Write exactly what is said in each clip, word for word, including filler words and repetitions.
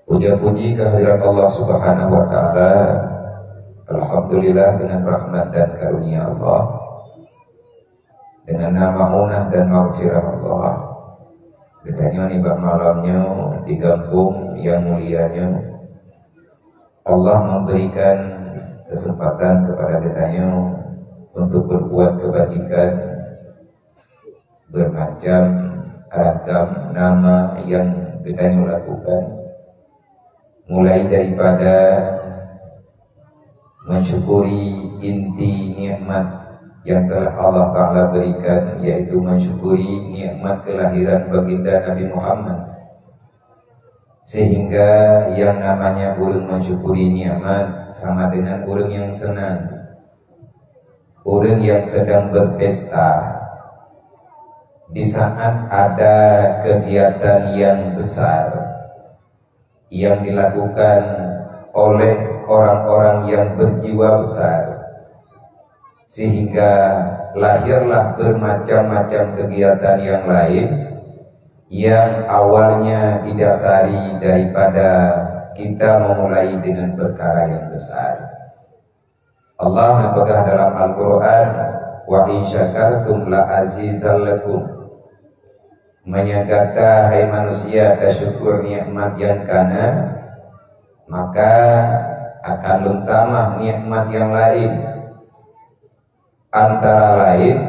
Puja-puji kehadirat Allah Subhanahu wa Ta'ala. Alhamdulillah, dengan rahmat dan karunia Allah, dengan na maunah dan maghfirah Allah, geutanyoe nibak malam nyoe di gampông nyang mulia nyoe, Allah memberikan kesempatan kepada geutanyoe untuk berbuat kebajikan, bermacam ragam nama yang geutanyoe lakukan, mulai daripada mensyukuri inti nikmat yang telah Allah Ta'ala berikan, yaitu mensyukuri nikmat kelahiran baginda Nabi Muhammad. Sehingga yang namanya ureuëng mensyukuri nikmat sama dengan ureuëng yang senang. Ureuëng yang sedang berpesta, di saat ada kegiatan yang besar yang dilakukan oleh orang-orang yang berjiwa besar, sehingga lahirlah bermacam-macam kegiatan yang lain yang awalnya didasari daripada kita memulai dengan perkara yang besar. Allah neupeugah dalam Al-Quran, "Wa in syakartum la azidannakum." Meunyoe gata, hai manusia, tasyukur nikmat nyang kana, maka akan lôn tamah nikmat nyang laén. Antara laén,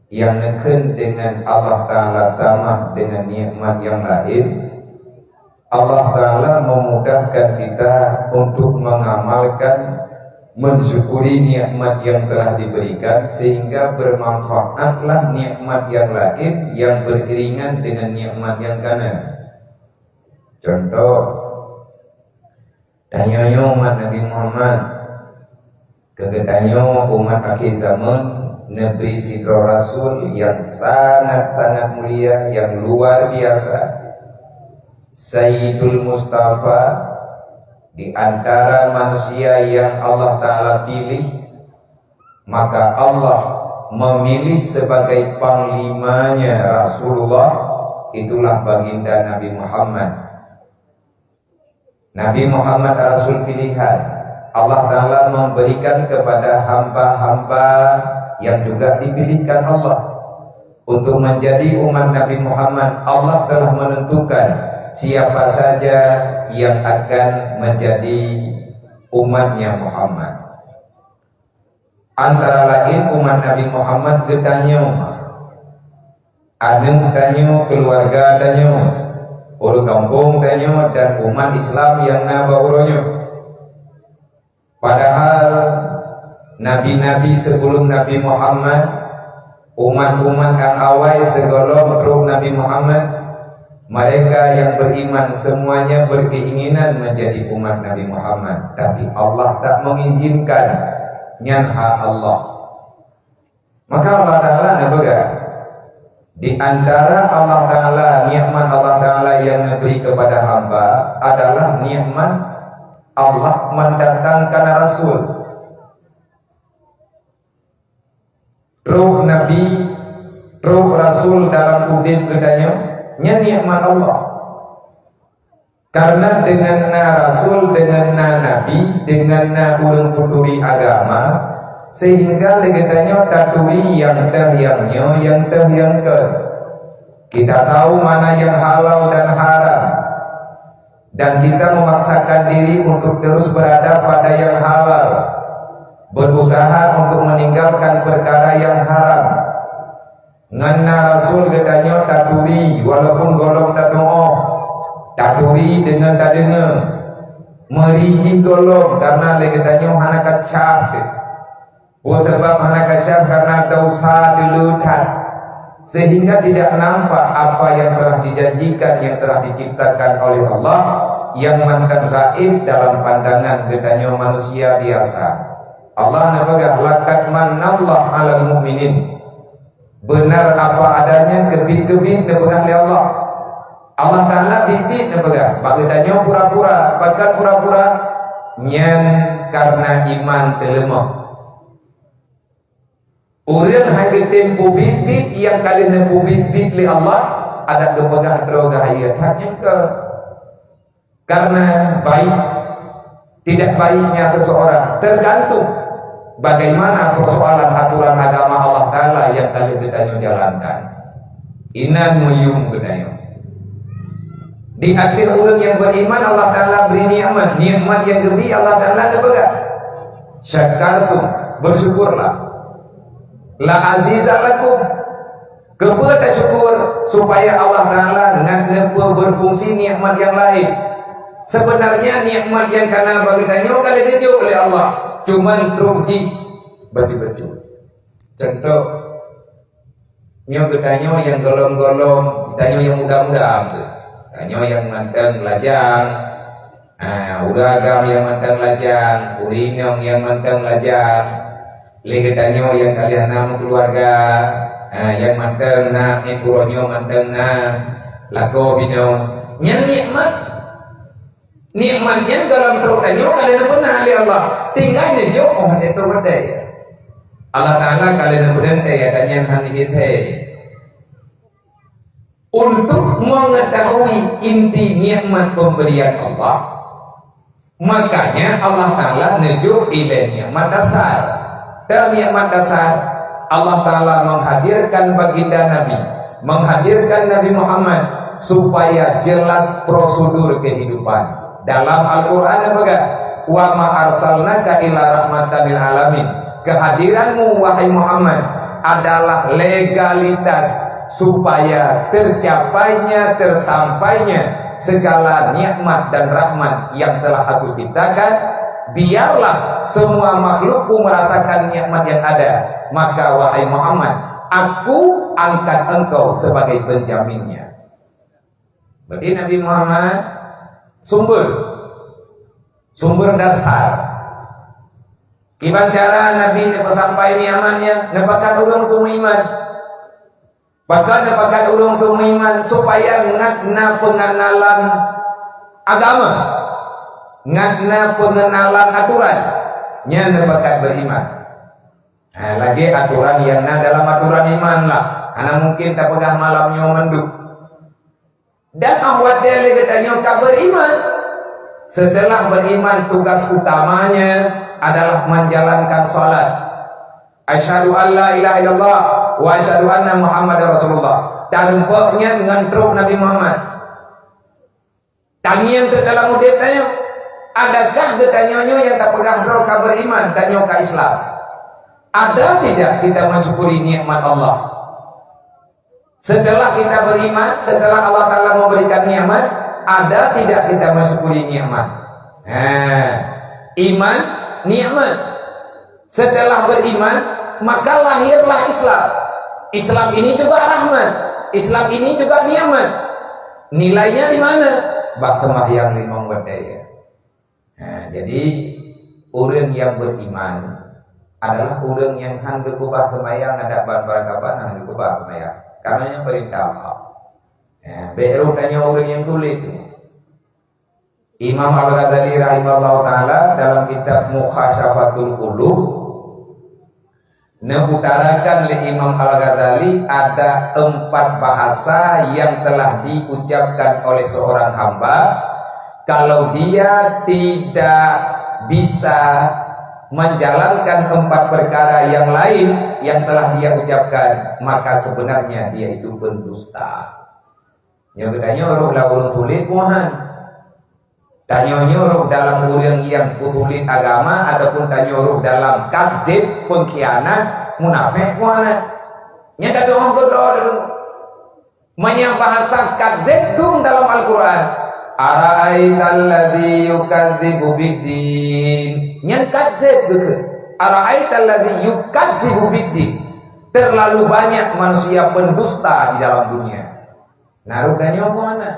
nyang neukheun deungon Allah Ta'ala tamah deungon nikmat nyang laén, Allah Ta'ala memudahkan kita untuk mengamalkan, mensyukuri nikmat yang telah diberikan, sehingga bermanfaatlah nikmat yang laén yang beriringan dengan nikmat yang kana. Contoh, tanyoe nyoe umat Nabi Muhammad, keu geutanyoe umat akhé zaman, neubri sidroe rasul nyang sangat-sangat mulia, nyang luar biasa, Sayyidul Mustafa, di antara manusia yang Allah Ta'ala pilih, maka Allah memilih sebagai panglimanya Rasulullah, itulah baginda Nabi Muhammad. Nabi Muhammad rasul pilihan. Allah Ta'ala memberikan kepada hamba-hamba yang juga dipilihkan Allah untuk menjadi umat Nabi Muhammad. Allah telah menentukan siapa saja yang akan menjadi umatnya Muhammad. Antara laén umat Nabi Muhammad geutanyoe, aneuk tanyoe, keuluwarga tanyoe, ureuëng gampông tanyoe, dan umat Islam nyang na bak uroe nyoe. Padahal nabi-nabi sebelum Nabi Muhammad, umat-umat nyang awai sigohlom trok Nabi Muhammad, mereka yang beriman semuanya berkeinginan menjadi umat Nabi Muhammad, tapi Allah tak mengizinkan. Nyan hak Allah. Maka Allah Ta'ala neupeugah, di antara Allah Ta'ala, nikmat Allah Ta'ala yang neubri kepada hamba adalah nikmat Allah mendatangkan rasul. Trok nabi, trok rasul dalam udeb geutanyoe, nyan nikmat Allah. Karena deungon na rasul, deungon na nabi, deungon na ureuëng peuturi agama, sehingga lé geutanyoe taturi nyang teuh nyang nyoe, nyang teuh nyang keu. Kita tahu mana yang halal dan haram. Dan kita memaksakan diri untuk terus berada pada yang halal, berusaha untuk meninggalkan perkara yang haram. Ngon na rasul geutanyoe taturi walaupun gohlom tatuoh, taturi deungon tadeungoe. Meuri jih gohlom karena lé geutanyoe hana kacab. Peue sabab hana kacab? Karena desya dulu that, sehingga tidak nampak apa yang telah dijanjikan, yang telah diciptakan oleh Allah, yang mantong gaib dalam pandangan geutanyoe manusia biasa. Allah neupeugah, "Laqad manallahu 'alal mu'minin." Benar apa adanya, keubiet-keubiet neupeugah lé Allah. Allah Ta'ala biet-biet neupeugah, bak geutanyoe pura-pura, pakon pura-pura? Nyan karena iman teuleumah. Ureuëng hai geutem peubiet-biet nyang ka lheueh neupeubiet-biet lé Allah, adak geupeugah droe geuhayeu that nyang keu. Karena baik, tidak baiknya seseorang tergantung bagaimana persoalan aturan agama Allah Ta'ala yang kali geutanyoe jalankan. Inan meuyum geutanyoe. Di ateueh ureuëng nyang beriman, Allah Ta'ala beri nikmat. Nikmat nyang geubri Allah Ta'ala neupeugah, "Syakartum, bersyukurlah. La azidannakum." Keupeue tasyukur? Supaya Allah Ta'ala ngat neupeu berfungsi nikmat nyang laén. Sebenarnya nikmat nyang kana bagi tanyoe ka lheueh geujok lé Allah, cuman trok jih bacut-bacut. Contoh, nyoe geutanyoe nyang golom-golom, geutanyoe nyang muda-muda, tanyoe nyang mantong lajang, ah, ureuëng agam nyang mantong lajang, ureuëng inong nyang mantong lajang, lé geutanyoe nyang ka lheueh na meukeuluwarga, ah, nyang mantong na, eh, uroe nyoe mantong na lakoe binoe. Nyan nikmat. Nikmat nyan golom trok tanyoe ka lheueh neupeuna lé Allah. Tinggai neujok óh watée trok watée. Allah Ta'ala ka lheueh neupeuna teuh, dan nyan hana jeuet hai. Untuk mengetahui inti nikmat pemberian Allah, makanya Allah Ta'ala neujok ilée nikmat dasar. Dan nikmat dasar, Allah Ta'ala menghadirkan baginda Nabi, menghadirkan Nabi Muhammad supaya jelas prosedur kehidupan. Dalam Al-Quran apa kata? "Wa ma arsalnaka illa rahmatan lil alamin." Kehadiranmu, wahai Muhammad, adalah legalitas supaya tercapainya, tersampainya segala nikmat dan rahmat yang telah Aku ciptakan. Biarlah semua makhlukku merasakan nikmat yang ada. Maka, wahai Muhammad, Aku angkat engkau sebagai penjaminnya. Berarti Nabi Muhammad sumber, sumber dasar. Kiban cara Nabi neupeusampai nikmat nyan, neupakat ureuëng untuk meuiman. Pakon neupakat ureuëng untuk meuiman? Supaya ngat na pengenalan agama, ngat na pengenalan aturan, nyan neupakat beriman. Ha, lagée aturan nyang na dalam aturan iman lah. Hana mungkin tapeugah malam nyoe mandum. Dan óh watée lé geutanyoe ka beriman. Setelah beriman, tugas utamanya adalah menjalankan salat. Asyhadu an la ilaha illallah wa asyhadu anna Muhammadar Rasulullah. Tarumpok nyan ngon trok Nabi Muhammad. Tangieng teuk dalam udeb tanyoe. Adakah geutanyoe nyoe nyang tapeugah droe ka beriman, tanyoe ka Islam? Ada tidak kita mensyukuri nikmat Allah? Setelah kita beriman, setelah Allah Ta'ala memberikan nikmat, ada tidak kita mensyukuri nikmat? Ha, iman, nikmat. Setelah beriman, maka lahirlah Islam. Islam ini juga rahmat. Islam ini juga nikmat. Nilainya di mana? Bak seumayang limong watée. Nah, jadi, ureuëng nyang beriman adalah ureuëng nyang hán geukeubah seumayang, adak ban barakaban hán geukeubah seumayang. Karena nyan peurintah Allah. Nah, bék rôh tanyoe ureuëng nyang tuléh. Imam Al-Ghazali rahimahullahu taala dalam kitab Mukhasyafatul Qulub, neutarakan lé Imam Al-Ghazali ada empat bahasa yang telah diucapkan oleh seorang hamba, kalau dia tidak bisa menjalankan empat perkara yang lain yang telah dia ucapkan, maka sebenarnya dia itu pendusta. Nyoe geutanyoe rôh lam ureuëng sulet, buhan. Tanyoe nyoe rôh dalam ureuëng nyang peusulet agama, ataupun tanyoe rôh dalam kadzib, pengkhianat, munafék, muanat. Nyan tadoe keudroe dulu. Meunyoe bahasa kadzib dum dalam Al-Quran, "Ara'aital ladzi yukadzibu biddin." Nyan kadzib beutôi. "Ara'aital ladzi yukadzibu biddin." Terlalu banyak manusia pendusta di dalam dunia. Nah, rôh tanyoe muanat.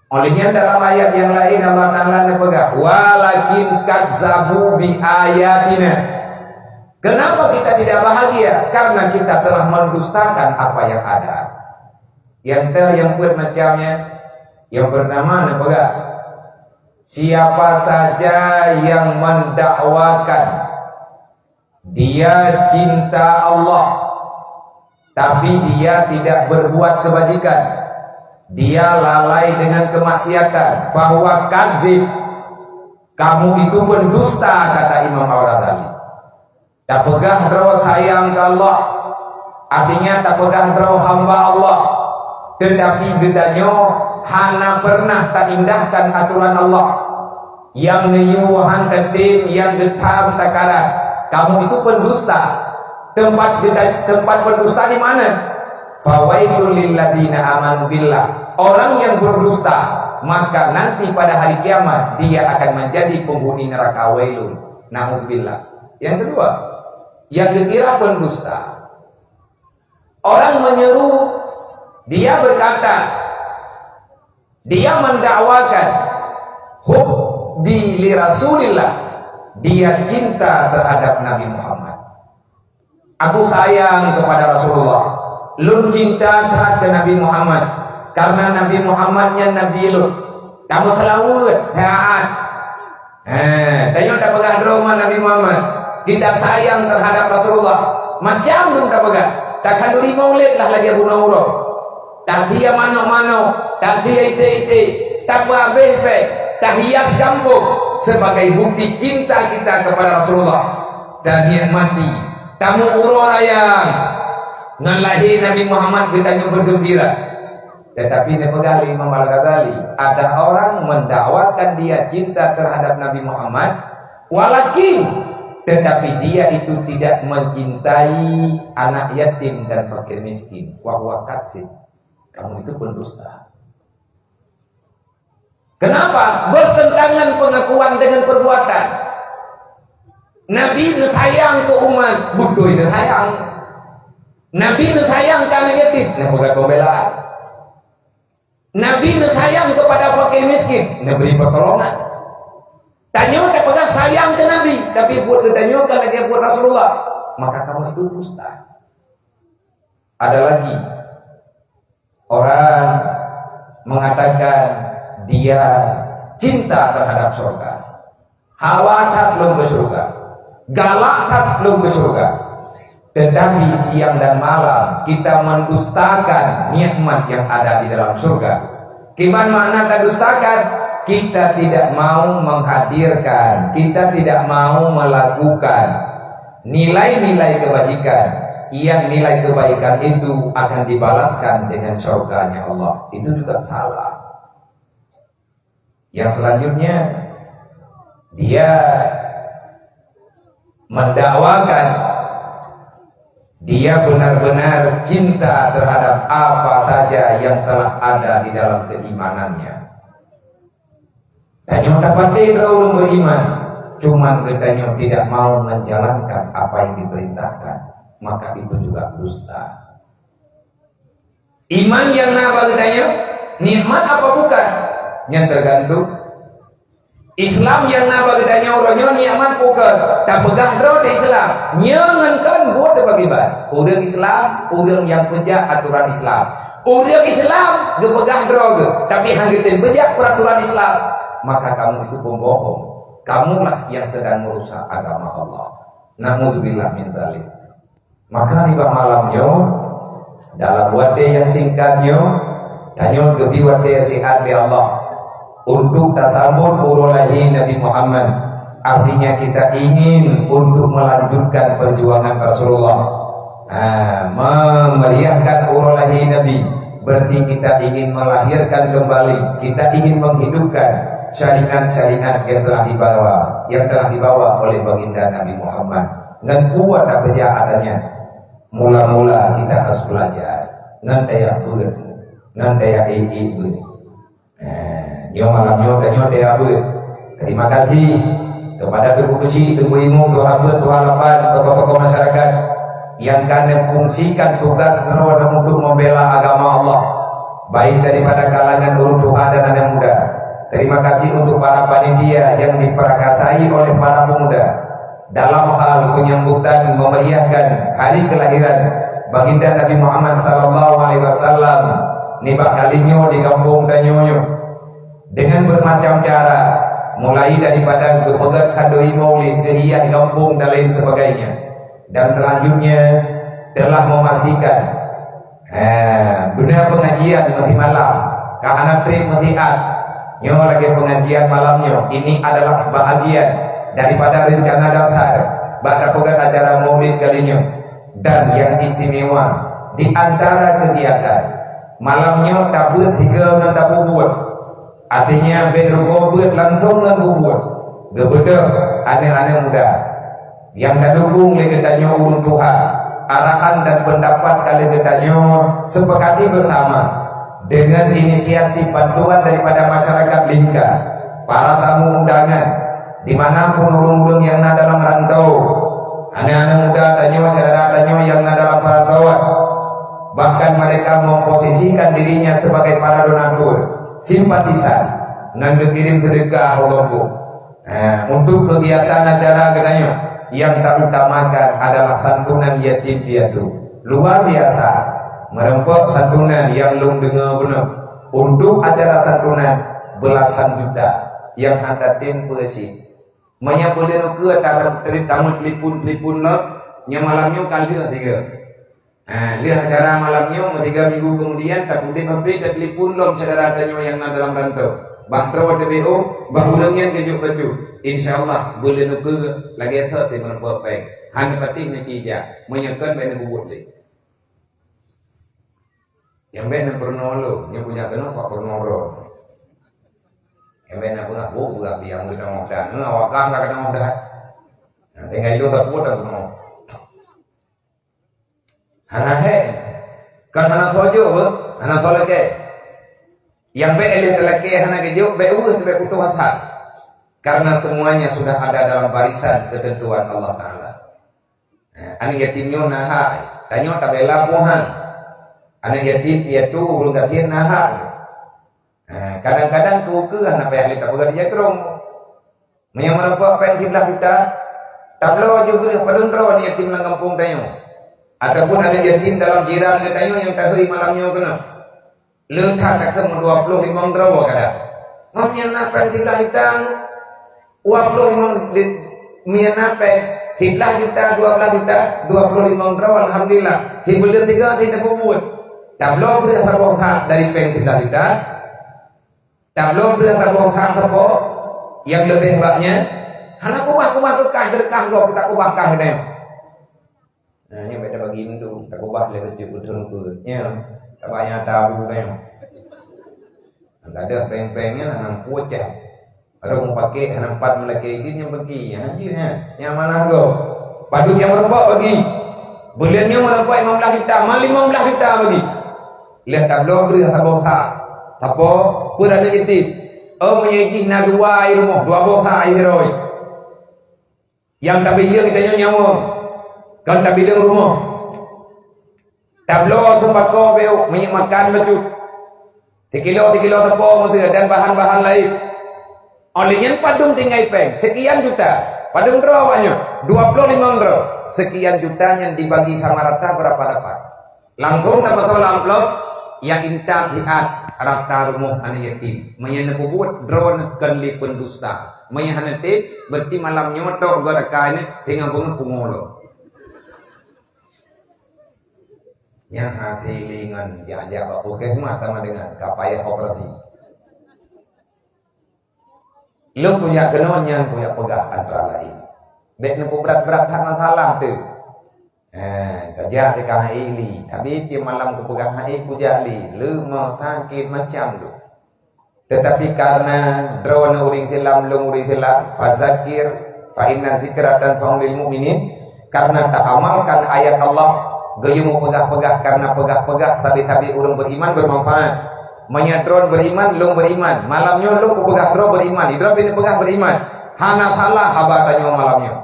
Óh lheueh nyan dalam ayat nyang laén Allah Ta'ala neupeugah, "Walakin kadzabu bi ayatina." Kenapa kita tidak bahagia? Karena kita telah mendustakan apa yang ada. Nyang teuh nyang peuet macamnya, nyang pertama neupeugah, siapa saja yang mendakwakan dia cinta Allah, tapi dia tidak berbuat kebajikan. Dia lalai dengan kemaksiatan, fahuwa kadzib. Kamu itu pendusta, kata Imam Al-Ghazali. Tapeugah droe sayang keu Allah, artinya tapeugah droe hamba Allah, teutapi geutanyoe hana pernah taindahkan atoran Allah. Nyang neuyue han teuntèe, nyang geutham takarat. Kamu itu pendusta. Tempat geuta-, tempat pendusta di mana? Fawailul lilladzina amanu billah. Orang yang berdusta, maka nanti pada hari kiamat dia akan menjadi penghuni neraka wailun. Nauzubillah. Yang kedua, yang ketiga pendusta. Orang menyeru, dia berkata, dia mendakwakan hubbi li Rasulillah, dia cinta terhadap Nabi Muhammad. Aku sayang kepada Rasulullah. Lôn cinta that keu Nabi Muhammad. Karena Nabi Muhammad nyan Nabi lôn. Kamu seulaweuet, taat. Eh, tanyoe tapeugah droe ma Nabi Muhammad. Kita sayang terhadap Rasulullah. Macam lôn tapeugah. Takhanduri maulid lah lagèe bunoe uroe. Tasia manok-manok, tasia iték-iték, tapeuabéh péng, tahias gampông sebagai bukti cinta kita kepada Rasulullah. Dan nikmati tamu uroe raya ngon lahé Nabi Muhammad geutanyoe bergembira. Tetapi neupeugah lé Imam Al-Ghazali, ada orang mendakwakan dia cinta terhadap Nabi Muhammad, walakin, tetapi dia itu tidak mencintai anak yatim dan fakir miskin. Wa huwa kadzib. Kamu itu pendusta. Kenapa? Bertentangan pengakuan dengan perbuatan. Nabi neusayang keu umat, beutôi neusayang. Nabi neusayang keu aneuk yatim, neupeugah pembelaan. Nabi neusayang kepada fakir miskin, neubri pertolongan. Tanyoe tapeugah sayang keu Nabi, tapi buet geutanyoe ka lagèe buet Rasulullah, maka kamu itu dusta. Ada lagi orang mengatakan dia cinta terhadap surga. Hawa that lôn keu surga. Galak that lôn keu surga. Tetapi siang dan malam kita mendustakan nikmat yang ada di dalam surga. Kiban makna tadustakan? Kita tidak mau menghadirkan, kita tidak mau melakukan nilai-nilai kebajikan, yang nilai kebaikan itu akan dibalaskan dengan syurganya Allah. Itu juga salah. Yang selanjutnya, dia mendakwakan dia benar-benar cinta terhadap apa saja yang telah ada di dalam keimanannya. Tanyoe tapatéh droe ureueng beriman, cuman geutanyoe tidak mau menjalankan apa yang diperintahkan, maka itu juga dusta. Iman nyang na bak geutanyoe nikmat apa bukan? Nyan tergantung. Islam nyang na bak geutanyoe uroe nyoe nikmat bukan? Tapeugah droe teuh Islam. Nyoe ngon kon buet teupakriban. Ureueng Islam, ureueng nyang peujak aturan Islam. Ureueng Islam geupeugah droe geuh, tapi han geutem peujak peuraturan Islam, maka kamu itu pembohong. Kamulah yang sedang merusak agama Allah. Nauzubillah min dzalik. Maka nibak malam nyoe, dalam watèe nyang singkat nyoe, tanyoe geubri watèe nyang sihat lé Allah untuk tasambot uroe lahé Nabi Muhammad. Artinya kita ingin untuk melanjutkan perjuangan Rasulullah. Ha, memeriahkan uroe lahé Nabi, berarti kita ingin melahirkan kembali, kita ingin menghidupkan syariat-syariat yang telah dibawa, yang telah dibawa oleh Baginda Nabi Muhammad. Ngon kuat tapeujak ata nyan. Mula-mula kita harus belajar. Ngon tajak beuet. Ngon tajak ék-ék beuet. Eh, nyoe malam nyoe tanyoe tajak beuet. Terima kasih kepada Teungku Keuchik, Teungku Imum, Tuha Beuet, Tuha Lapan, tokoh-tokoh masyarakat yang ka neufungsikan tugas neuroe untuk membela agama Allah, baik daripada kalangan ureueng tuha dan aneuk muda. Terima kasih untuk para panitia yang diperakasai oleh para pemuda dalam hal penyambutan memeriahkan hari kelahiran Baginda Nabi Muhammad sallallahu alaihi wasallam nibak kali nyoe di gampông tanyoe nyoe dengan bermacam cara, mulai daripada geupeugöt khanduri maulid, geuhias gampông dan lain sebagainya. Dan selanjutnya telah memastikan, eh, beuna pengajian nanti malam. Ka hana treb meusiat. Nyoe lagée pengajian malam nyoe, ini adalah sebahagian daripada rencana dasar bak tapeugét acara Maulid kali nyoe. Dan yang istimewa, di antara kegiatan malam nyoe tabeuet sigoe ngon tapubuet. Artinya, bék rugoe beuet langsong ngon bubuet. Geubeudôh aneuëk-aneuëk muda nyang tadukong lé geutanyoe ureuëng tuha, arahan dan pendapat ka lé geutanyoe seupakati beusama deungon inisiatif bantuan daripada masyarakat Lingka, para tamu undangan, di mana pun ureuëng-ureuëng nyang na dalam rantau, aneuëk-aneuëk muda tanyoe, syedara tanyoe nyang na dalam peurantauan. Bahkan mereka memposisikan dirinya sebagai para donatur, simpatisan, ngon geukirém seudeukah u gampông. Nah, untuk kegiatan acara geutanyoe, yang tautamakan adalah santunan yatim piatu. Luar biasa, meureumpok santunan nyang lôn deungoe bunoe. Untuk acara santunan, beulasan juta nyang hana tem peue cit. Meunyoe buleuen ukeue ta-, tameutelepon-telepon lom, nyoe malam nyoe ka lheueh tiga. Ha, lheueh acara malam nyoe, meusiga minggu keumudian, tapeudeh H P, tatelepon lom syedara tanyoe nyang na dalam rantau. Bak droe teubiôh, bak ureuëng nyan geujok bacut. Insya Allah, buleuen ukeue lagée thot teumeureumpok péng. Hana patéh neuki jak, meunyoe kon bék neububuet lé. Nyang bék neupeurunoe lôn, nyoe punya keunoe bak peurunoe droe. Nyang bék neupeugah, "Boh, beurah biang meukeunong dan." Nah, awak kah ka keunong dan. Nah, tinggai lôn dak buet dak peurunoe. Hana hék. Kan hana soe jok, hana soe lakée. Nyang bék lheueh talakée hana geujok, bék weueh, bék putôh asa. Karena semuanya sudah ada dalam barisan ketentuan Allah Taala. Eh, aneuëk yatim nyoe na hak, tanyoe tabela puhan. Aneuëk yatim piatu ureuëng gasien na hak. Eh, kadang-kadang keu ukeue hana payah lé tapeugah di jakrong. Meunyoe meureumpok péng siblaih juta, tabloe ju beureuk padum droe aneuëk yatim lam gampông tanyoe. Ataupun aneuëk yatim dalam jiran geutanyoe nyang tahôi malam nyoe keunoe. Le that takheun dua ploh limong droe kadang. Meunyoe na péng siblaih juta, dua ploh limong di-, meunyoe na péng siblaih juta, dua blaih juta, dua ploh limong droe, alhamdulillah. Sibuleuen tiga, si teupeue buet. Tabloe beureuk saboh sa dari péng siblaih juta. Tabloe beureuk saboh sa sapo nyang leubeh bak nyan, hana kubah-kubah keu kah, seudeukah gob, takubah kah geutanyoe. Nah, nyan bék tabagi mandum, takubah lé bacut keu ureuëng peue. Nyan, tabaya tabu geutanyoe. Gadôh péng-péng nyan hana meupucah. Barô meupaké hana pat meulakée idin nyang bagi, hana jeuet nyan. Nyang manah gob. Padub nyang meureumpok bagi. Buleuen nyoe meureumpok limong blaih juta, ma limong blaih juta bagi. Lheueh tabloe bri saboh sa. Sapo? Peue aneuëk yatim. Oh, meunyoe jih na dua i rumoh, dua boh sa i droe. Nyang tabileueng geutanyoe nyawöng, kon tabileueng rumoh. Tabloe seumbako beu, minyeuk makan bacut. Sikilo-sikilo sapo meuteue dan bahan-bahan laén. Óh lheueh nyan padum tinggai péng, seukian juta. Padum droe awaknyoe? Dua ploh limong droe. Seukian juta nyan dibagi sama rata beurapa dapat? Langsong tapasoe lam amplop, nyang intat siat rata rumoh aneuëk yatim. Meunyoe neupeubuet droeneuh kon lé peundusta. Meunyoe hana tem, berarti malam nyoe tok goe akai nyoe teungoh beungoh pungo lom. Nyang hase lé ngon jak-jak bak puskesmas sama dengan ka payah operasi. Lôn kujak keunoe nyan kujak peugah antara laén. Bék neupeubrat-brat that masalah teuh. Eh, kajak teuka hai li, tapi tiep malam kupeugah hai kujak li, leumoh sakét macam tu. Tetapi karena droeneuh ureuëng Islam, lôn ureuëng Islam, fazakir, fa inna zikra tanfa'ul mu'minin, karena taamalkan ayat Allah, geuyue meupeugah-peugah karena peugah-peugah sabe-sabe ureuëng beriman bermanfaat. Meunyoe droeneuh beriman, lôn beriman. Malam nyoe lôn kupeugah droe beriman, droe pih neupeugah beriman. Hana salah haba tanyoe malam nyoe.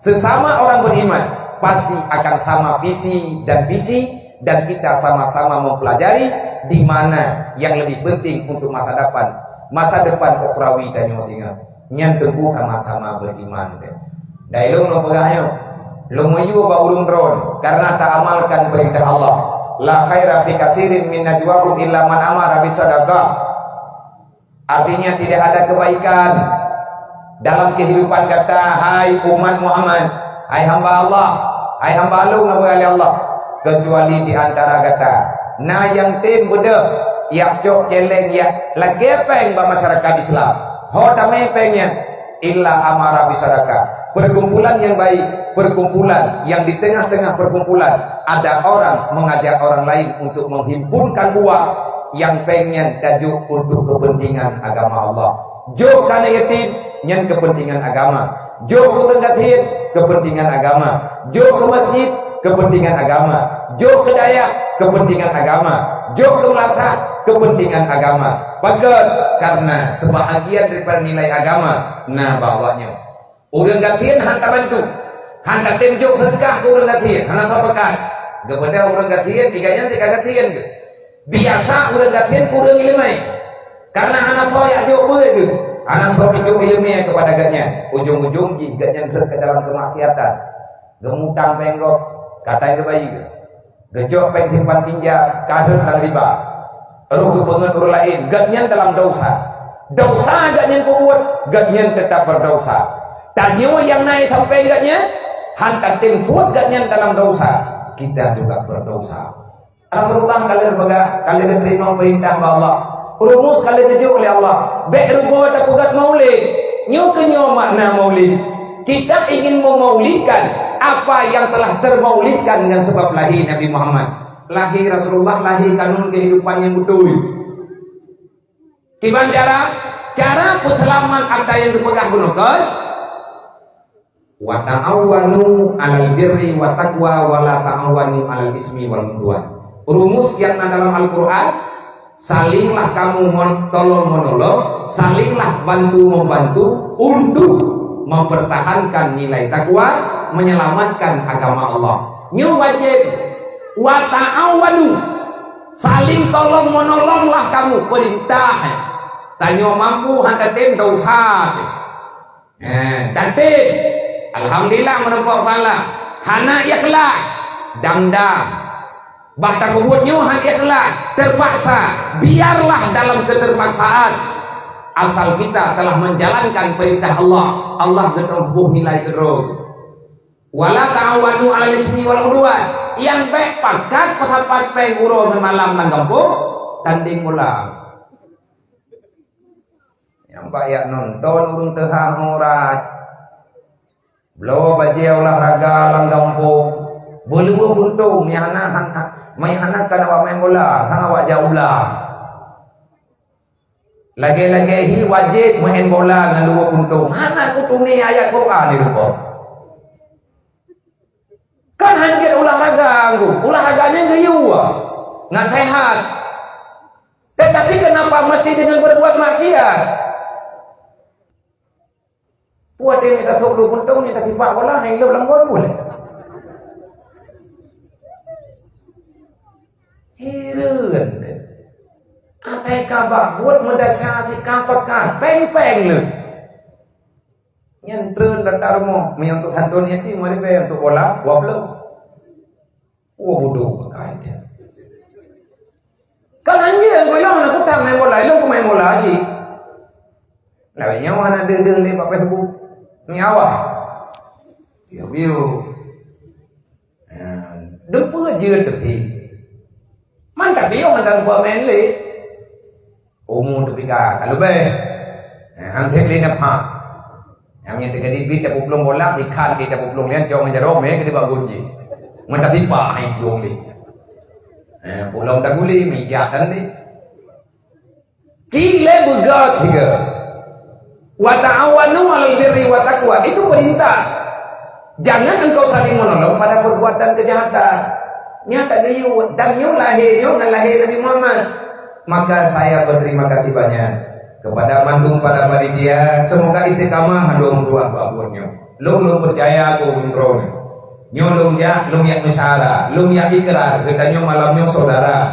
Sesama orang beriman pasti akan sama visi dan misi, dan kita sama-sama mempelajari di mana yang lebih penting untuk masa depan, masa depan ukhrawi tanyoe singoh. Nyan teungku sama-sama beriman teuh. Dai lôn lôn peugah nyoe, lôn meuyue bak ureuëng droeneuh, karena taamalkan peurintah Allah. La khaira fi katsirin min najwahum illa man amara bisadaqah. Artinya tidak ada kebaikan dalam kehidupan gata, hai umat Muhammad, hai hamba Allah, hai hamba lôn hamba Allah, kecuali di antara gata na nyang tem beudôh Yak cok celeng yak lakée péng bak masyarakat Islam. Ho damé péng nyan, illa amara bisadaqah. Perkumpulan yang baik, perkumpulan yang di tengah-tengah perkumpulan ada orang mengajak orang lain untuk menghimpunkan uang yang péng nyan tajok untuk kepentingan agama Allah. Jok keu aneuk yatim, nyan kepentingan agama. Jok keu ureuëng gasien, kepentingan agama. Jok keu masjid, kepentingan agama. Jok keu dayah, kepentingan agama. Jok keu meunasah, kepentingan agama. Pakon? Karena sebahagian daripada nilai agama na bak awaknyoe. Ureuëng gasien han tabantu, han tatem jok seudeukah keu ureuëng gasien, hana soe pakat. Geubeudôh ureuëng gasien, tiga nyan tiga gasien geuh. Biasa ureuëng gasien kureueng iéleumé, kareuna hana soe jak jok beue geuh, hana soe jok iéleumé keupada gobnyan. Ujong-ujong jih gobnyan rhot keu dalam keumaksiatan. Geumutang péng gob, ka tan geubayeue. Geujok péng simpan pinjam, ka rhot lam riba. Roh geupeungeut ureuëng laén, gobnyan dalam desya. Desya gobnyan peubuet, gobnyan teutab beudesya. Tanyoe nyang na sampai gobnyan, han tatem peubuet gobnyan dalam desya, kita juga beudesya. Rasulullah ka lheueh peugah, ka lheueh geuteurimong peurintah bak Allah. Rumus ka lheueh geujok lé Allah. Bék rugoe tapeugét maulid. Nyoe keuh nyoe makna maulid. Kita ingin memaulidkan apa yang telah termaulidkan dengan sebab lahir Nabi Muhammad. Lahir Rasulullah, lahir kanun kehidupan yang beutôi. Kiban cara, cara peuseulamat atra nyang geupeugah bunoe kon, "Wa ta'awanu 'alal birri wa taqwa wa la ta'awanu 'alal ismi wal 'udwan." Rumus nyang na dalam Al-Qur'an, salinglah kamu mon-, tolong menolong, salinglah bantu membantu untuk mempertahankan nilai takwa, menyelamatkan agama Allah. Nyoe wajéb. "Wa ta'awanu." Saling tolong menolonglah kamu, peurintah. Tanyoe mampu han tatem desya. Eh, tatem. Alhamdulillah meuneumpok pahala. Hana ikhlas. Dam-dam. Bah tapeubuet nyoe han ikhlas, terpaksa. Biarlah dalam keterpaksaan. Asal kita telah menjalankan perintah Allah, Allah geutuboh nilai keudroe. "Wa la ta'awanu 'alal ismi wal 'udwan." Nyang bék pakat peusapat péng uroe ngon malam lam gampông, tandeng bola. Nyang bak jak nonton ureuëng teuhah urat. Bloe bajée olahraga lam gampông. Beuleuweue puntông, meuhana, hana, meuhana kana bak main bola, sang awak jak u blang. Lagée-lagée hi wajéb meu'en bola ngon luweue puntông, hana kutuni ayat Quran di rukoe. Kan hanjeuet olahraga, Ngku. Olahraga nyan geuyue, ngat sehat. Tetapi kenapa mesti dengan berbuat maksiat? Watée mita sôk dua puntông, mita sipak bola, hai lôb lam gol boleh. Hireuen deh. Atai ka bak buet meudesya tika pekat, péng-péng leuh. Nyan treun data rumoh, meunyoe untuk santôn yatim, meuleubeh untuk bola, dua puluh. Oh, bodoh pakai dia. Kan anjing, kau ilong anak kutang main bola, ilong aku main bola sih. Nah, nyawa anak deng-deng lewat Facebook. Nyawa. Yo, yo. Depa je teuti. Mantap yo hantar buah main le. Umu teupiga ka leubeh. Eh, han theb lé nafah. Nyang nyan teuka dibit tapeuplong bola, ikan ke tapeuplong lian cok ngon jaroe meh ke dibak gon jih. Mantap tipa hai plong lé. Eh, pulang taguli mija tan lé. Cit lé beugot tiga. "Wa ta'awanu 'alal birri wa taqwa." Itu perintah. Jangan engkau saling menolong pada perbuatan kejahatan. Nyata geuyue dan nyoe lahé nyoe ngon lahé Nabi Muhammad. Maka saya berterima kasih banyak kepada mandum para panitia. Semoga istiqamah dua puluh dua bak buet nyoe. Lôn, lôn percaya keu ulôn droe. Nyoe lôn jak, lôn jak meusyara, lôn jak ikrar, geutanyoe malam nyoe saudara.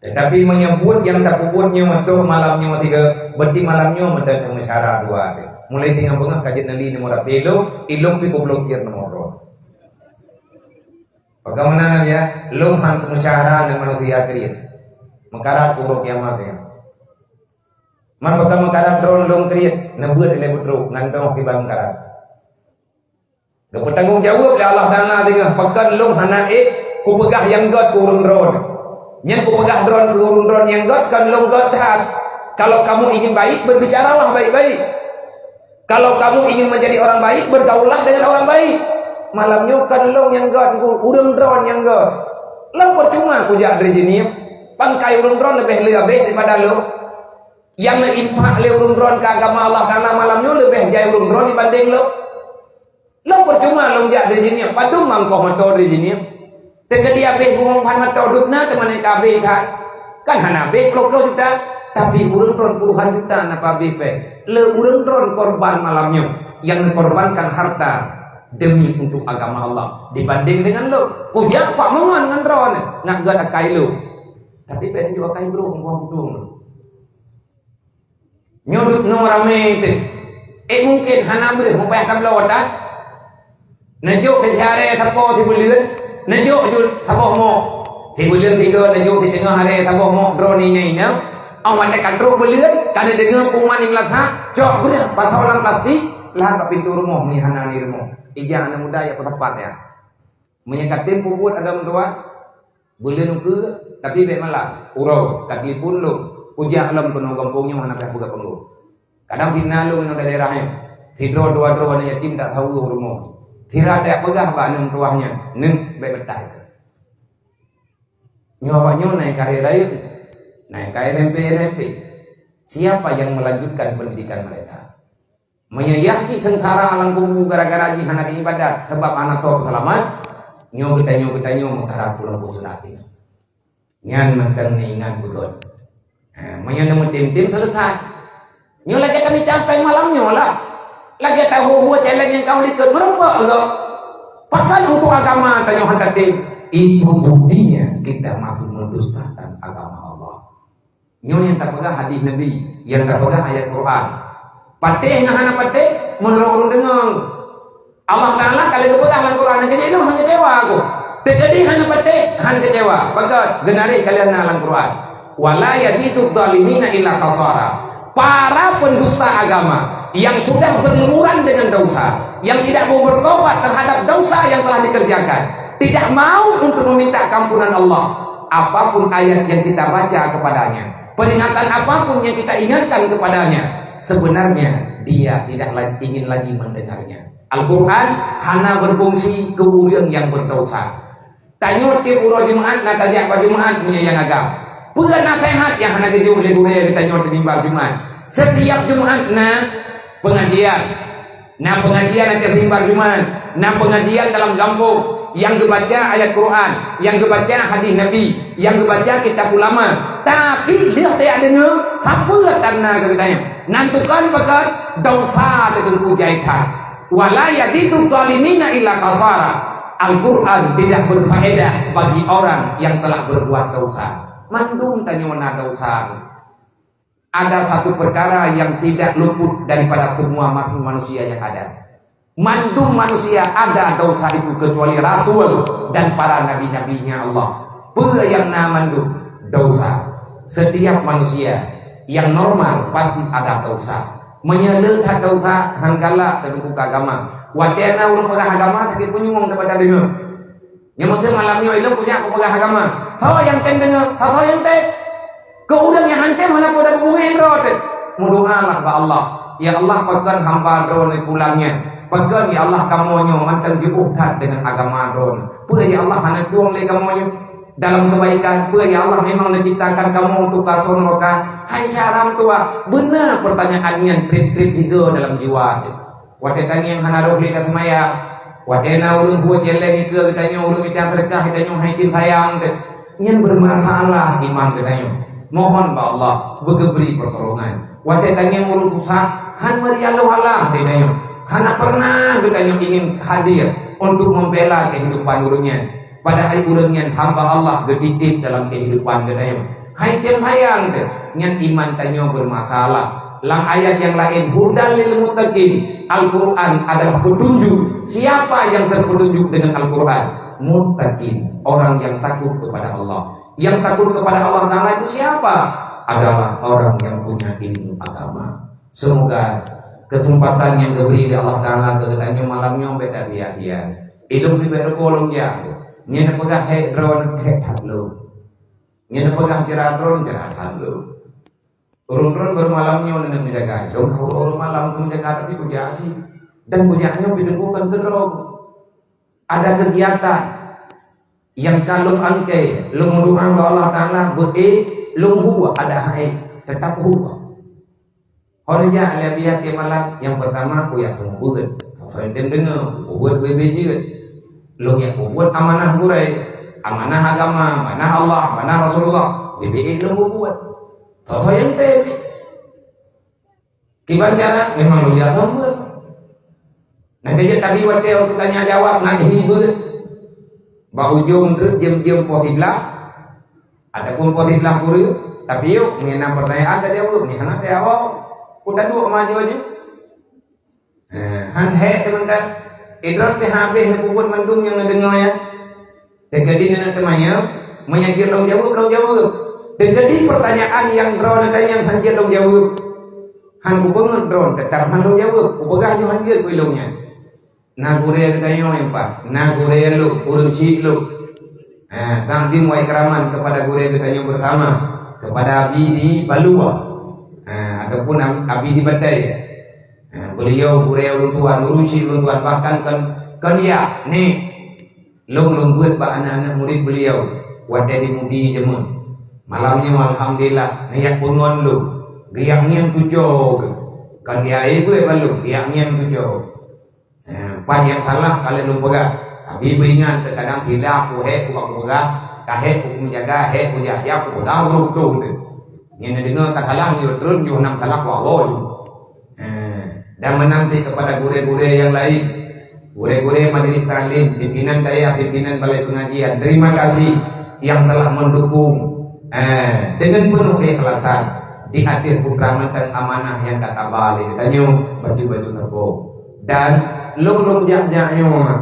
Tetapi meunyoe buet nyang tapeubuet nyoe mantong malam nyoe tiga, berarti malam nyoe mantong tameusyara dua teuh. Mulai singoh beungoh ka jeuet neuli nomor H P ilong, ilong pih goblok jeuet nomor droe. Bagaimana ya? Lôn han tameusyara ngon manusia kriet. Meukarat uroe kiamat nyan. Man bagaimana meukarat droe lôn kriet, neubeuet ilée beutrok, ngon droe kiban meukarat. Geupeutanggong jaweueb lé Allah Taala singoh, pakon lôn hana ék kupeugah nyang gét keu ureuëng droe. Nyan kupeugah droe keu ureuëng droe nyang gét, kon lôn gét that. Kalau kamu ingin baik, berbicaralah baik-baik. Kalau kamu ingin menjadi orang baik, bergaullah dengan orang baik. Malam nyoe kon lôn nyang gét, ureuëng droe nyang gét. Lôn percuma kujak dari jeunieb. Pangkai ureuëng droe leubeh le abéh daripada lôn. Nyang neuinfak lé ureuëng droe keu agama Allah Taala malam nyoe leubeh jai ureuëng droe dibanding lôn. Lôn percuma lôn jak dari jeunieb, padum mangkoh moto dari jeunieb. Teukeudi abéh bungong phan moto dub na teuma ka abéh that. Kan hana abéh ploh-ploh juta, tapi ureuëng droe puluhan juta na pabéh péng. Le ureuëng droe korban malam nyoe, nyang neukorbankan harta demi untuk agama Allah dibanding dengan lôn. Kujak pak mongon ngon droe, ngak gét akai lôn. Tapi péng jok akai brok mangkoh budong. Nyoe duek noe ramé teuh. Eh, mungken hana breueh mupayah tabloe that. Neujok keu siharé sapo sibuleuen, neujok ju saboh mok. Sibuleuen sigoe neujok, siteungoh haré saboh mok, droeneuh inong-inong. Awak watée ka trok buleuen, ka neudeungoe kuman nyang lasa, cok breueh pasoe lam plastik, lhah bak pintoe rumoh meunyo hana ni rumoh. Ija aneuk muda jak peusapat ya. Meunyo ka tem peubuet adoe meutuwah, buleuen ukeue, tapi bék malam. Uroe ka telepon lom, kujak lom keunoe gampông nyoe hana payah peugah peunggu. Kadang fitnah lom ngon daerah nyoe. Sidroe dua droe aneuk yatim tak saweue rumoh. Sira tajak peugah bak aneuk meutuwah nyan, "Neuk, bék meutai keu." Nyoe awak nyoe naik ka rayeuk, naik ka S M P, S M P. Siapa yang melanjutkan pendidikan mereka? Meunyoe yah jih seungsara lam kubu gara-gara jih hana jiibadat sabab hana soe peuseulamat, nyoe geutanyoe-geutanyoe meukarat pulang bujur até. Nyan mantong neuingat beugöt. Ha, meunyoe neumeutem-tem, selesai. Nyoe lagèe kami campeng malam nyoe lah. Lagèe tahu hue celeng nyang ka likot meureumpok geuh. Pakon untuk agama tanyoe hana tem? Itu buktinya kita masih mendustakan agama Allah. Nyoe nyang tapeugah hadis Nabi, nyang tapeugah ayat Quran. Patéh ngon hana patéh, meunurot ureueng deungoe. Allah Taala ka lheueh geupeugah lam Quran, "Hana keujeue, hana keucewa Aku." Teukeudi hana patéh, hana keucewa. Pakon? Geunaréh ka lheueh na lam Quran. "Wa la yazidu dzalimina illa khasara." Para pendusta agama yang sudah berlumuran dengan dosa, yang tidak mau bertobat terhadap dosa yang telah dikerjakan, tidak mau untuk meminta keampunan Allah, apapun ayat yang kita baca kepadanya, peringatan apapun yang kita ingatkan kepadanya, sebenarnya dia tidak la-, ingin lagi mendengarnya. Al-Quran hana berfungsi keu ureueng nyang berdosa. Tanyoe tiep uroe Jumat na tajak bak Jumat meunyoe nyang agam. Peue naseuhat nyang hana geujok lé gurée geutanyoe di mimbar Jumat? Setiap Jumat na pengajian. Na pengajian ateueh mimbar Jumat, na pengajian dalam gampông, nyang geubaca ayat Quran, nyang geubaca hadis Nabi, nyang geubaca kitab ulama. Tapi lheueh tajak deungoe, sapeue tan na keu geutanyoe? Nan tukon pakon? Dosa teuh teungku jai that. "Wa la yazidu dzalimina illa khasara." Al-Quran tidak berfaedah bagi orang yang telah berbuat dosa. Mandum tanyoe na dosa. Ada satu perkara yang tidak luput daripada semua mas-, manusia yang ada. Mandum manusia ada dosa itu kecuali Rasul dan para nabi-nabinya Allah. Peue nyang na mandum? Dosa. Setiap manusia yang normal pasti ada dosa. Meunyoe le that dosa, han galak teuduku keu agama. Watée na ureueng peugah agama, sakét punyueng daripada deungoe. Nyang meukeusud malam nyoe ilôn kujak kupeugah agama. Soe nyang tem deungoe, soe nyang tem. Keu ureueng nyang han tem hana peue, dak beubungéh droe teuh. Meudoalah bak Allah, "Ya Allah, pakon hamba Droeneuh pulan nyan? Pakon, ya Allah, kamoe nyoe mantong jiôh that deungon agama Droeneuh? Peue, ya Allah, hana tueng lé kamoe nyoe dalam keubaikan? Peue, ya Allah, memang neuciptakan kamoe untuk ka asoe nuraka?" Hai syedara meutuwah, beuna peurtanyaan nyan treb-treb sigoe dalam jiwa teuh. Watée tangieng hana rhoh lé ka seumayang, watée na ureueng hue céléng ikeue geutanyoe, ureueng mita seudeukah geutanyoe, hai tem sayang teuh, nyan beumasalah iman geutanyoe. Mohon bak Allah beugeubri peurtolongan. Watée tangieng ureueng susah, han meurialoh alah geutanyoe. Hana peureunah geutanyoe ingin hadir untuk membela kehidupan ureueng nyan. Padahai ureueng nyan hamba Allah geutitip dalam kehidupan geutanyoe. Hai tem sayang teuh, nyan iman tanyoe beumasalah. Lam ayat nyang laén, "Hudan lil muttaqin." Al-Quran adalah petunjuk. Siapa yang terpetunjuk dengan Al-Quran? Muttaqin, orang yang takut kepada Allah. Yang takut kepada Allah Taala itu siapa? Adalah orang yang punya ilmu agama. Semoga kesempatan yang diberi oleh Allah Taala keu geutanyoe malam nyoe beda sia-sia. Ilôn leubeh reukoh lom jak. Nyan peugah hék droe, hék that lom. Nyan peugah ceurah droen, ceurah that lom. Ureueng droen baru malam nyoe neuk meujaga. Lôn ka uroe-uroe malam keu meujaga, tapi kujak cit. Dan kujak nyoe pih teungku kon keudroe. Ada kegiatan nyang ka lôn angkée, lôn meudoa bak Allah Taala, beuék lôn hu, ada hai, teutap hu. Hana jak lé biya tiep malam, nyang peurtama kujak peubeuet. Soe nyang tem deungoe, peubeuet beu-beu jeuet. Lôn jak peubeuet amanah gurée, amanah agama, amanah Allah, amanah Rasulullah. Beu-beu lôn peubeuet. Soe nyang tem. Kiban cara memang lôn jak sambot. Nah, keujeuet tadi watée tanya jawab ngon hibeuet. Bak ujong treuk jeuem-jeuem poh siblaih ataupun poh siblaih kureueng, tapi yôh, meunan peurtanyaan tajaweueb, meunan tajaweueb. Ku taduek maju-maju. Eh, han hék teumantang. Idrot pih habéh neupeubuet mandum nyang neudeungoe nyan. Teukeudi neuneuk teumanyong, meunyo jeuet lôn jaweueb, lôn jaweueb. Teukeudi peurtanyaan nyang droeneuh tanyong han jeuet lôn jaweueb, han kubeungöt droen, teutap han lôn jaweueb. Kupeugah nyoe han jeuet keu ilôn nyan. Na gurée geutanyoe nyoe pat, na gurée lôn, ureueng chik lôn. Eh, takzim wa ikraman kepada gurée geutanyoe bersama, kepada Abi di Balua. Eh, ataupun Am-, Abi di Batée. Eh, beliau gurée ulôn tuan, ureueng chik ulôn tuan, bahkan kon, kon ya, ni. Lôn lôn beuet bak aneuk-aneuk murit beliau watée di Mudi jameun. Malam nyoe alhamdulillah, neujak peungon lôn. Geujak ngieng tujoh geuh. Kon geujak beuet bak lôn, geujak ngieng tujoh. Eh, pat nyang salah ka lheueh lôn peugah. Tapi beuingat, teukadang silap, ku hék, ku bak kupeugah, ka hék, ku meujaga, hék, ku jak, jak, kupeugah, ureueng tông teuh. Nyan neudeungoe ka salah, nyoe treun, nyoe nam salah, ku awai. Eh, dan menanti kepada gurée-gurée yang lain, gurée-gurée majelis taklim, pimpinan dayah, pimpinan balai pengajian, terima kasih yang telah mendukung, eh, dengan penuh keikhlasan di ateueh putra mantong amanah nyang ka taba lé geutanyoe baju-baju sapo. Dan lôn-lôn jak-jak nyoe,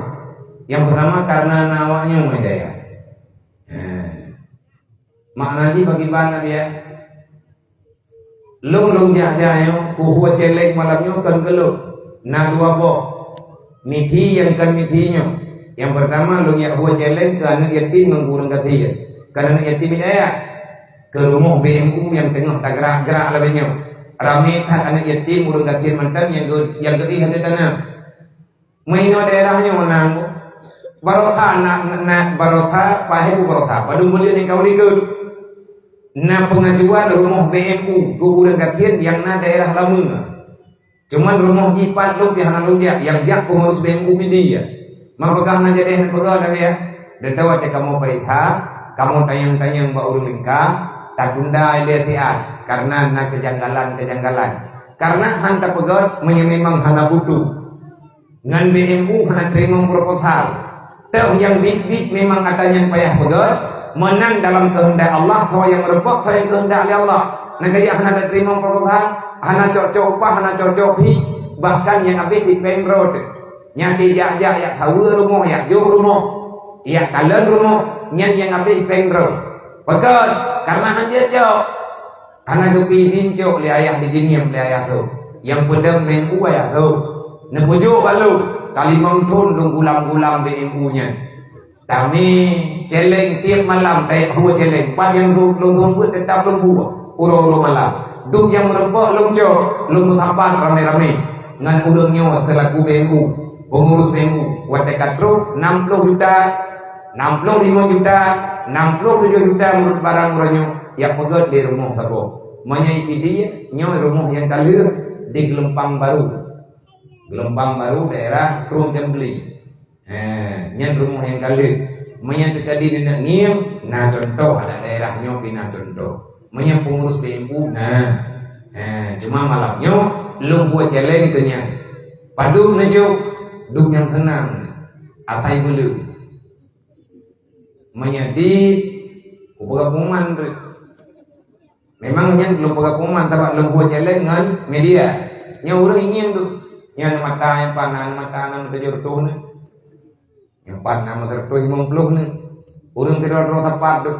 nyang pertama karena na awak nyoe dayah. Eh, makna jih bagi ban Nabi, ya. Lôn-lôn jak-jak nyoe, kuhue céléng malam nyoe kon keu lôn. Na dua boh. Mithi nyang kon mithi nyoe. Nyang pertama, lôn jak hue céléng keu aneuk yatim ngon ureueng gasien. Kon aneuk yatim hidayah. Keu rumoh B M U nyang teungoh tagrak-grak lagée nyoe. Ramé that aneuk yatim, ureueng gasien mantong nyang geu-, nyang geuéh ateueh tanoh. Meuinoe daerah nyoe na, barosa na, na, na barosa, pahe bu barosa, padum buleuen nyang ka u likot. Na peungajuan rumoh B M U keu ureueng gasien nyang na daerah lameue. Cuman rumoh jih pat lôn pih hana lôn jak, nyang jak peungurus B M U Pidie. Meupeugah na jadeh neupeugah na ya. Dan watée kamoe peuriksa, kamoe tanyong-tanyong bak ureueng lingka, tatunda ilée siat, karena na kejanggalan-kejanggalan. Karena han tapeugét meunyoe memang hana butuh. Ngon B M U hana teurimong proposal. Teuh nyang biet-biet memang ata nyan payah peugét, meunan dalam keuheundak Allah, soe nyang meureumpok, soe nyang keuheundak lé Allah. Nyang kaya hana teurimong proposal, hana cok-cok upah, hana cok-cok fee, bahkan nyang habéh di péng droe teuh. Nyan di jak-jak yak saweue rumoh, yak jok rumoh, yak kalon rumoh, nyan nyang habéh péng droe. Peugét, karena han jeuet cok. Hana geupeuidin cok lé ayah di jih nyan lé ayah teuh. Nyang peudong B M U ayah teuh. Neupeujok bak lôn, ka limong thon lôn gulam-gulam B M U nyan. Tamé céléng tiep malam, tajak hue céléng. Pat nyang su-, lôn seumeubeuet teutap lôn hue uroe-uroe malam. Duek nyang meureumpok lôn cok, lôn meusapat ramé-ramé ngon ureueng nyoe seulaku B M U, peungurus B M U. Watée ka trok nam ploh juta, nam ploh limong juta, nam ploh tujoh juta meunurot barang uroe nyoe. Yak peugét lé rumoh saboh. Meunyoe i Pidie, nyoe rumoh nyang ka lheueh di Geulumpang Baru. Geulumpang Baru daerah Krueng Jambeli. He, nyan rumoh nyang ka lheueh. Meunyoe teuka di neuneuk ngieng, na cuntoh, adak daerah nyoe pih na cuntoh. Meunyoe peungurus B M U, na. He, cuma malam nyoe lôn hue céléng keu nyan. Padum neujok, duek nyang seunang, asai beuleuen. Meunyoe di, kupeugah pengumuman tu. Memang nyan lôn peugah pengumuman sabab lôn hue céléng ngon media. Nyoe ureueng ingieng tu. Nyan mata nyang pana, mata nyang tujoh reutôh ni. Nyang pat na meuseureutoh limong ploh ni. Ureueng sidroe-droe sapat tu.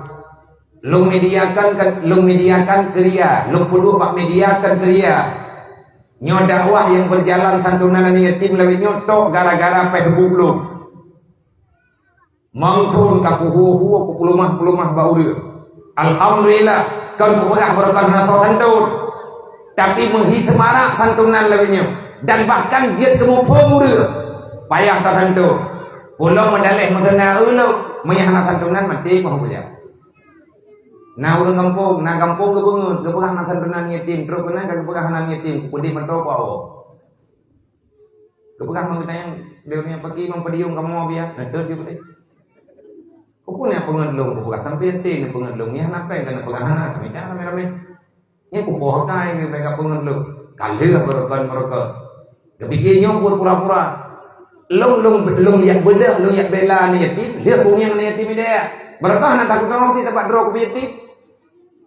Lôn mediakan kan, lôn mediakan keu ria, lôn peuduek bak mediakan keu ria. Nyoe dakwah nyang beujalan santunan aneuk yatim lawét nyoe tok gara-gara Facebook lôn. Mangkon ka kuhue-hue, kupeuleumah-peuleumah bak ureueng. Alhamdulillah, kon kupeugah barokon hana soe santun. Tapi meuhi seumarak santunan lagée nyoe, dan bahkan jeuet keu muphom ureuëng, payah tasantun. Ulôn meudaleh meuteuna ulôn, meunyoe hana santunan maté meuh bujang. Na ureuëng gampông, na gampông geubeungeut, geupeugah na santunan yatim, trok keunan ka geupeugah hana yatim, kupeudeh mantong pawoe. Geupeugah ngon geutanyoe, "Lôn nyang peuki ngon peudiyong kamoe biya, neutot jih peudeh." Keupeue na peungeut lôn, geupeugah sampoe yatim na peungeut lôn, nyan hana péng ka neupeugah hana, kami dah ramé-ramé. Nyan kupoh kai geupeugah peungeut lôn, ka lheueh beureukan-beureukan. Geupike nyoe buet pura-pura. Lôn, lôn, lôn jak beudôh, lôn jak bela aneuk yatim, lheueh kunyang aneuk yatim ideh. Beureukan hana takot Allah, si teumpat droe keu yatim.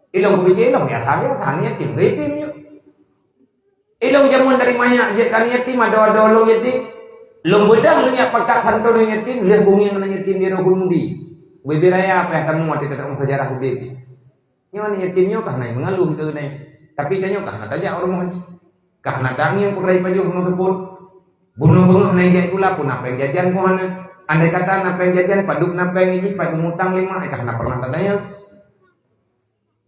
Ilôn geupike, ilôn biasa-biasa, aneuk yatim, yatim nyoe. Ilôn jameun dari manyak jeuet ka aneuk yatim, adoe-adoe lôn yatim. Lôn beudôh lôn jak pakat santun aneuk yatim, lheueh kunyang aneuk yatim di Rohul Mudi. Bubé raya payah tamu watée teuka sejarah udeb jih. Nyoe aneuk yatim nyoe ka hana meungalu keu nyoe. Tapi tanyoe ka hana tajak u rumoh jih. Ka hana tangieng putra ipajoh rumoh seupôt. Bunoe beungoh hana ijak sikula pun na péng jajan pun hana. Andai kata na péng jajan, padub na péng jih, padub mutang lima, eh, ka hana pernah tadayah.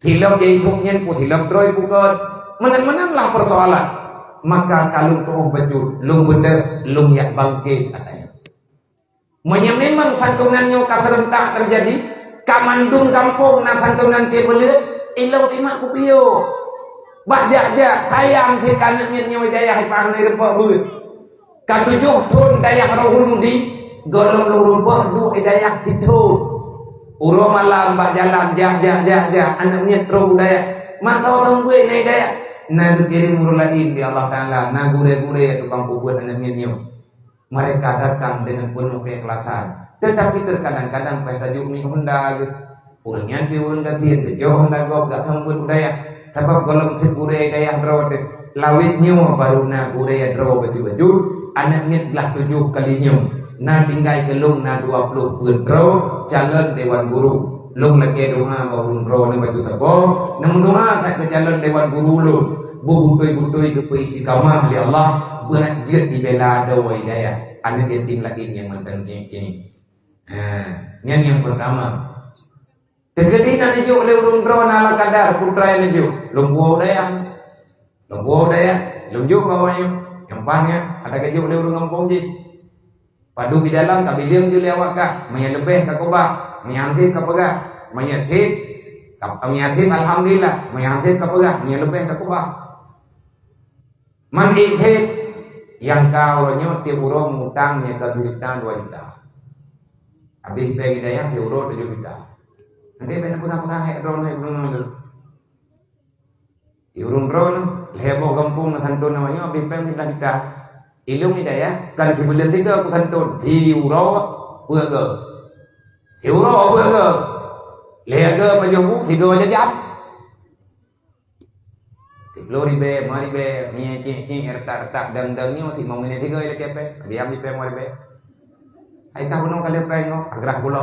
Silop jai khup nyan pun silop droe bukon. Meunan-meunan lah persoalan. Maka ka lôn tuoh bacut, lôn beudôh, lôn jak bangke, katanya. Meunyoe memang santunan nyoe ka seurentak teujadi, ka mandum gampông na santunan keu beuleuet, ilôn imat kupiôh. Bah jak-jak, sayang sit aneuk miet nyoe dayah ipah hana reupok beuet. Ka tujoh thon dayah Rohul Mudi, gohlom lôn rumpok duek dayah sithon. Uroe malam bak jalan, jak, jak, jak, jak, aneuk miet troh u dayah. Mantong seumbeuet na dayah. Na geukirém ureuëng laén lé Allah Taala, na gurée-gurée tukang peubuet aneuk miet nyoe. Mereka datang dengan penuh keikhlasan. Tetapi terkadang-kadang payah tajok mi honda geuh. Ureuëng nyan pi ureuëng gasien, teujoh honda gob gak sambot u dayah. Sabab gohlom sit gurée dayah droe teuh. Lawét nyoe barô na gurée droe bacut-bacut, aneuk miet blah tujoh kali nyoe. Na tinggai keu lôn na dua ploh peuet droe calon dewan guru. Lôn lakée doá bak ureuëng droe nyoe bacut saboh, neumeudoá that keu calon dewan guru lôn. Beubutôi-butôi geupeu istiqamah lé Allah, beuhat jeuet dibela doe dayah. Aneuk yatim laén nyang mantong céng-céng. Ha, nyan nyang peurtama. Teukeudi na neujok lé ureuëng droe na ala kadar putra nyang neujok. Lôn puwoe dayah. Lôn puwoe dayah. Lôn jok bak awak nyoe. Nyang paih nyan, ada geujok lé ureuëng gampông jih. Padub di dalam ka bileueng jok lé awak kah. Meunyo leubeh ka keubah. Meunyo han sép ka peugah. Meunyo sép, ka, meunyo sép alhamdulillah. Meunyo han sép ka peugah. Meunyo leubeh ka keubah. Man ék sép, nyang ka uroe nyoe tieb uroe mutang nyang ka sijuta dua juta. Habéh péng dayah tieb uroe tujoh juta. Nanti bèk peugah-peugah hék droeneuh, hék droeneuh. Di ureuëng droeneuh, lhée boh gampông na santun awak nyoe habéh péng siblaih juta. Ilôn di dayah, kan sibuleuen tiga ku santun, si uroe peuet goe. Si uroe peuet goe. Lhée goe pajoh bu, sigoe jajan. Siploh ribée, lima ribée, mie cik-cik, retak-retak, dang-dang nyoe, si mau minét tiga ilée kepé, biar mi pée lima ribée. Hai kah bunoe ka lheueh péng nyoe, agrah pulo.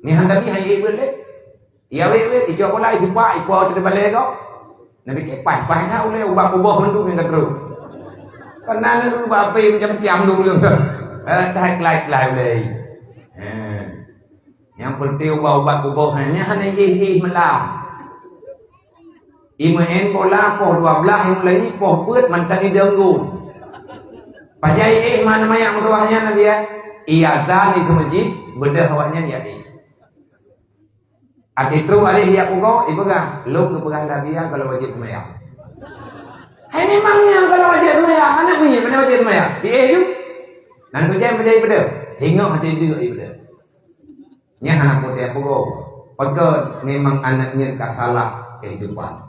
Mie han tapi hai ié beuet lé. Iya wék-wék, icok bola, isipak, ipo teubalée gob. Nabi ke paih-paih na ulée ubat kuboh mandum nyang ka trok. Keunan ubak api macam-macam dulu. Eh, tai kelai-kelai ulée. Eh. Nyang peunteng ubat-ubat kuboh nyan hana jih-jih meulah. Imeu'en bola poh dua blaih mulai poh peuet mantong idong gun. Pajan éh mana mayak meutuah nyan Nabi ya? Iya dan itu meuji beudôh awaknyan ya éh. Até trok alih ya pugo ipeugah, lôn geupeugah Nabi ya kalau wajéb seumayang. Hai memang ya kalau wajéb seumayang, aneuk mie mana wajéb seumayang? Di éh ju. Nan tu jan pajan ipeudeuh. Tengok até deuk ipeudeuh. Nyan hana kutem pugo. Pakon memang aneuk nyan ka salah kehidupan.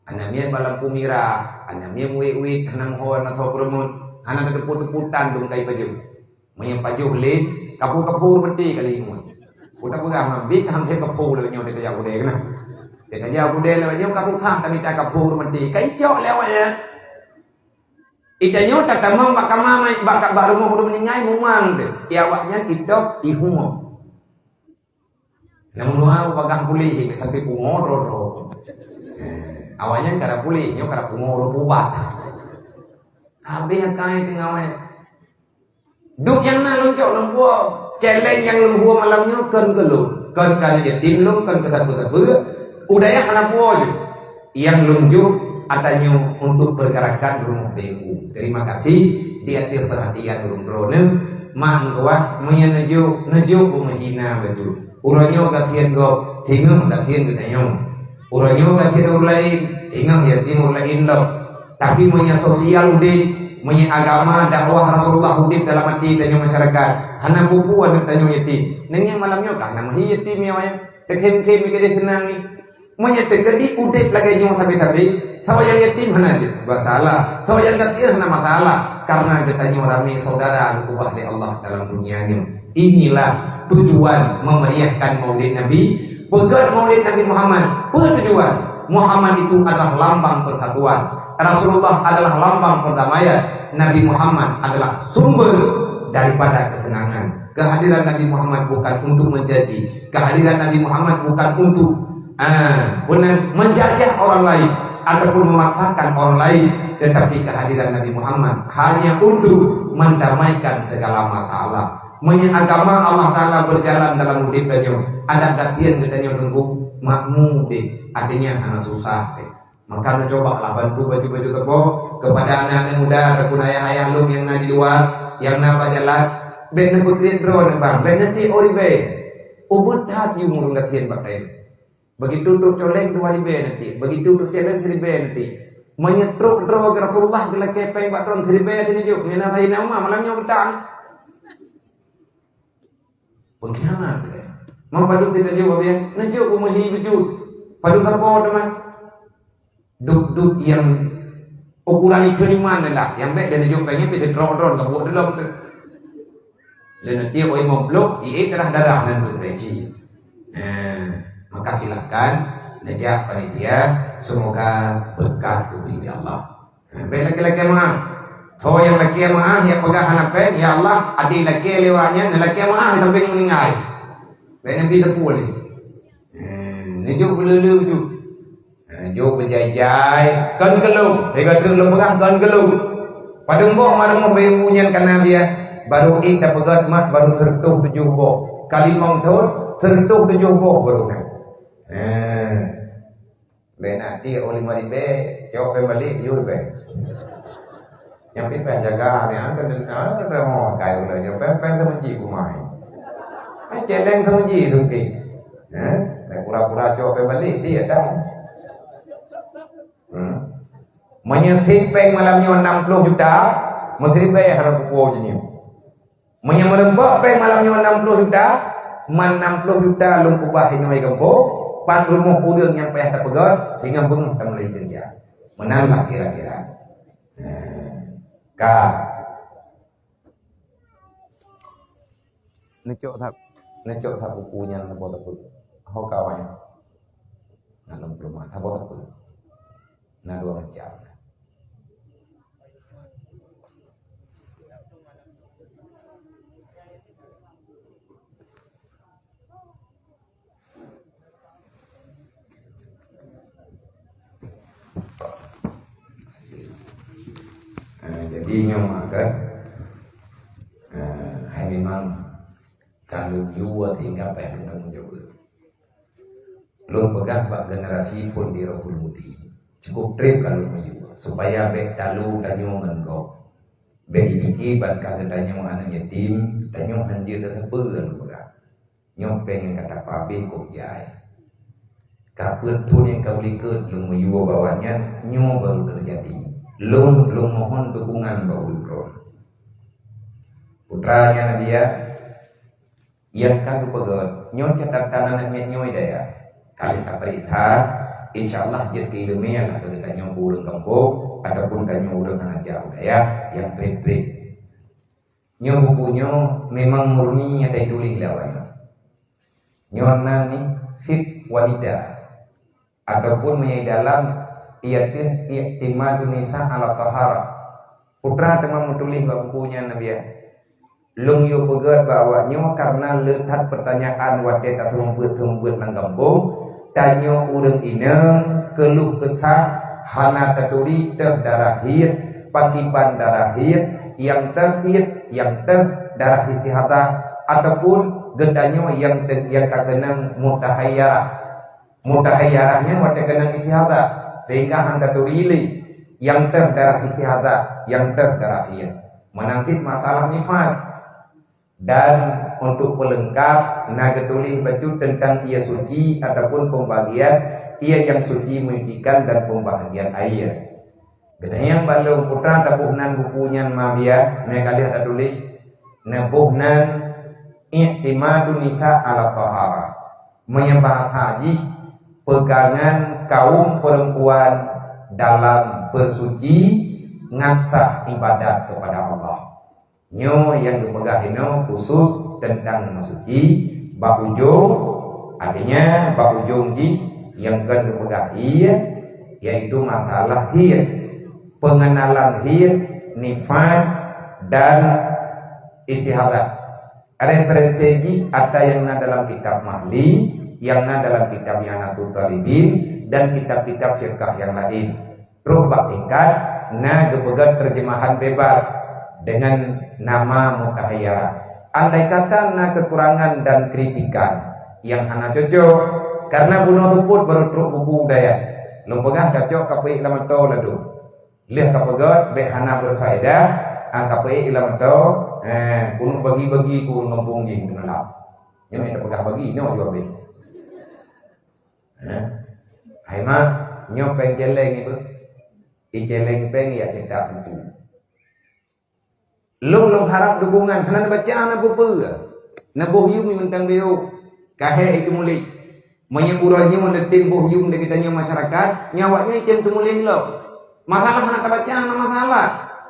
Aneuk nyan bak lampu mirah, aneuk nyan wék-wék hana meuho na soe peureumeun, hana teupeue-teupeue tan dum kai pajoh. Meunyo pajoh lé, kapu-kapu meuti kali imum. Kutak peugah mambik ham tem kapu lé nyoe teuka jak udé keunan. Teuka jak udé lé nyoe ka susah tamita kapu meuti. Ka icok lé awaknyan. Ita nyoe tatamong bak kama mai bak bak rumoh ureuëng meuninggai mumang teuh. Di awaknyan itôb ihue. Namun wah bagah puléh tapi pungo droe-droe. Awaknyan kada puléh, nyoe kada pungo ureuëng pubat. Habéh akai teungoh wéh. Duek nyang na lôn cok lôn puwoe. Challenge nyang lôn puwoe malam nyoe kon keu lôn. Kon ka yatim lôn, kon ka sapeue-sapeue, u dayah hana puwoe jih. Nyang lôn jok ata nyoe untuk pergerakan rumoh B M U. Terima kasih di ateueh perhatian ulôn droeneuh. Mak meutuah, meunyoe neujok, neujok beumeusina bacut. Uroe nyoe gasien gob, singoh gasien geutanyoe. Uroe nyoe gasien ureueng laén, singoh yatim ureueng laén lom. Tapi meunyoe sosial udeb, meunyoe agama, dakwah Rasulullah udeb dalam até tanyoe masyarakat, hana peue-peue aneuk tanyoe yatim. Nyan malam nyoe ka hana meuhi yatim nyoe, ya. Teukhém-khém keudeh seunang nyoe. Meunyoe teukeudi udeb lagèe nyoe sabe-sabe, saboh nyang yatim hana jeuet masalah, saboh nyang gasien hana masalah, karena geutanyoe ramé saudara geukeubah lé Allah dalam dunia nyoe. Inilah tujuan memeriahkan Maulid Nabi. Peugöt Maulid Nabi Muhammad, peue tujuan? Muhammad itu adalah lambang persatuan. Rasulullah adalah lambang perdamaian. Nabi Muhammad adalah sumber daripada kesenangan. Kehadiran Nabi Muhammad bukan untuk mencaci. Kehadiran Nabi Muhammad bukan untuk, ah, bukan menjajah orang lain ataupun memaksakan orang lain, tetapi kehadiran Nabi Muhammad hanya untuk mendamaikan segala masalah. Meunyoe agama Allah Taala berjalan dalam udeb tanyoe, adak gasien geutanyoe teungku, makmu deh, artinya hana susah deh. Maka neucobalah bantu baju-baju teuboh kepada aneuk-aneuk muda ataupun ayah-ayah lôn nyang na di luwa, nyang na bak jalan. Bèk neupeukreuet droe neuh bang, bèk neutiek ribèe. Ubeuet that yue ureueng gasien bak kayèe. Begitu trok coleng dua ribèe neutiek, begitu trok coleng siribèe neutiek. Meunyoe trok droe Rasulullah geulakèe pèng bak droe siribèe sineujok, nyan na Saidina Umar malam nyoe geutang. Pengkhianat geutanyoe. Mau padub teuh tajok, Abiya? Neujok beumehi beujeuet. Padub sapo teuma? Dub-dub nyang ukuran iman lah. Nyang bèk dan neujok kayèe pih sidroe-droe ka buet dilom tu. Lheuh neutiek limong ploh, ié darah-darah nan tu gaji. Nah, maka silahkan neujak panitia, semoga berkat diberi oleh Allah. Bèk lakèe-lakèe meu'ah. Tho nyang lakèe meu'ah, nyang peugah hana pèng, "Ya Allah, até lakèe lewat nyan, neulakèe meu'ah sampai meuninggai." Bèk Nabi teupeu lé. Eh, neujok beuleu-leu ju. Eh, jok beujai-jai, kon keu lôn. Teuga treuk lôn peugah, kon keu lôn. Padum boh malam meuh bayeue nyan ka na biya. Baru ék tapeugöt mat baru seureutôh tujoh boh. Ka limong thon, seureutôh tujoh boh baru na. Eh. Bèk na tiek limong ribèe, cok pèng balek, tujoh ribèe. Nyang pih payah jaga, ni, ah, kan, ah, kan, oh, kai udah, nyang pèng, pèng teumeuji kumai. Ai, celeng teumeuji tu, pi. Eh? Dah pura-pura cok pèng balek, tiek dah. Hmm. Meunyoe sép pèng malam nyoe enam puluh juta, meusiribèe hana kupo jeuneuh. Meunyoe meureumpok pèng malam nyoe enam puluh juta, man enam puluh juta lôn keubah inoe gampông, pat rumoh ureueng nyang payah tapeugöt, singoh beungoh tamulai keureuja. Meunan lah kira-kira. Nah, ka. Neucok that, neucok that buku nyan saboh teupeu. Ho kawan. Nah, enam puluh mah, saboh teupeu. Nah, dua macam. Eh, jadi nyoe maka, eh, hai memang ka lôn yue sehingga payah lôn tanggong jaweueb. Lôn peugah bak generasi phon di Rohul Mudi, cukup trép ka lôn yue supaya bèk talu tanyoe ngon gob. Bèk jipike ban ka geutanyoe aneuk yatim, tanyoe hanjeuet sapeue lôn peugah. Nyoe pèng nyang ka tapabeh kok jai. Ka peuet thon nyang ka u likot lôn meuyue bak awaknyan, nyoe baru teujadi. Lôn, lôn mohon dukungan bak ulôn droe. Putra nyan Abiya, nyang ka geupeugöt, nyoe catatan aneuk miet nyoe daya. Ka lheueh tapeuriksa, insya Allah jeuet keu ileumèe lah keu geutanyoe ureueng gampông ataupun tanyoe ureueng hana jak u dayah nyang trép-trép. Nyoe buku nyoe memang murni nyang tatuléh lé awaknyan. Nyoe nan nih fiqh wanita ataupun meunyoe dalam iaitu i'timadun nisa ala taharah. Putra teuma meutuléh bak buku nyan Abiya. Lôn yue peugöt bak awaknyoe kareuna le that peutanyaan watèe taseumeubeuet-seumeubeuet lam gampông, tanyoe ureueng inong keuluh keusah hana taturi teuh darah hiet, pakriban darah hiet, nyang teuh hiet, nyang teuh darah istihadah, ataupun geutanyoe nyang te-, nyang ka keunong mutahayyarah. Mutahayyarah nyan watée keunong istihadha, sehingga hana taturi lé nyang teuh darah istihadha, nyang teuh darah haid. Meunan cit masalah nifas. Dan untuk pelengkap, na geutuléh bacut teuntang ie suci ataupun pembagian ie nyang suci menyucikan dan pembagian air. Geutanyoe nyang balom putra taboh nan buku nyan ma biya, meukaléh tatuléh, neuboh nan I'timadu nisa ala taharah. Meunyoe bahasa jih, pegangan kaum perempuan dalam bersuci ngon sah ibadat kepada Allah. Nyoe nyang geupeugah inoe khusus teuntang meusuci bak ujong, artinya bak ujong jih nyang kon geupeugah ie, yaitu masalah haid, pengenalan haid, nifas, dan istihadha. Referensi jih ata nyang na dalam kitab Mahli, nyang na dalam kitab I'anatut Thalibin, dan kitab-kitab fiqah nyang laén. Trok bak tingkat na geupeugét terjemahan bebas dengan nama mutahayyarah. Andai kata na kekurangan dan kritikan nyang hana cocok, karena bunoe seupôt baru trok buku dayah. Lôn peugah cocok kapeuék lam atô ladôm. Lheueh kapeugét bék hana berfaedah, ah, kapeuék lam atô, eh, keuneuk bagi-bagi keu ureuëng gampông jih deungon lam. Nyoe tapeugah bagi, nyoe jua beh. Eh? Hai mak, nyoe péng céléng ibu. Iceleng péng ya cetak buku. Lôn lôn harap dukungan, hana neubaca hana peue-peue. Neuboh yuem mantong beu. Kahé itu mulih. Meunyoe uroe nyoe neutem boh yuem di geutanyoe masyarakat, nyoe awaknyoe item teumuléh lom. Masalah hana tabaca hana masalah.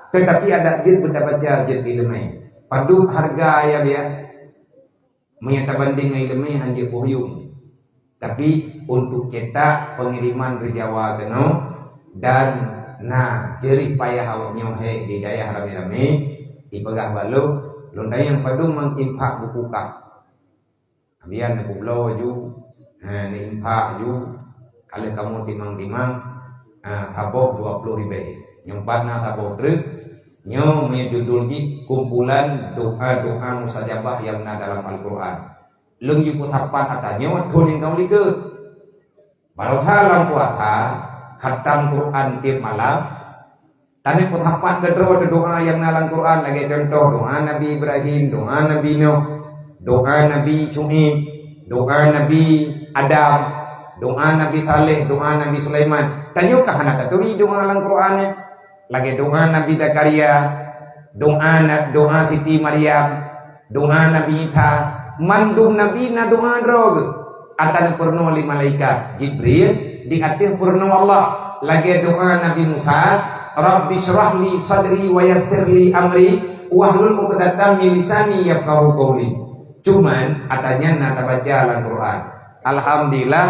Tetapi adak jeuet beutabaca jeuet ileumé. Padub hareuga ya biya. Meunyoe tabandéng ngon ileumé hanjeuet boh yuem. Tapi untuk cetak pengiriman reujawa keunoe dan na jerih payah awaknyoe hék di dayah ramé-ramé, ipeugah bak lôn, lôn tanyong padum mang infak buku kah. Abian neupubloe ju, eh, neuinfak ju, ka lheueh kamoe timang-timang, eh, saboh dua ploh ribèe. Nyoe pat na saboh treuk, nyoe meujudul jih kumpulan doa-doa mustajabah nyang na dalam Al-Qur'an. Lôn jipeusapat ata nyoe thon nyang ka u likot. Baroesa lam puasa, khatam Qur'an tiep malam, tanyoe peusapat keudroe doa nyang na lam Qur'an, lagèe contoh doa Nabi Ibrahim, doa Nabi Nuh, doa Nabi Syu'aib, doa Nabi Adam, doa Nabi Saleh, doa Nabi Sulaiman. Tanyoe ka hana taturi doa lam Qur'an nyan. Lagèe doa Nabi Zakaria, doa na-, doa Siti Maryam, doa Nabi Isa, mandum nabi na doa droe geuh. Ata neupeurunoe lé malaikat Jibril di ateueh peurunoe Allah. Lagèe doa Nabi Musa, "Rabbi syrah li sadri wa yassir li amri wahlul 'uqdatam min lisani yafqahu qauli." Cuman ata nyan na tabaca lam Qur'an. Alhamdulillah,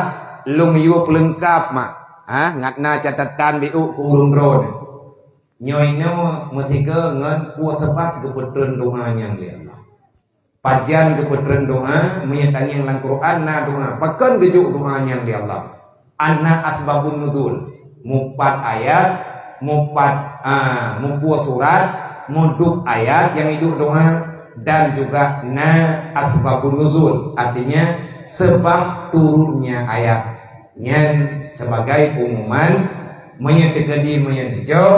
lôn yue peulengkap mak. Ha, ngat na catatan biuk keu ulôn droe. Nyoe inoe meusikeue ngon peue sabab geupeutreun doa nyan lé Allah. Pajan geupeutreun doa, meunyoe tangieng lam Qur'an na doa. Pakon geujok doa nyan lé Allah? Ana asbabun nuzul. Mupat ayat, mupat, ah, mupue surat, mudub ayat nyang ijok doa, dan juga na asbabun nuzul, artinya sebab turunnya ayat. Nyan sebagai pengumuman, meunyoe teukeudi meunyoe neujok,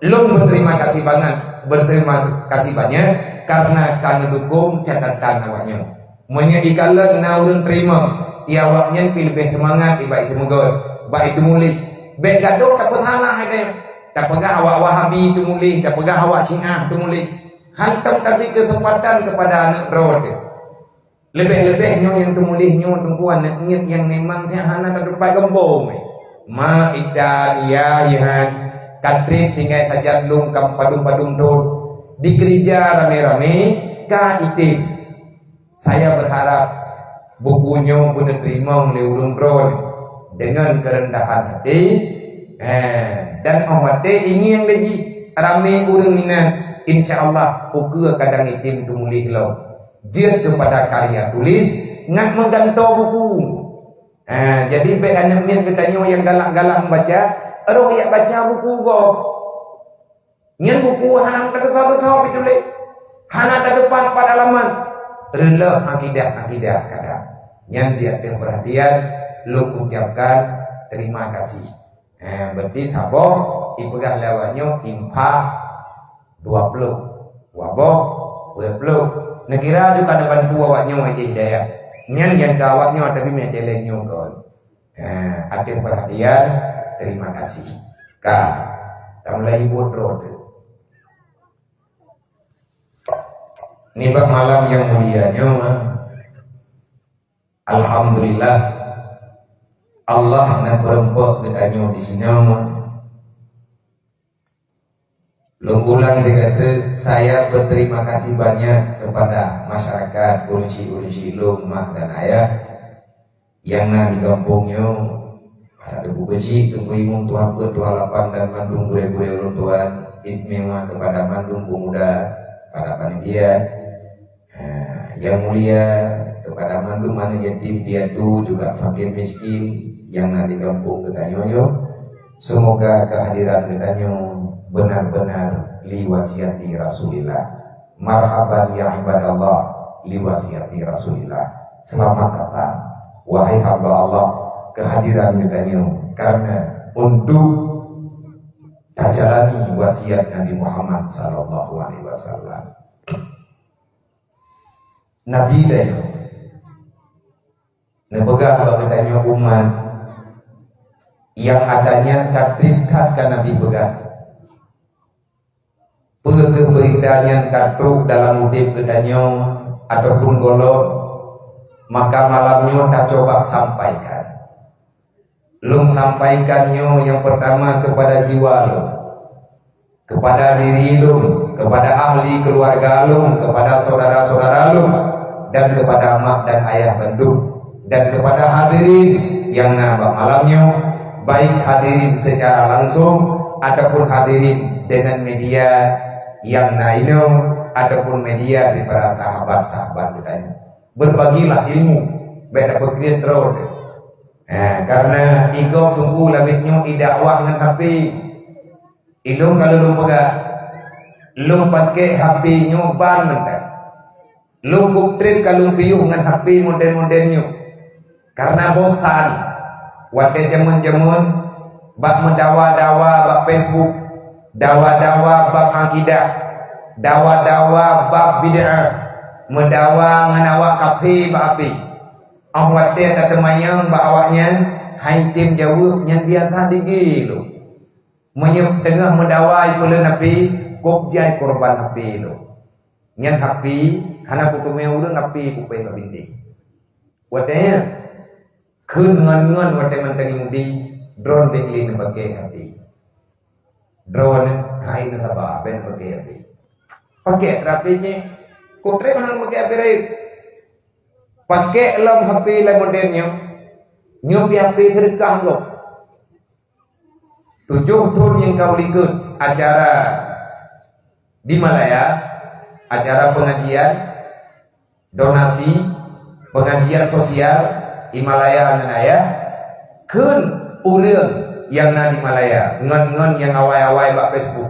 lôn berterima kasih banget, berterima kasih banyak karena ka neudukung catatan awaknyoe. Meunyoe ikalon na ureuëng teurimong, ya awaknyan pih leubeh seumangat bak itu meugot, bak itu mulih. Bék gadoh tapeusalah hai teuh. Tapeugah awak Wahabi itu mulih, tapeugah awak Syiah itu mulih. Hantom tabri kesempatan kepada aneuk droe teuh. Leubeh-leubeh nyoe nyang teumuléh nyoe teungku aneuk miet nyang memang hana teupat geumbong. Ma ita iya ihan katreb tinggai sajan lôn kam padum-padum thon. Dikeurija ramé-ramé ka item. Saya berharap buku nyoe beuneuterimong lé ureuëng droe deungon keureundahan até, eh, dan óh watée ingieng lé jih ramé ureuëng minat, insya Allah ukeue kadang item teumuléh lom. Jeuet keupada karya tulis ngat meugantoe buku. Ha, jadi bék aneuk miet geutanyoe nyang galak-galak meubaca, roh jak baca buku gob. Nyan buku hana teukeusah-keusah pih tuléh. Hana teukepat pat alamat. Reulôh akidah-akidah kadang. Nyan di ateueh peurhatian, lôn ucapkan terima kasih. Eh, berarti saboh ipeugah lé awaknyoe infak dua ploh, waboh dua ploh. Neukira juga ada bantu awaknyoe di hidayah. Nyan nyang ka awaknyoe tapi meucéleng nyoe kon. Eh, ateueh peurhatian, terima kasih. Ka, tamulai buet droe teuh. Nibak malam nyang mulia nyoe, alhamdulillah, Allah na peureumpok geutanyoe di sinoe. Lôn ulang lagée teuk, saya berterima kasih banyak kepada masyarakat, ureuëng syik-ureuëng syik lôn, mak dan ayah, nyang na di gampông nyoe, para teungku keuchik, teungku imum, tuha peuet, tuha lapan, dan mandum gurée-gurée ulôn tuan, istimewa kepada mandum pemuda, para panitia, eh, yang mulia, kepada mandum aneuk yatim piatu, juga fakir miskin nyang na di gampông geutanyoe nyoe. Semoga kehadiran geutanyoe benar-benar liwasiati Rasulillah. Marhaban ya ibadallah, liwasiati Rasulillah. Selamat datang, wahai hamba Allah, kehadiran geutanyoe karena untuk tajalani wasiat Nabi Muhammad sallallahu alaihi wasallam. Nabi dayoe neupeugah bak geutanyoe umat nyang ata nyan ka treb that ka Nabi peugah. Peue kheueh beurita nyan ka trok dalam udeb geutanyoe ataupun gohlom, maka malam nyoe tacoba sampaikan. Lôn sampaikan nyoe nyang peurtama keupada jiwa lôn, keupada diri lôn, keupada ahli keuluwarga lôn, keupada syedara-syedara lôn, dan keupada mak dan ayah bandum, dan keupada hadirin nyang na bak malam nyoe, baik hadirin secara langsung ataupun hadirin dengan media nyang na inoe ataupun media daripada sahabat-sahabat geutanyoe. Berbagilah ilmu, bék tapeukriet droe teuh. Ha, karena igob teungku lamét nyoe idakwah ngon H P. Ilôn ka lôn peugah, lôn pakék H P nyoe ban mantong. Lôn kok treb ka lôn piôh ngon H P model-model nyoe. Karena bosan. Watée jameun-jameun bak meudawa-dawa bak Facebook, dawa-dawa bak akidah, dawa-dawa bak bid'ah, meudawa ngon awak kafé bak api. Óh watée tateumanyong bak awaknyan, hai tem jaweueb nyan biasa digi lôn. Meunyoe teungoh meudawa ipeuleueh api, kok jai korban api lôn. Nyan api hana kuteumé ureuëng api kupéh bak bintéh. Watée nyan, kheun ngon-ngon watée mantong Yahudi, droeneuh bék lé neupakék api. Droeneuh hai neusaba bék neupakék api. Pakék api jih, kok treb hana neupakék api laén. Pakék lom api lé model nyoe. Nyoe pih api seudeukah gob. Tujoh thon nyang ka u likot acara di Malaya, acara pengajian, donasi, pengajian sosial di Malaya ngon ayah, kheun ureuëng nyang na di Malaya ngon-ngon nyang awai-awai bak Facebook.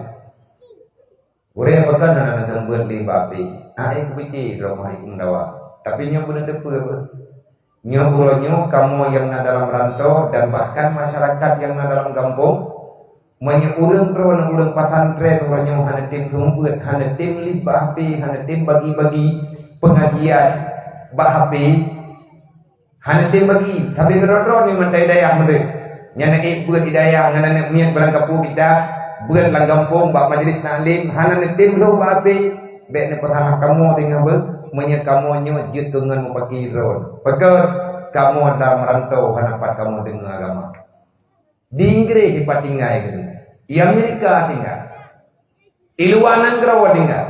Ureuëng pakon hana neuseumeubeuet lé bak api, hai kupike droe hai kumeudawa. Tapi nyoe beuneuteupeu beuh. Nyoe uroe nyoe kamoe nyang na dalam rantau dan bahkan masyarakat nyang na dalam gampông, meunyoe ureuëng droeneuh ureuëng pesantren uroe nyoe hana tem seumeubeuet, hana tem lé bak api, hana tem bagi-bagi pengajian bak api, hana tem bagi, tapi keudroe-droe nyoe mantong hidayah meuteuk. Nyan na ék beuet hidayah ngon aneuk miet barangkapeue kita, beuet lam gampông bak majlis taklim, hana neutem lhôh bak api. Bék neupeusalah kamoe teungoh beuh, meunyoe kamoe nyoe jeuet keu ngon mupaki droe. Pakon? Kamoe lam rantau hana pat kamoe deungoe agama. Di Inggréh pat tinggai keuh, i Amerika tinggai, i luwa nanggroe tinggai.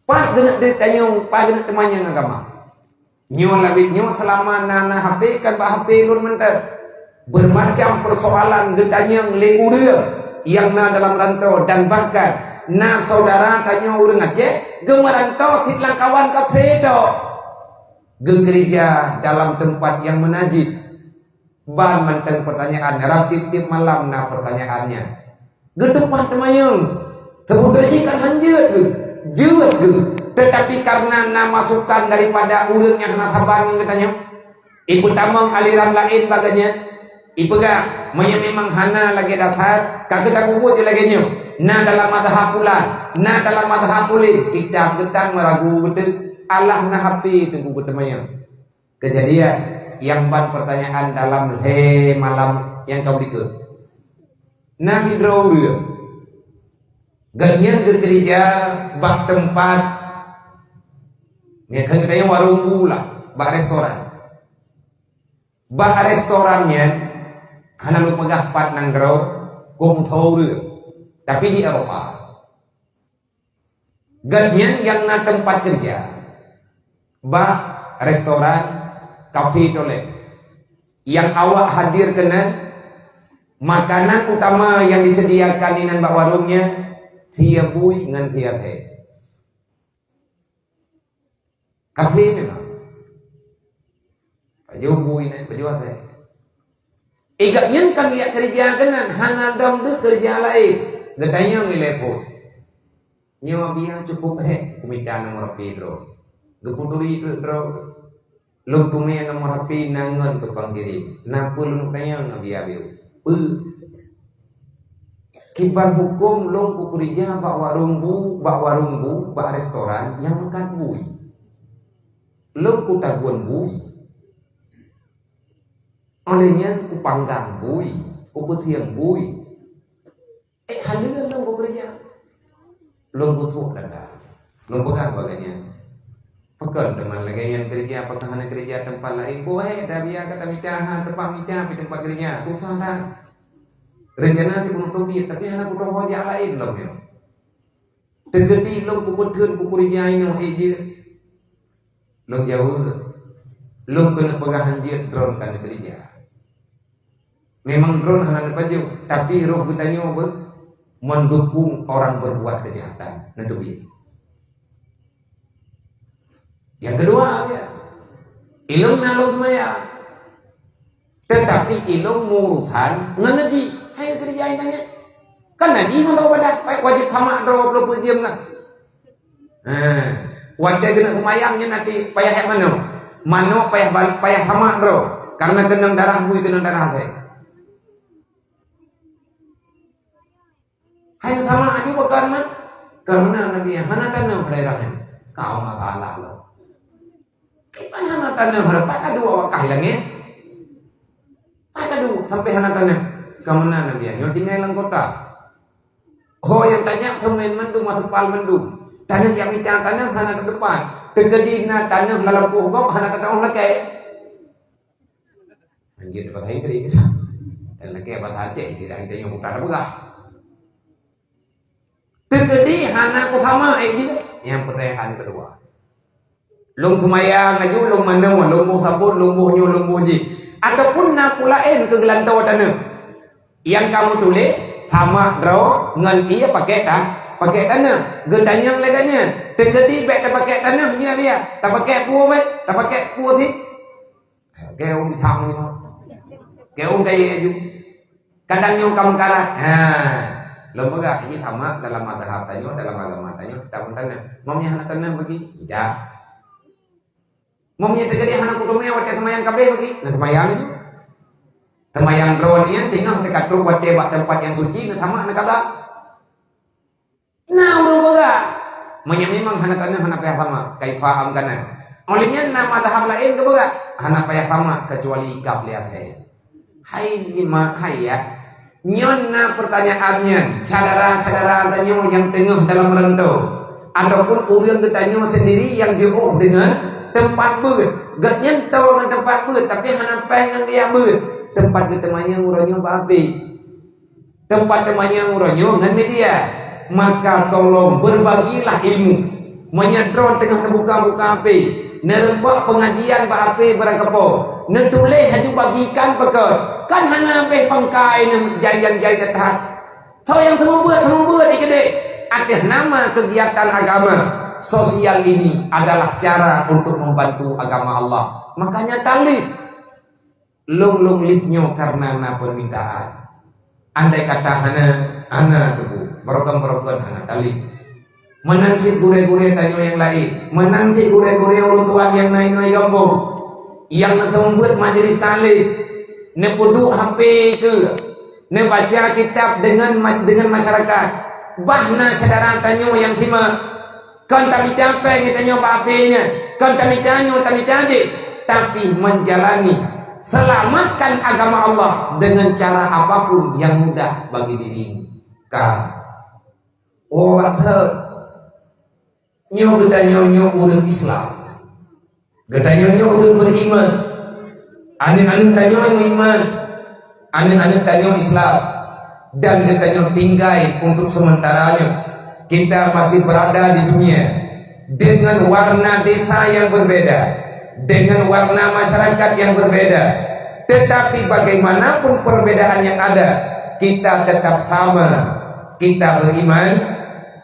Pat geuneuk tanyong, pat geuneuk teumanyong agama. Nyoe labit nyoe seulama na, na H P kan bak H P lôn mantong. Bermacam persoalan geutanyong lé ureuëng nyang na dalam rantau dan bahkan na saudara tanyoe ureuëng Aceh geumeurantau cit lam kawan kafé tok. Geukeureuja dalam teumpat nyang meunajis. Ban mantong pertanyaan, ram tiep-tiep malam na pertanyaan nyan. Geutupat teumanyong, teubeutôi jih kan han jeuet geuh, jeuet geuh. Teutapi kareuna na masukan daripada ureuëng nyang hana saban ngon geutanyoe, ipeutamong aliran laén bak geuh nyan, ipeugah, meunyoe memang hana lagée dasar, ka keuh tapeubuet lagée nyoe, na dalam mazhab pulan, na dalam mazhab pulan, kitab geutanyoe meuragu geutanyoe, alah na H P teungku geuteumanyong. Keujadian nyang ban peurtanyaan dalam lhée malam nyang ka beulikot. Na sidroe ureuëng, gobnyan geukeurija bak teumpat, nyan kheun geutanyoe warong bu lah, bak restoran. Bak restoran nyan, hana lôn peugah pat nanggroe, kok meusaboh ureuëng, tapi di Eropa. Gobnyan nyang na teumpat keureuja bak restoran, kafe, tolet. Nyang awak hadir keunan, makanan utama nyang disediakan inan bak warong nyan, sie bui ngon sie thée. Kafe memang. Pajoh bui nyan, pajoh thée. Gobnyan kan jak keureuja keunan, hana dong deuh keureuja laén. Geutanyong ilée phon. Nyoe biang cukup hék, kumita nomor H P droe. Geuputuri treuk droe. Lôn teumé nomor H P na ngon tukang kirém. Na peue lôn tanyong ngon biya-biya? Peue? Kiban huköm lôn kukeurija bak warong bu, bak warong bu, bak restoran nyang meukat bui. Lôn kutagun bui. Óh lheueh nyan kupanggang bui, kupeusieng bui. Eh, haleue lôn kukeurija. Lôn kusuek dada. Lôn peugah bak gobnyan. Pakon teuma lagée nyan keureuja, pakon hana keureuja teumpat laén? Boh hék, dah biasa ka tamita, hana teumpat mita pih teumpat keureuja. Susah that. Rencana si keuneuk teubiet, tapi hana kutoho jak laén lom nyoe. Teukeudi lôn kupeutheun kukeurija inoe, eh, jeuet. Lôn jaweueb, lôn keuneuk peugah hanjeuet droe ka neukeurija. Memang droe hana neupajoh, tapi roh geutanyoe beu mendukung orang berbuat kejahatan. Neuteubiet. Nyang keudua, ya, ilôn na lôn seumayang. Teutapi ilôn meuurusan ngon najih. Hai keureuja nyang nyan. Kan najih ngon ibadah, wajéb tamat droe ploh peuet jeuem kan. Ha, watée keuneuk seumayang nyan até payah jak manok. Manok payah bal-, payah tamat droe. Karena keunong darah bui, keunong darah asai. Hai sama aju bakar na. Kareuna Nabi hana tanoh daerah nyan. Kau masalah lo. Kiban hana tanoh, hana pat adu awak kah langét. Pat adu sampai hana tanoh. Kareuna Nabi nyoe tinggai lam kota. Ho nyang tajak semen mandum, masuk pal mandum. Tanoh jak mita tanoh hana teudepan. Teukeudi na tanoh lam lampôh gob hana tanoh lakée. Anjir bahasa Inggris. Dan lagée bahasa Aceh, tidak kita yang putar peugah. Teukeudi hana kusama, eh, jih. Nyang peurtanyaan keudua. Lôn seumayang aju, lôn manoe, lôn boh sabot, lôn boh nyoe, lôn boh jih. Ataupun na peue laén keu geulantoe tanoh. Nyang ka meutuléh, sama droe ngon ie pakèk ta-, pakèk tanoh. Geutanyong lagée nyan, teukeudi bèk tapakèk tanoh jih, biya, tapakèk peue bèk, tapakèk peue sit. Keu ureueng bidang nyoe. Keu ureueng kaya aju. Kadang nyoe ka meukarat. Ha. Lôn peugah, ini sama dalam mazhab tanyoe, dalam agama tanyoe, tak pun tanah. Mam nyang hana tanah bagi? Tidak. Mam nyang teukeudi hana kuteumé watée seumayang kabéh bagi? Nah, seumayang itu. Seumayang droe nyan teungoh teuka trok watée bak teumpat nyang suci, nah, sama, nah, kaba. Na ureueng peugah, meunyoe memang hana taneuh hana payah sama, kaifa amkana. Óh lheueh nyan na mazhab laén geupeugah, hana payah sama keucuali kab lé asèe. Hai lima, hai ya. Nyoe na peurtanyaan nyan, syedara-syedara tanyoe nyang teungoh dalam rantau, ataupun ureueng geutanyoe sendiri nyang jiôh deungon teumpat beuet. Gobnyan toe ngon teumpat beuet, tapi hana péng ngon geujak beuet. Teumpat geuteumanyong uroe nyoe bak api. Teumpat teumanyong uroe nyoe ngon media, maka tolong berbagilah ilmu. Meunyoe droe teungoh neubuka-buka api, neureumpok peungajian bak api barangkapeue, neutuléh laju bagikan peukot. Kan hana habéh pangkai neuh jai nyang jai that-that. Soe nyang seumeubeuet, seumeubeuet, eh, keudéh. Ateueh nama kegiatan agama, sosial ini adalah cara untuk membantu agama Allah. Makanya talib. Lôn-lôn live nyoe kareuna na peurmintaan. Andai kata hana, hana tubu, barokon-barokon hana talib. Meunan cit gurée-gurée tanyoe nyang laén, meunan cit gurée-gurée ureuëng tuan nyang na inoe gampông, nyang neuseumeubeuet majelis taklim, neupeuduek H P keu, neubaca kitab deungon ma-, deungon masyarakat. Bah na syedara tanyoe nyang simak, kon tamita péng geutanyoe bak H P nyan, kon tamita nyoe tamita jih, tapi menjalani, selamatkan agama Allah dengan cara apapun yang mudah bagi dirimu. Ka. Oh, bak thot. Nyoe geutanyoe nyoe ureuëng Islam. Geutanyoe nyoe ureuëng beriman. Aneuk-aneuk tanyoe meuiman. Aneuk-aneuk tanyoe Islam. Dan geutanyoe tinggai untuk sementara nyoe. Kita masih berada di dunia dengan warna desa yang berbeda, dengan warna masyarakat yang berbeda. Tetapi bagaimanapun perbedaan yang ada, kita tetap sama. Kita beriman,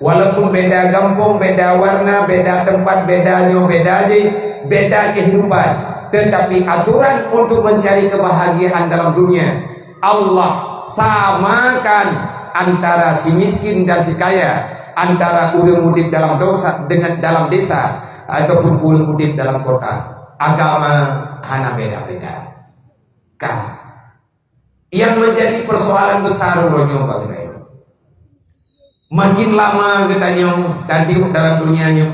walaupun beda gampông, beda warna, beda tempat, beda nyoe, beda jih, beda kehidupan, tetapi aturan untuk mencari kebahagiaan dalam dunia, Allah samakan antara si miskin dan si kaya, antara ureuëng udeb dalam dosa dengan dalam desa, ataupun ureuëng udeb dalam kota. Agama hana beda-beda. Ka. Yang menjadi persoalan besar uroe nyoe bak geutanyoe. Makin lama geutanyoe tadiuk dalam dunia nyoe,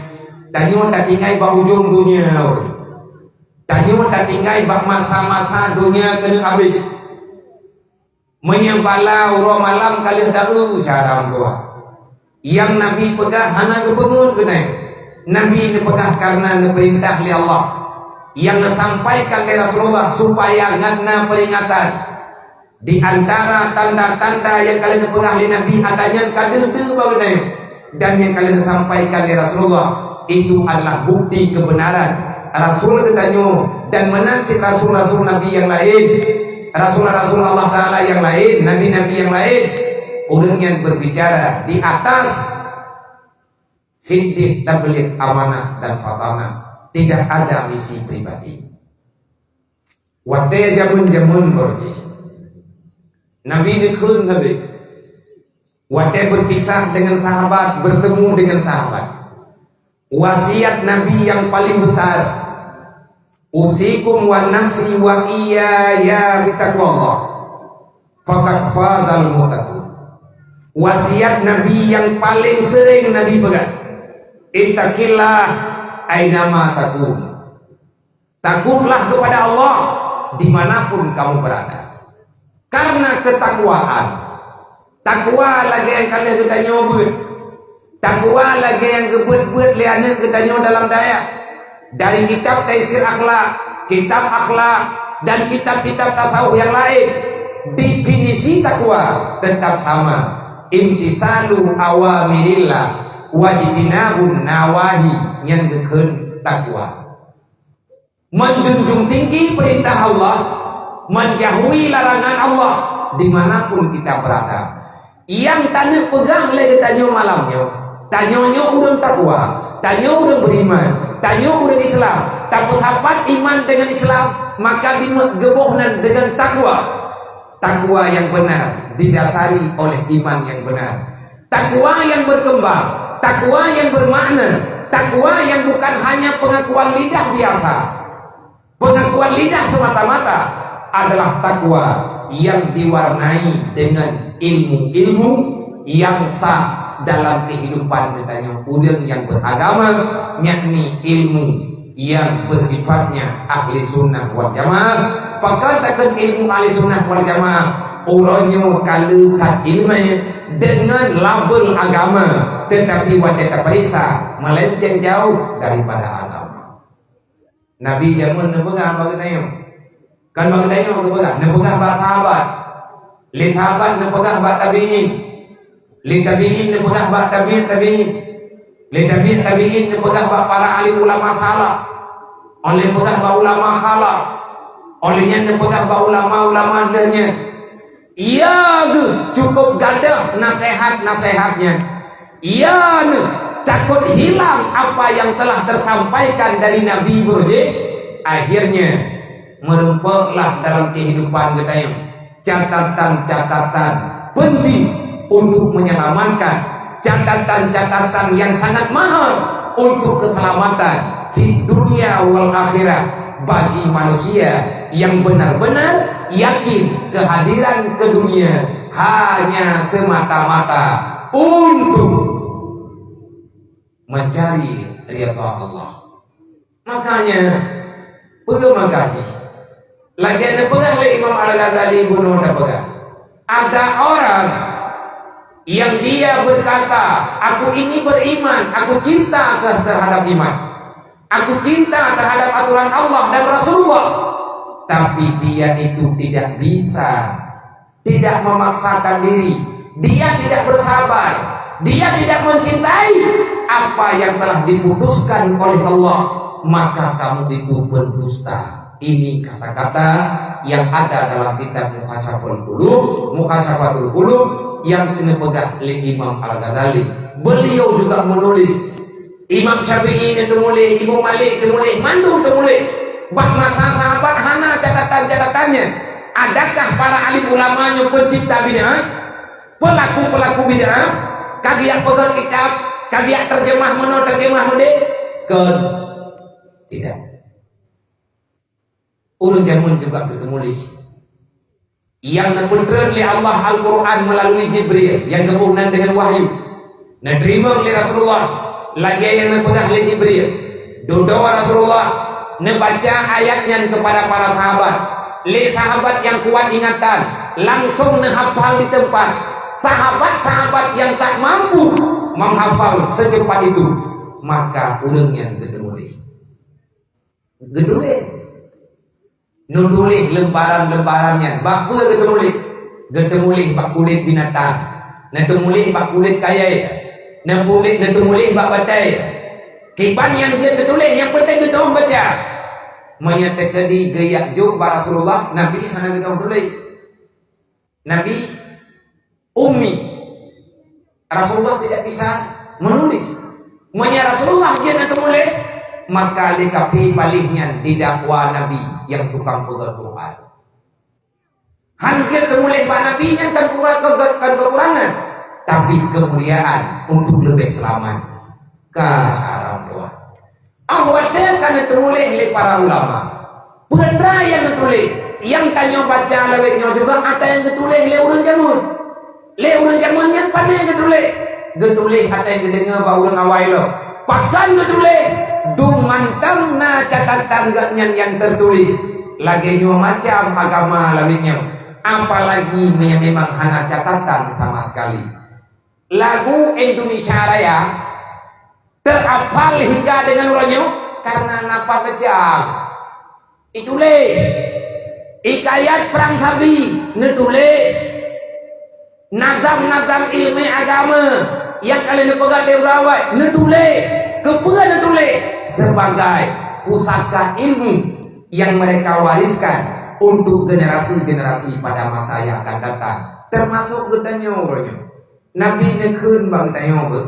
tanyoe tatinggai bak ujong dunia uroe nyoe. Tanyoe tatinggai bak masa-masa dunia keuneuk habéh. Meunyoe bala uroe malam ka lheueh daeu cara meutuah. Nyang Nabi peugah hana geupeungeut keunoe. Nabi neupeugah kareuna neupeurintah lé Allah. Nyang neusampaikan lé Rasulullah supaya ngat na peuringatan. Di antara tanda-tanda nyang ka lheueh neupeugah lé Nabi ata nyan ka deuh-deuh bagoe dan nyang ka lheueh neusampaikan lé Rasulullah, itu adalah bukti kebenaran Rasul geutanyoe dan meunan cit rasul-rasul Nabi nyang laén, rasul-rasul Allah Taala nyang laén, nabi-nabi nyang laén. Ureuëng nyan berbicara di atas siddiq, tabligh, amanah, dan fatanah. Tidak ada misi pribadi. Watée jameun-jameun baroe jih, Nabi neukheun sabe. Watée berpisah dengan sahabat, bertemu dengan sahabat. Wasiat Nabi yang paling besar, "Usikum wa nafsi wa iyaya bitaqwallah. Faqad fazal muttaqun." Wasiat Nabi yang paling sering Nabi peugah, "Ittaqillah ainama takun." Takutlah kepada Allah dimanapun kamu berada. Karena ketakwaan, takwa lagée nyang ka lheueh geutanyoe beuet, takwa lagée nyang geubeuet-beuet lé aneuëk geutanyoe dalam dayah. Dari kitab Taisir Akhlak, kitab Akhlak, dan kitab-kitab tasawuf nyang laén, definisi takwa tetap sama. Imtisalu awamirillah wajtinabun nawahi, nyan geukheun takwa. Menjunjung tinggi perintah Allah, menjauhi larangan Allah dimanapun kita berada. Nyang taneuk peugah lé geutanyoe malam nyoe, tanyoe nyoe ureuëng takwa, tanyoe ureuëng beriman, tanyoe ureuëng Islam, tapeusapat iman dengan Islam, maka dime-, geuboh nan dengan takwa. Takwa yang benar didasari oleh iman yang benar. Takwa yang berkembang, takwa yang bermakna, takwa yang bukan hanya pengakuan lidah biasa. Pengakuan lidah semata-mata adalah takwa yang diwarnai dengan ilmu-ilmu yang sah dalam kehidupan geutanyoe ureuëng yang beragama, yakni ilmu yang bersifatnya ahli sunnah wal jamaah. Pakon takheun ilmu ahli sunnah wal jamaah? Uroe nyoe ka leukat ileumèe deungon label agama, teutapi watèe tapeuriksa meulenceng jauh daripada agama. Nabi jameun neupeugah bak geutanyoe. Kan bak geutanyoe geupeugah, neupeugah bak sahabat. Lé sahabat neupeugah bak tabi'in. Lé tabi'in neupeugah bak tabi'ut tabi'in. Lé tabi'ut tabi'in neupeugah bak para alim ulama salaf. Óh lheueh peugah bak ulama khalaf. Óh lheueh nyan neupeugah bak ulama-ulama lheueh nyan. Iya geuh cukup gadoh naseuhat-naseuhat nyan. Iya neuh takot hilang apa yang telah tersampaikan dari Nabi beurujéh. Akhirnya, meurumpoklah dalam kehidupan geutanyoe catatan-catatan penting untuk menyelamatkan Catatan-catatan yang sangat mahal untuk keselamatan di dunia wal akhirah bagi manusia yang benar-benar yakin kehadiran ke dunia hanya semata-mata untuk mencari ridha Allah. Makanya, peue maka jih? Lagée neupeugah lé Imam Al-Ghazali bunoe neupeugah, ada orang yang dia berkata, "Aku ini beriman, aku cinta ke-, terhadap iman. Aku cinta terhadap aturan Allah dan Rasulullah." Tapi dia itu tidak bisa, tidak memaksakan diri, dia tidak bersabar, dia tidak mencintai apa yang telah diputuskan oleh Allah, maka kamu itu berdusta. Ini kata-kata yang ada dalam kitab Mukhasyafatul Qulub, Mukhasyafatul Qulub yang neupeugah lé Imam Al-Ghazali. Beliau juga menulis, Imam Syafi'i neuteumuléh, Imam Malik teumuléh, mandum teumuléh. Bak masa sahabat hana catatan-catatan nyan. Adakah para alim ulama nyoe pencipta bid'ah? Pelaku-pelaku bid'ah? Ka geujak peugét kitab, ka geujak terjemah meunoe, terjemah meudéh? Kon. Tidak. Ureuëng jameun juga geuteumuléh. Nyang neupeutreun lé Allah Al-Qur'an meulalu Jibril, nyang geuboh nan deungon wahyu. Neuteurimong lé Rasulullah, lagée nyang neupeugah lé Jibril. Dudoe Rasulullah neubaca ayat nyan keupada para sahabat. Lé sahabat nyang kuat ingatan, langsong neuhafal di teumpat. Sahabat-sahabat nyang tak mampu menghafal secepat itu, maka ureuëng nyan geuteumuléh. Geutuléh. Neutuléh lembaran-lembaran nyan. Bak peue geuteumuléh? Geuteumuléh bak kulét binatang. Neuteumuléh bak kulét kayée. Neutuléh, neuteumuléh bak batée. Kiban nyang jeuet geutuléh, nyang peunteng geutuléh baca. Meunyoe teukeudi geujak jok bak Rasulullah, Nabi hana geutuléh tuléh. Nabi ummi. Rasulullah tidak bisa menulis. Meunyoe Rasulullah jeuet neuteumuléh, maka lé kaphé paléh nyan didakwa Nabi nyang tukang peugét Quran. Han jeuet teumuléh bak Nabi nyan kan kurang, kan kekurangan, tapi kemuliaan untuk leubeh seulamat. Ka syara meutuah. Óh watée ka neuteumuléh lé para ulama, peue teuma nyang neutuléh? Nyang tanyoe baca lawét nyoe juga atra nyang geutuléh lé ureuëng jameun. Lé ureuëng jameun nyan pane geutuléh? Geutuléh atra nyang geudeungoe bak ureuëng awai lom. Pakon geutuléh? Dum mantong na catatan gobnyan nyang teutuléh. Lagée nyoe macam agama lawét nyoe, apalagi meunyoe memang hana catatan sama sekali. Lagu Indonesia Raya terhafal hingga dengan uroe nyoe karena napa meucam. Ituléh. Hikayat Perang Sabi neutuléh. Nazam-nazam ilmu agama nyang ka lheueh neupeugah lé ureuëng awai neutuléh. Keupeue neutuléh? Sebagai pusaka ilmu yang mereka wariskan untuk generasi-generasi pada masa yang akan datang, termasuk geutanyoe uroe nyoe. Nabi neukheun bak geutanyoe beuh.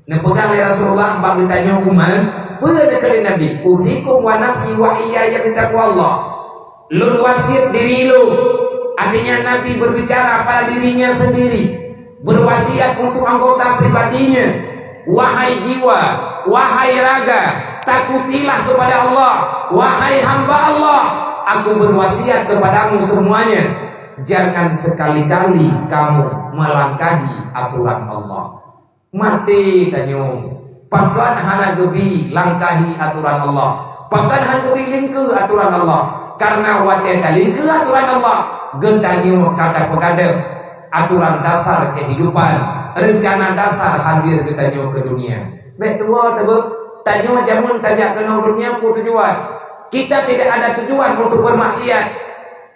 Neupeugah lé Rasulullah bak geutanyoe umat, peue neukheun lé Nabi? "Usikum wa nafsi wa iyaya bitaqwallah." Lôn wasiet diri lôn, artinya Nabi berbicara pada dirinya sendiri, berwasiat untuk anggota pribadinya, "Wahai jiwa, wahai raga, takutilah kepada Allah. Wahai hamba Allah, aku berwasiat kepadamu semuanya, jangan sekali-kali kamu melangkahi aturan Allah." Maté tanyoe, pakon hana geubi langkahi aturan Allah? Pakon hana geubi lingkeue aturan Allah? Karena watée talingkeue aturan Allah, geutanyoe ka tapeugadôh aturan dasar kehidupan, rencana dasar hadir geutanyoe ke dunia. Bék tuwoe teuh beuh, tanyoe jameun tajak keunoe dunia peue tujuan? Kita tidak ada tujuan untuk bermaksiat.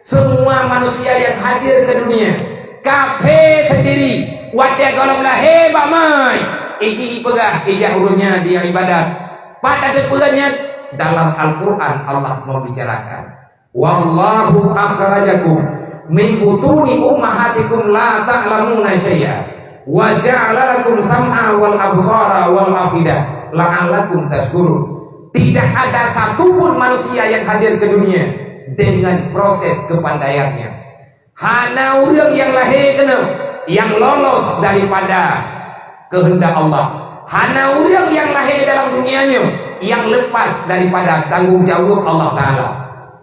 Semua manusia yang hadir ke dunia, kaphé sendiri, watée gohlom lahé bak mai, iji ipeugah ijak u dunia dia ibadat. Pat ada peue nyan? Dalam Al-Quran Allah membicarakan, "Wallahu akhrajakum min butuni ummahatikum la ta'lamuna syai'a, wa ja'ala lakum sam'a wal absara wal afidah la'allakum tashkurun." Tidak ada satu pun manusia yang hadir ke dunia dengan proses kepandaiannya. Hana ureuëng nyang lahé keunoe nyang lolos daripada Keuheundak Allah. Hana ureuëng nyang lahé dalam dunia nyoe nyang lepas daripada tanggong jaweueb Allah Taala.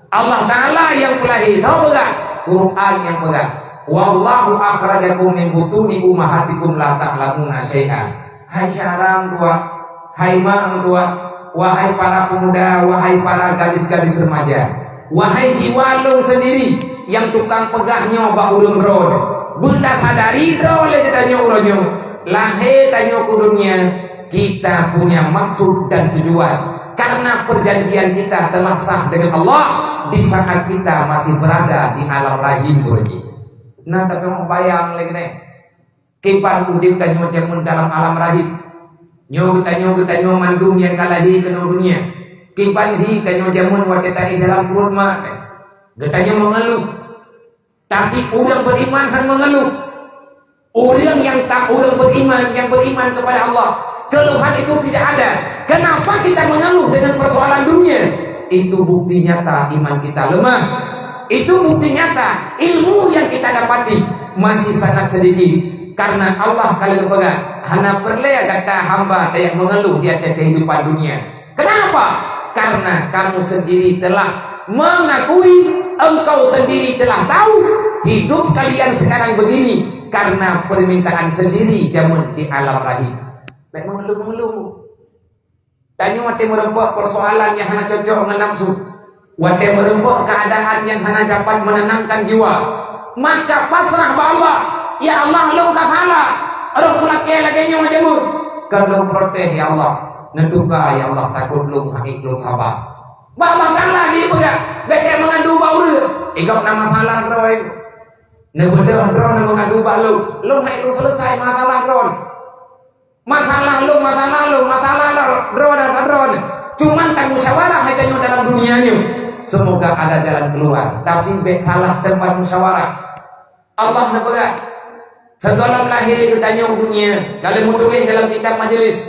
Allah Taala nyang peulahé, soe peugah? Quran nyang peugah. "Wallahu akhrajakum min butuni ummahatikum la ta'lamuna syai'a." Hai syedara meutuah, hai mak meutuah, wahai para pemuda, wahai para gadis-gadis remaja, wahai jiwa lôn sendiri nyang tukang peugah nyoe bak ureuëng droe, beutasadari droe lé geutanyoe uroe nyoe, lahé tanyoe keu dunia, kita punya maksud dan tujuan. Karena perjanjian kita telah sah dengan Allah di saat kita masih berada di alam rahim, uroe jih. Na tateumé bayang lé keunoe. Kiban udeb tanyoe jameun dalam alam rahim. Nyoe geutanyoe, geutanyoe mandum nyang ka lahé keunoe dunia. Kiban hi tanyoe jameun watée taéh dalam pruet ma. Geutanyoe meungeuluh. Tapi ureuëng beriman hana meungeuluh. Ureuëng nyang tak, ureuëng beriman, nyang beriman kepada Allah, keluhan itu tidak ada. Kenapa kita mengeluh dengan persoalan dunia? Itu bukti nyata iman kita lemah. Itu bukti nyata ilmu yang kita dapati masih sangat sedikit. Karena Allah ka lheueh peugah, "Hana peureulée gata hamba tajak meungeuluh di ateueh kehidupan dunia." Kenapa? Karena kamu sendiri telah mengakui, engkau sendiri telah tahu, hidup kalian sekarang begini karena permintaan sendiri jameun di alam rahim. Baik mengeluh-mengeluh. Tanyoe watée meureumpok persoalan nyang hana cocok ngon nafsu, watée meureumpok keadaan nyang hana dapat menenangkan jiwa, maka pasrah bak Allah. "Ya Allah, lôn ka salah. Roh lagée-lagée nyoe jameun. Kon lôn protes, ya Allah. Neutuka, ya Allah, takot lôn hana lôn saba." Bak Allah Taala jipeugah, bék mengadu bak ureuëng. Igob na masalah droe. Neubeudôh droe, neumeungadu bak lôn. Lôn hana lôn selesai masalah droe. Masalah lôn, masalah lôn, masalah lôn, droe dan droe. Cuman kan musyawarah hai tanyoe dalam dunia nyoe. Semoga ada jalan keluar. Tapi bék salah tempat musyawarah. Allah neupeugah, sigohlom lahé geutanyoe u dunia, ka lheueh meutuléh dalam kitab majelis.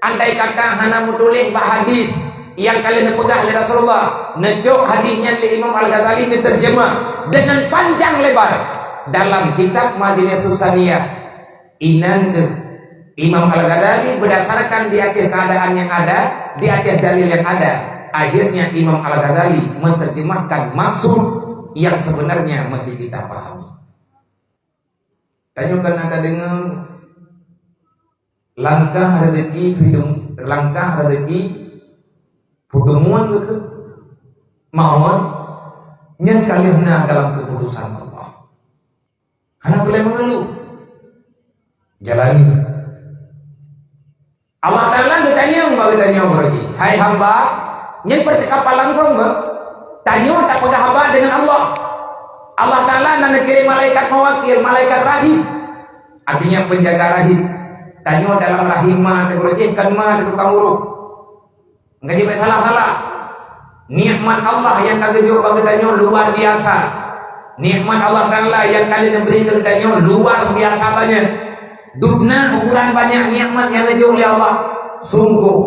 Andai kata hana meutuléh bak hadis nyang ka lheueh neupeugah lé Rasulullah, neucok hadis nyan lé Imam Al-Ghazali neuteurjeumah dengan panjang lebar dalam kitab Majelis Susaniyah. Inan keuh, Imam Al-Ghazali berdasarkan di atas keadaan yang ada, di atas dalil yang ada, akhirnya Imam Al-Ghazali menerjemahkan maksud yang sebenarnya mesti kita pahami. Tanyoe kan ada dengar langkah rezeki, hidung, langkah rezeki, pertemuan ke, ke mawon, nyan ka lheueh na dalam keputusan Allah. Hana peureulée mengeluh. Jalani. Allah Taala geutanyong bak geutanyoe, "Hai hamba, nyan percakapan langsung, bah. Tanyoe tapeugah haba dengan Allah. Allah Taala na neukirém malaikat mawakil, malaikat rahim. Artinya penjaga rahim. Tanyoe dalam rahim ma teuh, kon ma teuh tukang urôh." Nggak jibeuet salah-salah. Nikmat Allah nyang ka geujok bak geutanyoe luar biasa. Nikmat Allah Taala nyang ka lheueh neubri keu geutanyoe luar biasa banyak. Dubna ukuran banyak nikmat nyang neujok lé Allah. Sungguh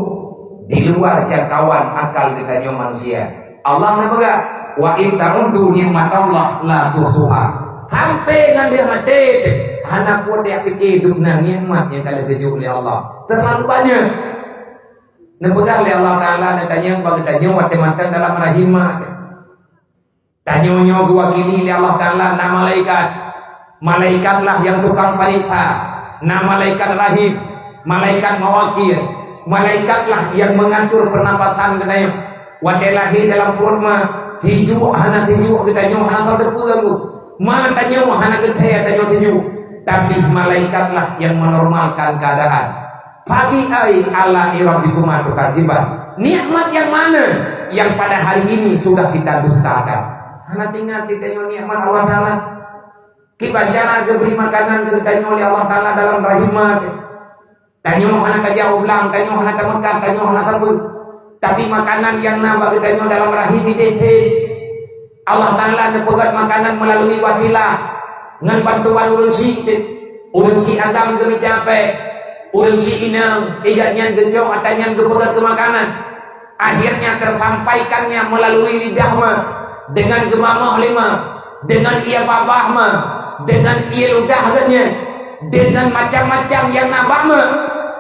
di luar jangkauan akal geutanyoe manusia. Allah neupeugah, "Wa in ta'uddu nikmatallah la tuhsuha." Sampai ngon lheueh maté, hana peureulée pike dubna nikmat nyang ka lheueh geujok lé Allah. Terlalu banyak. Neupeugah lé Allah Taala, neutanyong bak geutanyoe watée mantong dalam rahim ma. Tanyoe nyoe geuwakili lé Allah Taala na malaikat. Malaikat lah nyang tukang pareksa. Na malaikat rahim, malaikat mawakil. Malaikat lah nyang mengatur pernapasan geutanyoe. Watée lahé dalam pruet ma, sijuek hana sijuek geutanyoe hana soe teupeu ganggu. Ma tanyoe hana geuthée tanyoe sijuek. Tapi malaikat lah nyang menormalkan keadaan. "Fabi ai ala'i rabbikuma tukadziban?" Nikmat yang mana yang pada hari ini sudah kita dustakan? Hana teuingat geutanyoe nikmat Allah Taala. Kiban cara geubri makanan keu geutanyoe lé Allah Taala dalam rahim ma. Tanyoe hana tajak u blang, tanyoe hana tameukat, tanyoe hana sapeue. Tapi makanan nyang na bak geutanyoe dalam rahim idéh that. Allah Taala neupeugét makanan meulalui wasilah ngon bantuan ureuëng syiek. Ureuëng syiek agam geumita péng, ureuëng syiek inong, i gobnyan geucok ata nyan geupeugét keu makanan. Akhirnya tersampaikannya melalui lidah ma, dengan geumamoh lé ma, dengan ié babah ma, dengan ié ludah geuh nyan. deungon macam-macam nyang na bak meuh,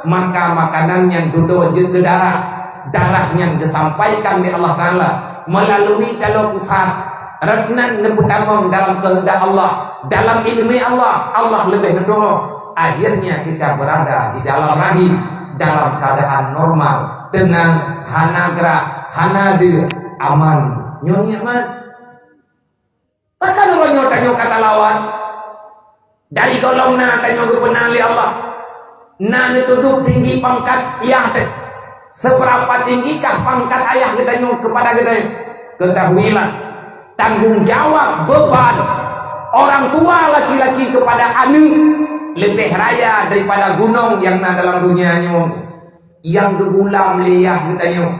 maka makanan nyan dudoe jeuet keu darah. Darah nyan geusampaikan lé Allah Taala meulalu taloe pusat. Rot nan neupeutamong dalam keuheundak Allah, dalam ileumé Allah, Allah leubeh neutulông. Akhirnya kita berada di dalam rahim dalam keadaan normal, teunang, hana grah, hana deuh, aman. Nyoe nikmat. Bahkan uroe nyoe tanyoe ka talawan. Dari gohlom na tanyoe geupeuna lé Allah. Na neutudôh tinggi pangkat yah teuh. Seberapa tinggikah pangkat ayah geutanyoe keupada geutanyoe? Ketahuilah, tanggong jawab, beban orang tua laki-laki kepada aneuk leubeh raya daripada gunong nyang na dalam dunia nyoe. Nyang geugulam lé yah geutanyoe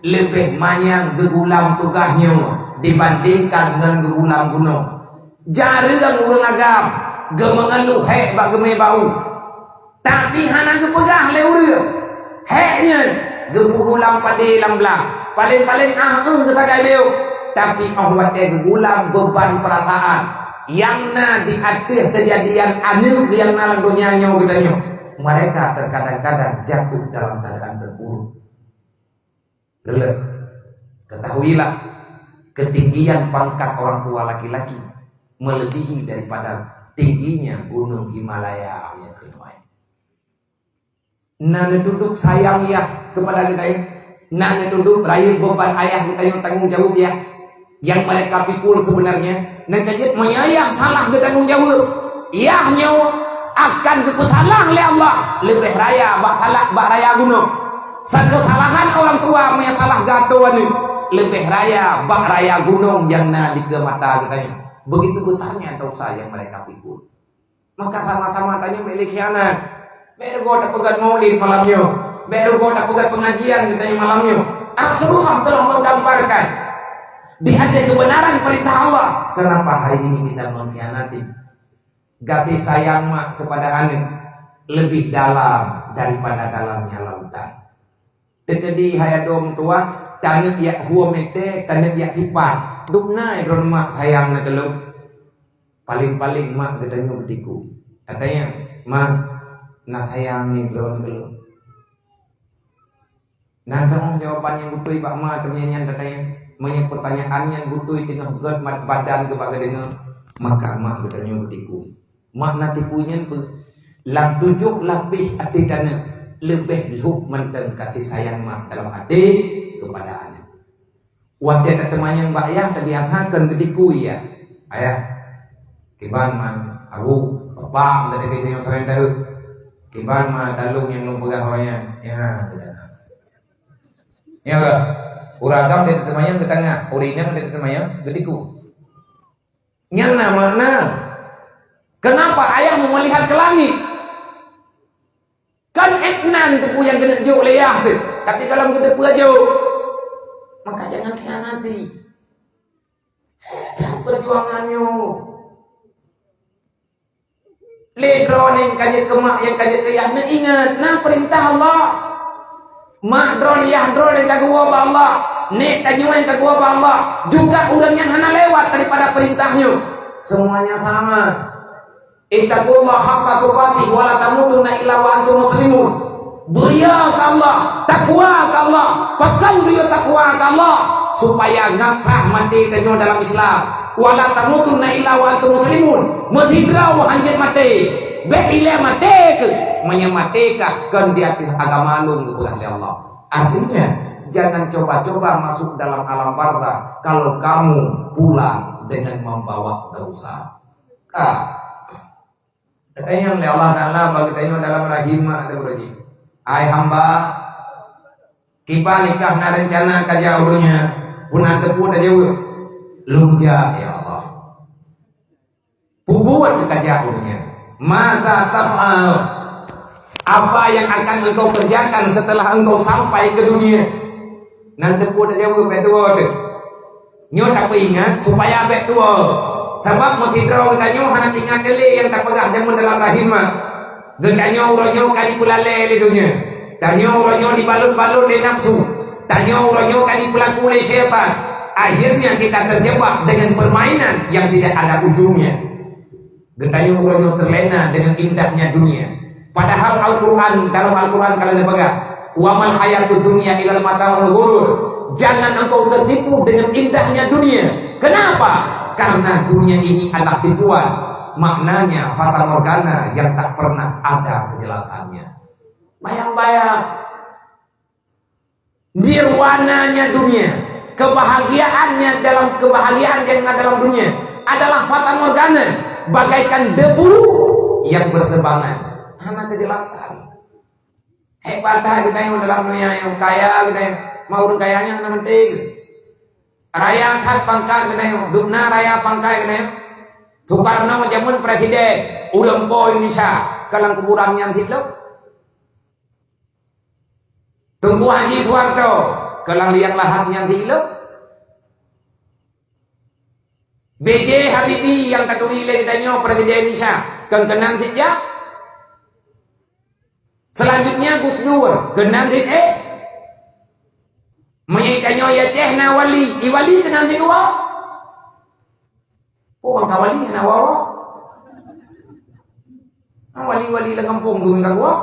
leubeh manyang geugulam tugaih nyoe dibandingkan ngon geugulam gunong. Jareueng ureueng agam geumeungeuluh hék bak geumé bau, tapi hana geupeugah lé ureueng. Hék nyan geupeugulam padé lam blang, paleng-paleng ah eu geusagai beuet, tapi óh watée geugulam beban peurasaan nyang na di ateueh keujadian aneuk nyang na lam donya nyoe geutanyoe. Mereka terkadang-kadang jatuh dalam keadaan terpuruk. Reuloh, ketahuilah, ketinggian pangkat orang tua laki-laki melebihi daripada tingginya gunung Himalaya nyang keunoe. Na neutudôh sayang yah keupada geutanyoe, na neutudôh rayeuk beban ayah geutanyoe tanggong jaweueb yah. Nyang mereka pikul sebenarnya, nyang ka jeuet meunyoe yah salah geutanggong jaweueb, yah nyoe akan geupeusalah lé Allah leubeh raya bak salah bak raya gunong. Keusalahan orang tua meunyoe salah geuatô aneuk leubeh raya bak raya gunong nyang na dikeue mata geutanyoe. Begitu besarnya dosa yang mereka pikul. Maka sama-sama tanyoe bék lé khianat. Bék rugoe tapeugét maulid malam nyoe. Bék rugoe tapeugét pengajian geutanyoe malam nyoe. Rasulullah telah menggambarkan di atas kebenaran perintah Allah. Kenapa hari ini kita mengkhianati? Kasih sayang mak kepada aneuk lebih dalam daripada dalamnya lautan. Teukeudi hai adoe meutuwah, taneuk jak huwom meuté, taneuk jak hipan. Dubna droeneuh mak sayang na keu lôn. Paleng-paleng mak geutanyoe beutikui. Tatanyong, "Ma, na sayang ni droeneuh keu lôn?" Na dong jawaban nyang beutôi bak ma teumanyong nyan tatanyong. Meunyoe peutanyaan nyan beutôi teungoh gét mat badan geuh bak geudeungoe, maka mak geutanyoe beutikui. Makna tipu nyan peue? Lam tujoh lapéh até taneuk leubeh lhok mantong kasih sayang mak dalam até keupada aneuk. Watée tateumanyong bak yah, tabiasa kon geutiku yah. Ayah, kiban ma, abu, bapak, tadi kita nyang sayang tahu. Kiban ma talong nyang lôn peugah awak nyan. Ya, kita. Ya, ureueng agam dia teumanyong geutangah, ureueng inong dia teumanyong geutiku. Nyan na makna. Kenapa ayah mau melihat ke langit? Kan ék nan teupeu nyang keuneuk jok lé yah teuh, tapi kalau geuteupeue jok, maka jangan khianati. Perjuangan nyoe. Lé droeneuh nyang ka jeuet keu mak, nyang ka jeuet keu yah, neuingat na peurintah Allah. Mak droeneuh, yah droeneuh nyang ka geuwoe bak Allah, nèk tanyoe nyang ka geuwoe bak Allah, juga ureueng nyan hana lewat daripada peurintah nyoe. Semuanya sama. Ittaqullaha haqqa tuqatih wa la tamutunna illa wa antum muslimun. Beuria keu Allah, takwa keu Allah, pakon beuria takwa keu Allah, supaya ngat sah maté tanyoe dalam Islam. Wa la tamutunna illa wa antum muslimun. Meusidroe hanjeuet maté, bék ilée maté keuh, meunyoe maté kah kon di ateueh agama lôn geupeugah lé Allah. Artinya, jangan coba-coba masuk dalam alam barzakh kalau kamu pulang dengan membawa dosa. Ka. Tanyong lé Allah Taala bak geutanyoe dalam rahim mak teuh, "Hai hamba, kiban kah na reuncana ka jak u donya?" Peue na teupeu tajaweueb, "Lôn jak, ya Allah." Peue buet ka jak u donya? Maza taf'al? Apa yang akan engkau kerjakan setelah engkau sampai ke dunia? Nan teupeu tajaweueb, bék tuwoe teuh. Nyoe tapeuingat supaya bék tuwoe. Sabab meusidroe geutanyoe hana teuingat lé nyang tapeugah jameun dalam rahim mak. Geutanyoe uroe nyoe ka jipeulalée lé donya. Tanyoe uroe nyoe jibalot-balot lé nafsu. Tanyoe uroe nyoe ka jipeulaku lé syaitan. Akhirnya kita terjebak dengan permainan yang tidak ada ujungnya. Geutanyoe uroe nyoe terlena dengan indahnya dunia. Padahal Al-Quran, dalam Al-Quran ka lheueh geupeugah, "Wa mal hayatud dunya illa mata'ul ghurur." Jangan engkau tertipu dengan indahnya dunia. Kenapa? Karena dunia ini adalah tipuan. Maknanya fatamorgana yang tak pernah ada kejelasannya. Bayang-bayang. Nirwananya dunia, kebahagiaannya dalam kebahagiaan yang ada dalam dunia adalah fatamorgana, bagaikan debu yang berterbangan. Hana kejelasan. Hebat that geutanyoe dalam dunia nyang kaya geutanyoe. Mau ureuëng kaya nyan hana penting. Raya that pangkat geutanyoe, dubna raya pangkat geutanyoe. Soekarno jameun presiden, ureuëng po Indonesia, ka lam kuburan nyan sit lom. Teungku Haji Suharto, keulang liang lahat nyan sit lom. B J Habibie nyang taturi lé geutanyoe presiden Indonesia, kon keunan sit jak. Selanjutnya Gus Dur, keunan sit éh. Meunyoe tanyoe i Aceh na wali, i wali keunan sit dua. Oh, bangka wali hana wawa. Wali-wali lam gampông dum ka gua.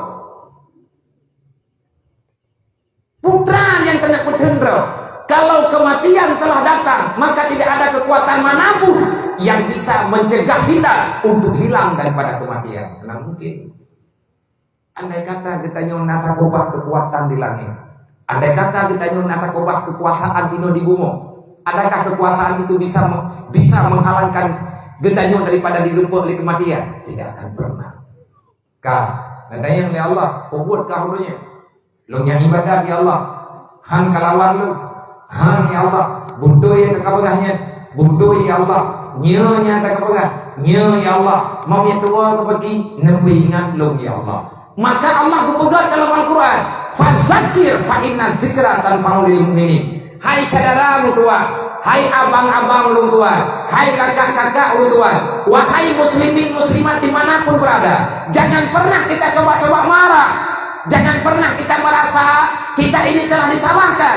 Putra yang kena peuteuntro, kalau kematian telah datang, maka tidak ada kekuatan manapun yang bisa mencegah kita untuk hilang daripada kematian. Mana mungkin? Andai kata geutanyoe na takobah kekuatan di langit, andai kata geutanyoe na takobah kekuasaan inoe di bumoe, adakah kekuasaan itu bisa me-, bisa menghalangkan geutanyoe daripada direupok lé kematian? Tidak akan pernah. Ka, geutanyoe lé Allah, peubuet ka ulôn nyan. Lôn nyan ibadat, ya Allah. Han kalawan lôn. Han, ya Allah. Beutôi nyang ka kapeugah nyan. Beutôi, ya Allah. Nyoe nyang ka kapeugah. Nyoe, ya Allah. Meunyoe tuwo keu paki, neupeuingat lôn, ya Allah. Maka Allah geupeugah dalam Al-Quran, "Fazakir fa inna zikra tanfa'ul mu'minin." Hai syedara ulôn tuan, hai abang-abang ulôn tuan, hai kakak-kakak ulôn tuan, wahai muslimin muslimat di mana pun berada, jangan pernah kita coba-coba marah, jangan pernah kita merasa kita ini telah disalahkan.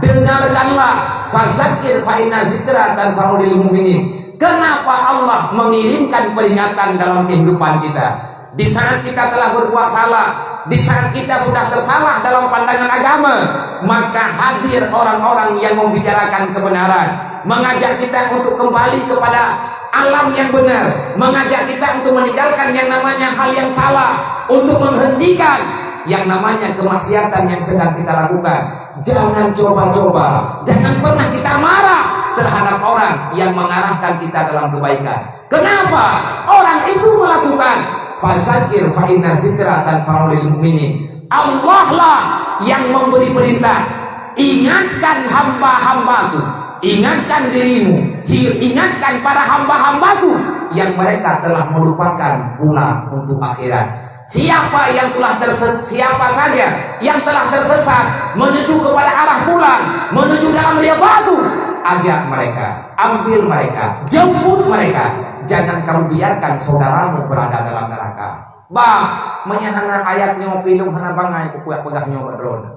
Dengarkanlah, fazakir fa inna zikra tanfa'ul mu'minin. Kenapa Allah mengirimkan peringatan dalam kehidupan kita? Di saat kita telah berbuat salah, di saat kita sudah tersalah dalam pandangan agama, maka hadir orang-orang yang membicarakan kebenaran, mengajak kita untuk kembali kepada alam yang benar, mengajak kita untuk meninggalkan yang namanya hal yang salah, untuk menghentikan yang namanya kemaksiatan yang sedang kita lakukan. Jangan coba-coba, jangan pernah kita marah terhadap orang yang mengarahkan kita dalam kebaikan. Kenapa? Orang itu melakukan, "Fazakir fa inna zikra tanfa'ul mu'minin." Allah lah yang memberi perintah, "Ingatkan hamba-hambaku, ingatkan dirimu, hi-, ingatkan para hamba-hambaku yang mereka telah melupakan pulang untuk akhirat." Siapa yang telah terses-, siapa saja yang telah tersesat menuju kepada arah pulang, menuju dalam ridha-Ku, ajak mereka, ambil mereka, jemput mereka. Jangan kamu biarkan saudaramu berada dalam neraka. Bah, meunyo hana ayat nyoe pih lôn hana bangai kupeugah nyoe bak droeneuh.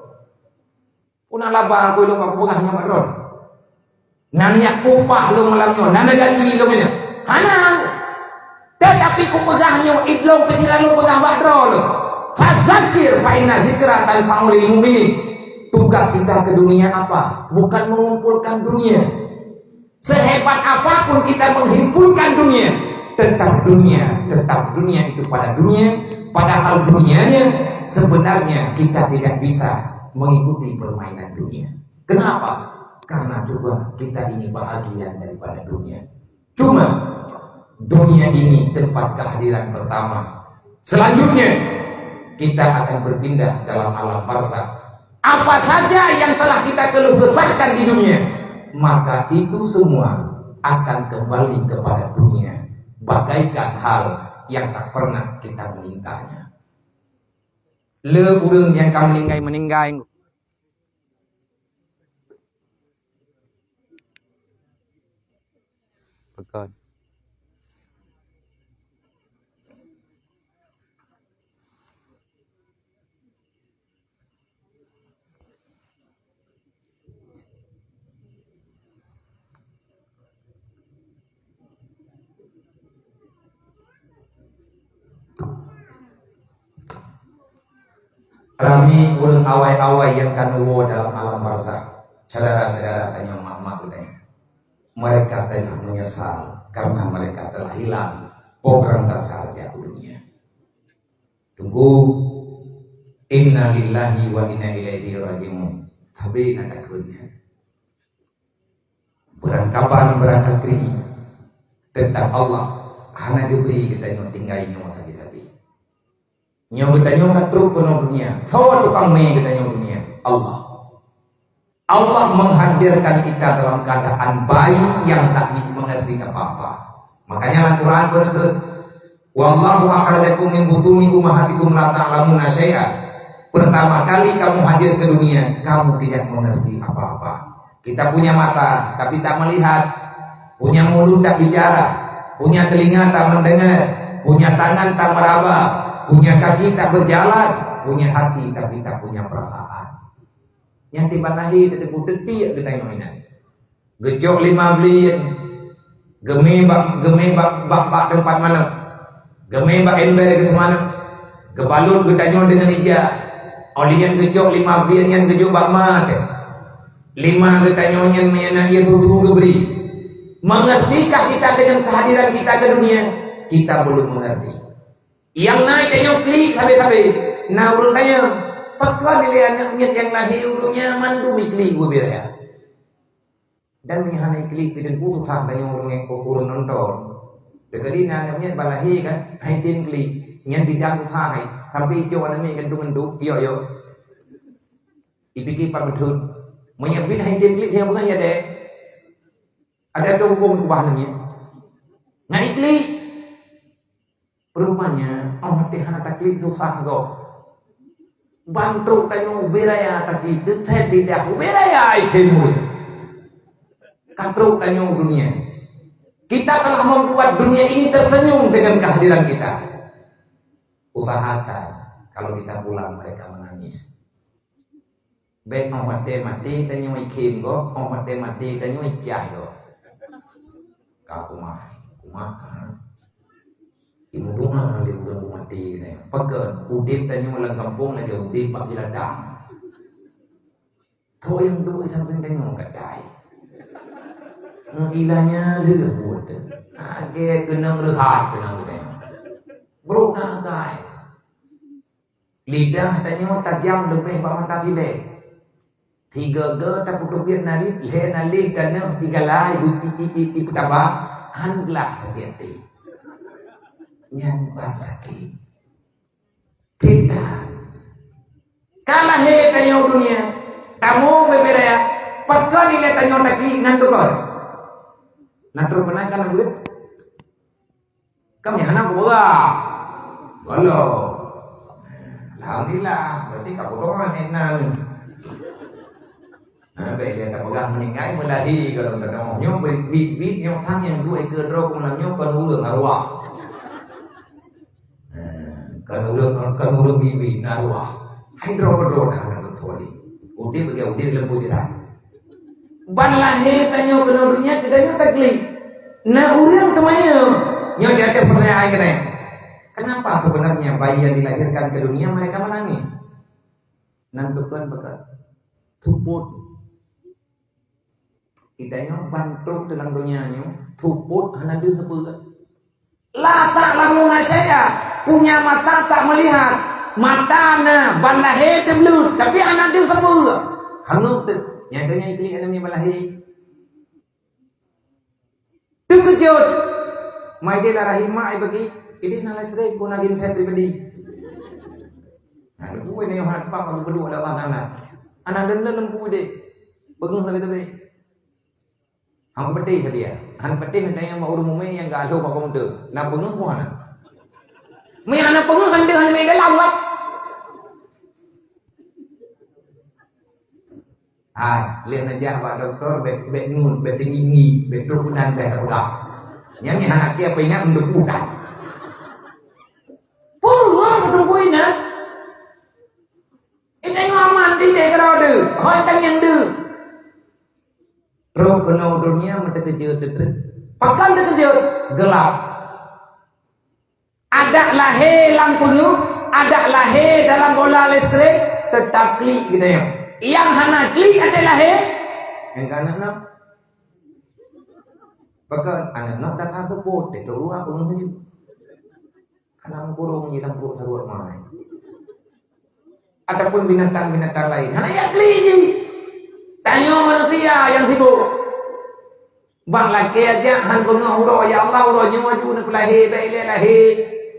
Peue na laba aku ilong aku peugah nyoe bak droeneuh? Na neujak upah lôn malam nyoe, na neugaji lôn nyoe. Hana. Tetapi kupeugah nyoe, idlong keuciran lôn peugah bak droeneuh. Fazakir fa inna zikra tanfa'ul mu'minin. Tugas kita ke dunia apa? Bukan mengumpulkan dunia. Sehebat apapun kita menghimpulkan dunia, tetap dunia, tetap dunia itu pada dunia, padahal dunianya sebenarnya kita tidak bisa mengikuti permainan dunia. Kenapa? Karena juga kita ini bahagian daripada dunia. Cuma, dunia ini tempat kehadiran pertama. Selanjutnya, kita akan berpindah dalam alam barzakh. Apa saja yang telah kita keluh kesahkan di dunia, maka itu semua akan kembali kepada dunia, bagaikan hal yang tak pernah kita memintanya. Le ureuëng nyang ka meuninggai-meuninggai. Pakon. Ramé ureuëng awai-awai nyang ka neuwoe dalam alam barzakh. Syedara-syedara tanyoe, mak-mak geutanyoe, mereka telah menyesal karena mereka telah hilang program dasar jak u dunia. Teungku, inna lillahi wa inna ilaihi raji'un. Tapi na takheun nyan. Beurangkaban beurangkatri, teutap Allah hana geubri geutanyoe tinggai nyoe tapi-tapi. Nyoe geutanyoe ka trok keunoe dunia. Soe tukang mé geutanyoe dunia? Allah. Allah menghadirkan kita dalam keadaan bayi yang tak mengerti apa-apa. Makanya dalam Quran berkata, "Wallahu akhrajakum min butuni ummahatikum la ta'lamuna syai'a." Pertama kali kamu hadir ke dunia, kamu tidak mengerti apa-apa. Kita punya mata, tapi tak melihat. Punya mulut tak bicara. Punya telinga tak mendengar. Punya tangan tak meraba. Punya kaki tak berjalan. Punya hati, tapi tak punya perasaan. Nyang tiban lahé teuteupeu teutiek geutanyoe inan. Geucok lima blieng, geumé bak, geumé bak, bak, bak teumpat manok. Geumé bak ember geuteumanoe. Geubalot geutanyoe deungon ija. Óh lheueh nyan geucok lima blieng nyan geujok bak ma teuh. Lima geutanyoe nyan meunan ié tutoe geubri. Mengertikah kita dengan kehadiran kita ke dunia? Kita belum mengerti. Nyang na tanyoe klik sabe-sabe. Na ureuëng tanyong, "Pakon ilée aneuëk miet nyang lahé u donya mandum iklik ubé raya?" Dan meunyoe hana iklik pih teungku susah tanyoe ureuëng, ureuëng nonton. Teukeudi na aneuëk miet ban lahé kan, hai tem klik. Nyan bidang susah hai. Sampai icok aneuëk miet gantung-gantung, yok-yok. Ipike pat meutheun. Meunyoe bit hai tem klik, tanyoe beungoh ya deh. Ada tu hubung kubah aneuëk miet. Ngai klik. Rupanya, oh, maté hana taklik susah gob. Ban trok tanyoe ubé raya taklik, teuthét lidah ubé raya ai khem. Ka trok tanyoe dunia. Kita telah membuat dunia ini tersenyum dengan kehadiran kita. Usahakan kalau kita pulang mereka menangis. Bék óh maté-maté tanyoe ikhém gob, óh maté-maté tanyoe icah gob. Ka kumah, kumah ka. Imeudoa lé ureuëng maté nyan. Pakon udeb tanyoe lam gampông lagée udeb bak jeuladang. Tho nyang duek sampéng tanyoe kadai. Ilanya lheueh buet. Lagée keunong reuhat keunong geutanyoe. Brok na akai. Lidah tanyoe tajam leubeh bak mata silée. Tiga-ga tapeutubiet narit, lhée naleh taneuh tiga lai, i, i, i, i, peutaba, han glah lagée até. Nyan ban lagée. Kita. Ka lahé tanyoe dunia, tamong beubeuraya, pakon ilée tanyoe taklik nan tukon. Na trok meunan kan buet? Kami hana kupeugah. Walau. Alhamdulillah, berarti ka kupeugah inan. Ha, bèk lé tapeugah meuninggai meulahé gohlom teudeungoe. Nyoe bit-bit nyoe tham nyang duek keu droe keumalam nyoe kon ureueng arwah. Ha, kon ureueng, kon ureueng bit-bit na arwah. Hai droe keudroe dah hana beutôi lé. Udép bagi udép lembu jirat. Ban lahé tanyoe keunoe dunia, geutanyoe taklik. Na ureueng teumanyong, nyoe jadeh pertanyaan keunoe. Kenapa sebenarnya bayi yang dilahirkan ke dunia mereka menangis? Nan tukon beuka tupot. Geutanyoe ban trok dalam donya nyoe, tupot hana deuh sapeue. La ta'lamuna syai'a, punya mata tak melihat. Mata na, ban lahé teubleut, tapi hana deuh sapeue. Hangob teuh. Nyang keu nyan iklik aneuk miet ban lahé. Teukeujot. Mai deh lam rahim mak ai bagi. Ideh na listrik pun lagi internet pribadi. Nah, leubeh nyoe hana teupang bagi peuduek lé Allah Taala. Aneuk dum lom pu deh. Beungoh sabe-sabe. Han peuteh sabe. Han peuteh mantong nyang bak ureueng mumè nyang geualoh bak komputer. Na peungeuh pun hana. Meuhana peungeuh han deuh han mè dalam lah. Hai, lheueh neujak bak dokto, bèk, bèk ngut, bèk teungieng-ngieng, bèk trok unan bèk tapeugah. Nyan meuhana kiah peuingat meuduek unan. Peungeuh keuteumpuh inan. Itanyoe aman di deh keudroe deuh, hôi tangieng deuh. Roh keunoe donya meuteukeujot teutreuk. Pakon teukeujot? Geulap. Adak lahé lam peungeuh, Adak lahé dalam bola listrik, teutap klik geutanyoe. Nyang hana klik até lahé, nyang ka aneuk nyoe. Pakon aneuk nyoe ka ka seupôt, teuh luwa peungeuh ju. Kana meukurong ji lam pruet saruet mai. Ataupun binatang-binatang laén. Hana jak klik ji. Tanyoe manusia nyang sibok. Bak lakée jak han beungoh uroe, ya Allah, uroe nyoe aju neupeulahé, bèk ilèe lahé.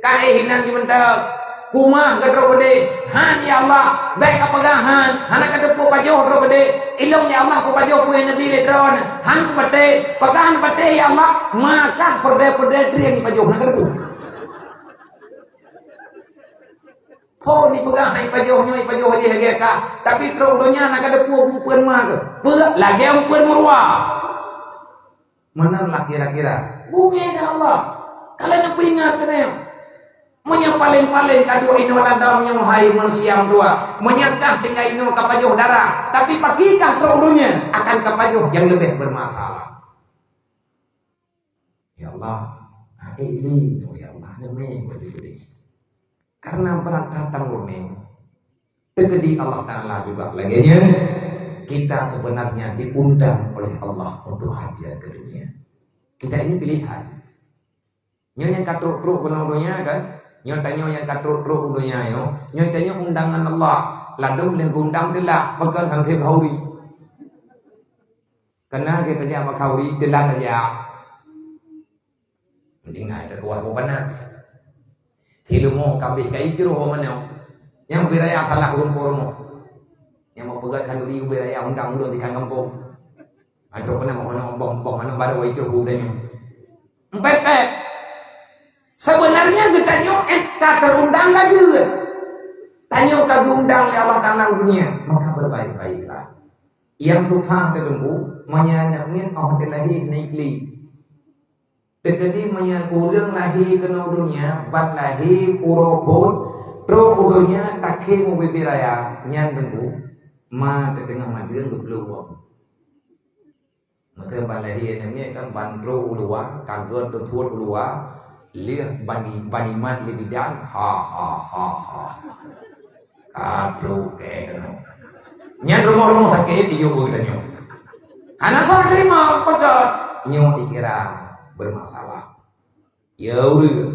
Ka éh inan ju mantong. Kumah ka droe beudé. Han, ya Allah, bèk ka peugah han. Hana ka teupeu pajoh droe beudé. Ilôn, ya Allah, kupajoh peue Nabi lé droe. Han kupatéh. Pakon han patéh, ya Allah? Maka peurdèe-peurdèe trieng pajoh, hana ka teupeu. Phon ipeugah hai pajoh nyoe, ipajoh lagèe ka. Tapi trok donya na ka teupeu umpeuen ma keuh. Peue lagèe umpeuen meurua. Meunan lah kira-kira. Bungé keu Allah. Ka lheueh neupeuingat keunoe. Meunyoe paleng-paleng ka duek inoe ladom nyoe hai manusia meutuah. Meunyoe kah tinggai inoe ka pajoh darah, tapi pakikah trok donya akan ka pajoh nyang leubeh bermasalah. Ya Allah, hai li nyoe ya Allah, neumé bagi. Karena berat datang uroe nyoe. Teukeudi Allah Ta'ala juga lagèe nyan, kita sebenarnya diundang oleh Allah untuk hadir ke dunia. Kita ini pilihan. Nyoe nyang ka trok-trok keunoe donya kan? Nyoe tanyoe nyang ka trok-trok donya nyoe. Nyoe tanyoe undangan Allah. Ladôm lheueh geundang teulat, pakon han trép khauri. Kana geutanyoe bak khauri teulat tajak. Mending hai teukuah bubana. Silumo kabeh ka ijroh bubana. Nyang ubé raya salah ureueng po rumoh. Nyang meupeugah khanduri ubé raya undang ulôn di gampông. Aduh, pernah mau ngomong, ngomong, ngomong, baru itu budanya. Empet-pet. Sebenarnya geutanyoe eh, ka terundang ka jeuet. Tanyoe ka geundang lé Allah Taala u dunia, maka berbaik-baiklah. Yang susah teungku, meunyoe aneuk nyan oh dilahé naik li. Teukeudi meunyoe ureueng lahé keunoe donya, ban lahé uroe phon, trok u donya takhém u bibé raya, nyan teungku, ma teuteungoh madeueng geupeuleubong. Maka ban lahé aneuk miet kan ban trok u luwa, ka geuet teusuet u luwa, lheueh ban, ban imat lé bidan, ha, ha, ha, ha. Ka trok keu keunoe. Nyan rumoh-rumoh sakét iyup geutanyoe. Hana soe teurimong, peugah nyoe ikira bermasalah. Ya ureueng.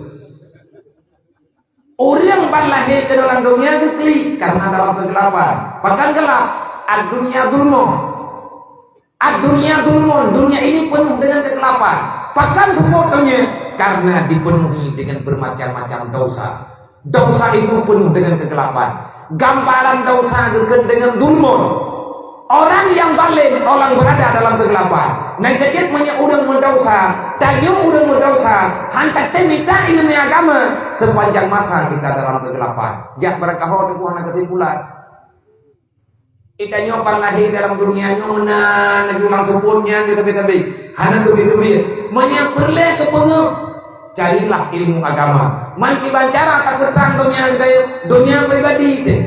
Ureueng ban lahé keunoe lam donya geuklik karena dalam keugelapan. Pakon gelap? Ad-dunya zulmun. Ad-dunya zulmun, dunia ini penuh dengan kegelapan. Pakon seupôt donya? Karena dipenuhi dengan bermacam-macam dosa. Dosa itu penuh dengan kegelapan. Gambaran dosa geukheun dengan zulmun. Orang yang zalim, orang berada dalam kegelapan. Nah, keujeuet meunyoe ureueng meudosa, tanyoe ureueng meudosa, han tatem mita ileumèe agama, sepanjang masa kita dalam kegelapan. Jak beurangkaho teungku hana keusimpulan. Geutanyoe ban lahé dalam dunia nyoe meunan laju lam seupôt nyan di tabi-tabi. Hana teubiet-teubiet. Meunyoe peureulèe keu peungeuh, carilah ilmu agama. Man kiban cara tapeutrang donya, donya pribadi teuh.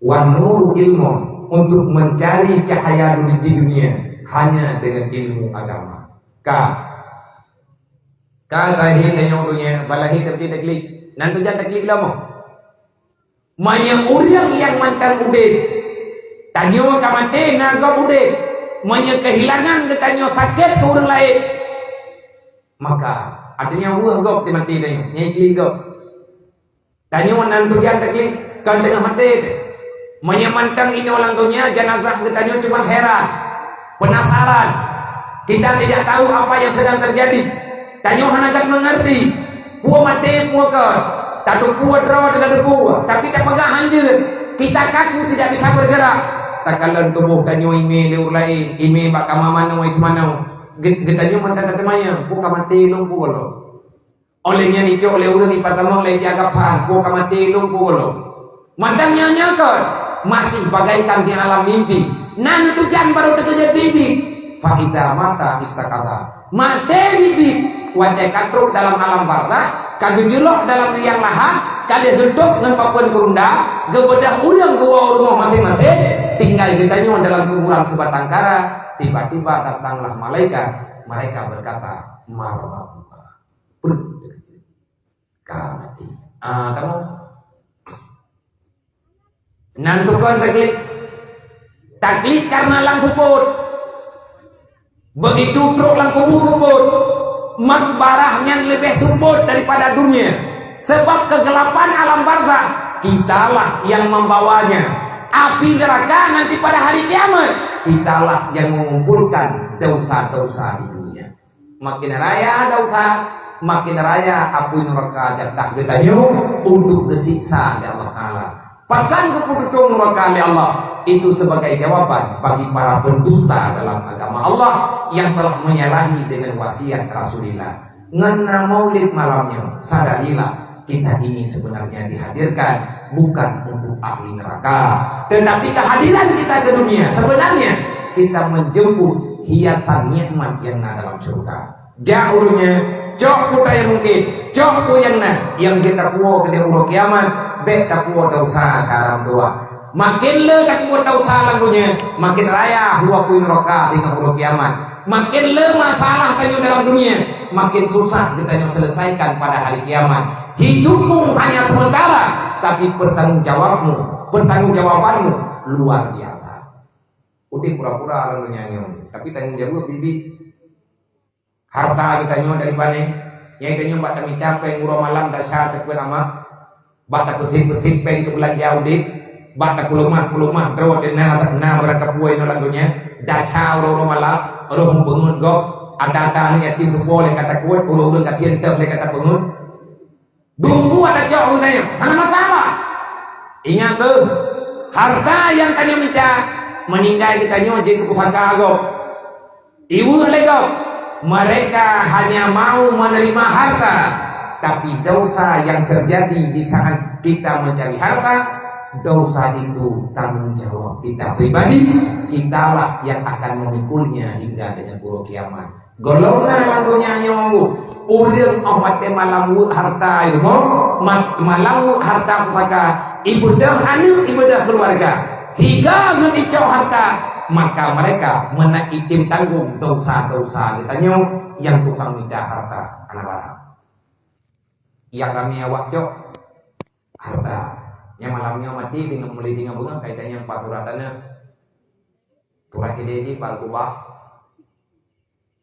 Wan nuru ilmu, untuk mencari cahaya di dunia hanya dengan ilmu agama. Ka. Ka lahé tanyoe donya, ban lahé tapi taklik. Nan tujuan taklik lom. Meunyoe ureueng nyang mantong udép, tanyoe ka maté na gob udép. Meunyoe keuhilangan geutanyoe sakét keu ureueng laén, maka artinya weueh gob di maté tanyoe, nyang iklik gob. Tanyoe nan tujuan taklik, kon teungoh maté teuh. Meunyoe mantong inoe lam donya, janazah geutanyoe cuma heran, penasaran. Kita tidak tahu apa yang sedang terjadi. Tanyoe hana gat mengerti. Peue maté, peue kon. Tateupeue droe, tateupeue. Tapi tapeugah hanjeuet. Kita kaku tidak bisa bergerak. Takalon tuboh tanyoe imé lé ureueng laén, imé bak kama manoe, itu manoe. Geutanyoe mantong tateumanyong, peue ka maté lom, peue gohlom. Óh lheueh nyan icok lé ureueng ipatamong lé jiagap phan, peue ka maté lom peue gohlom. Mantong nyoe-nyoe kon, masih bagaikan di alam mimpi. Nan tujan baru teukeujot biet-biet. Fa idza mata istaqadha. Maté biet-biet. Watèe ka trok dalam alam barzakh, ka geujeulok dalam liang lahat, ka lheueh geutôb ngon papeuen keurunda, geubeudôh ureueng geuwoe u rumoh maséng-maséng, tinggai geutanyoe dalam kuburan sibatang kara, tiba-tiba datanglah malaikat, mereka berkata, "Man rabbuka?" Peue teuh ka maté. Ah, kamoe. Nan tukon taklik. Taklik karena lam seupôt. Begitu trok lam kubu seupôt, makbarah nyan leubeh seupôt daripada dunia. Sebab kegelapan alam barzakh, kitalah yang membawanya. Api neraka nanti pada hari kiamat, kitalah yang mengumpulkan dosa-dosa di dunia. Makin raya dosa, makin raya apui neraka jatah geutanyoe untuk geusiksa lé Allah Taala. Pakon geupeututong nuraka lé Allah, itu sebagai jawaban bagi para pendusta dalam agama Allah yang telah menyalahi dengan wasiat Rasulullah. Ngon na maulid malam nyoe, sadarilah kita ini sebenarnya dihadirkan bukan untuk ahli neraka, tetapi kehadiran kita ke dunia sebenarnya kita menjemput hiasan nikmat yang na dalam syurga. Jak u donya, cok peue nyang mungken, cok peue nyang na, nyang jeuet tapuwoe keu uroe kiamat, bék tapuwoe desya syarat dua. Makin le tapuwoe desya lam donya, makin raya hu apui nuraka singoh uroe kiamat. Makin le masalah tanyoe dalam dunia, makin susah geutanyoe selesaikan pada hari kiamat. Hidupmu hanya sementara, tapi pertanggungjawabmu, pertanggungjawabanmu luar biasa. Udeb pura-pura lam donya nyoe, tapi tanggong jaweueb biet-biet. Harta geutanyoe dari pané? Nyang geutanyoe bak tamita péng uroe malam desya teupeu nama, bak tapeusiet-peusiet péng keu beulanja udeb, bak tapeuleumah-peuleumah droe teuh na, na barang kapuwoe inoe lam donya, desya uroe-uroe malam, roh meubeungeut gob, ata-ata aneuk yatim teupo lé ka takot, ureueng-ureueng gasien teuh lé ka tapeungeut. Dum buet tacok geutanyoe, hana masalah. Ingat beuh, harta nyang tanyoe mita, meuninggai geutanyoe jeuet keu pusaka gob. Iweuek lé gob, mereka hanya mau menerima harta, tapi dosa yang terjadi di saat kita mencari harta, dosa itu tanggung jawab kita pribadi, kitalah yang akan memikulnya hingga dengan uroe kiamat. Gohlom na lam donya nyoe, ureueng óh watée malam weuek harta i rumoh, ma-, malam weuek harta pusaka, ibeudôh aneuk, ibeudôh keuluwarga, siga ngon icok harta, maka mereka meunan item tanggong desya-desya geutanyoe nyang tukang mita harta hana barang. Nyang ramé awak cok harta. Nyang malam nyoe maté deungon meuli deungon beungoh, kai tanyoe pat urat aneuk. Urat idéh jih pat kubah.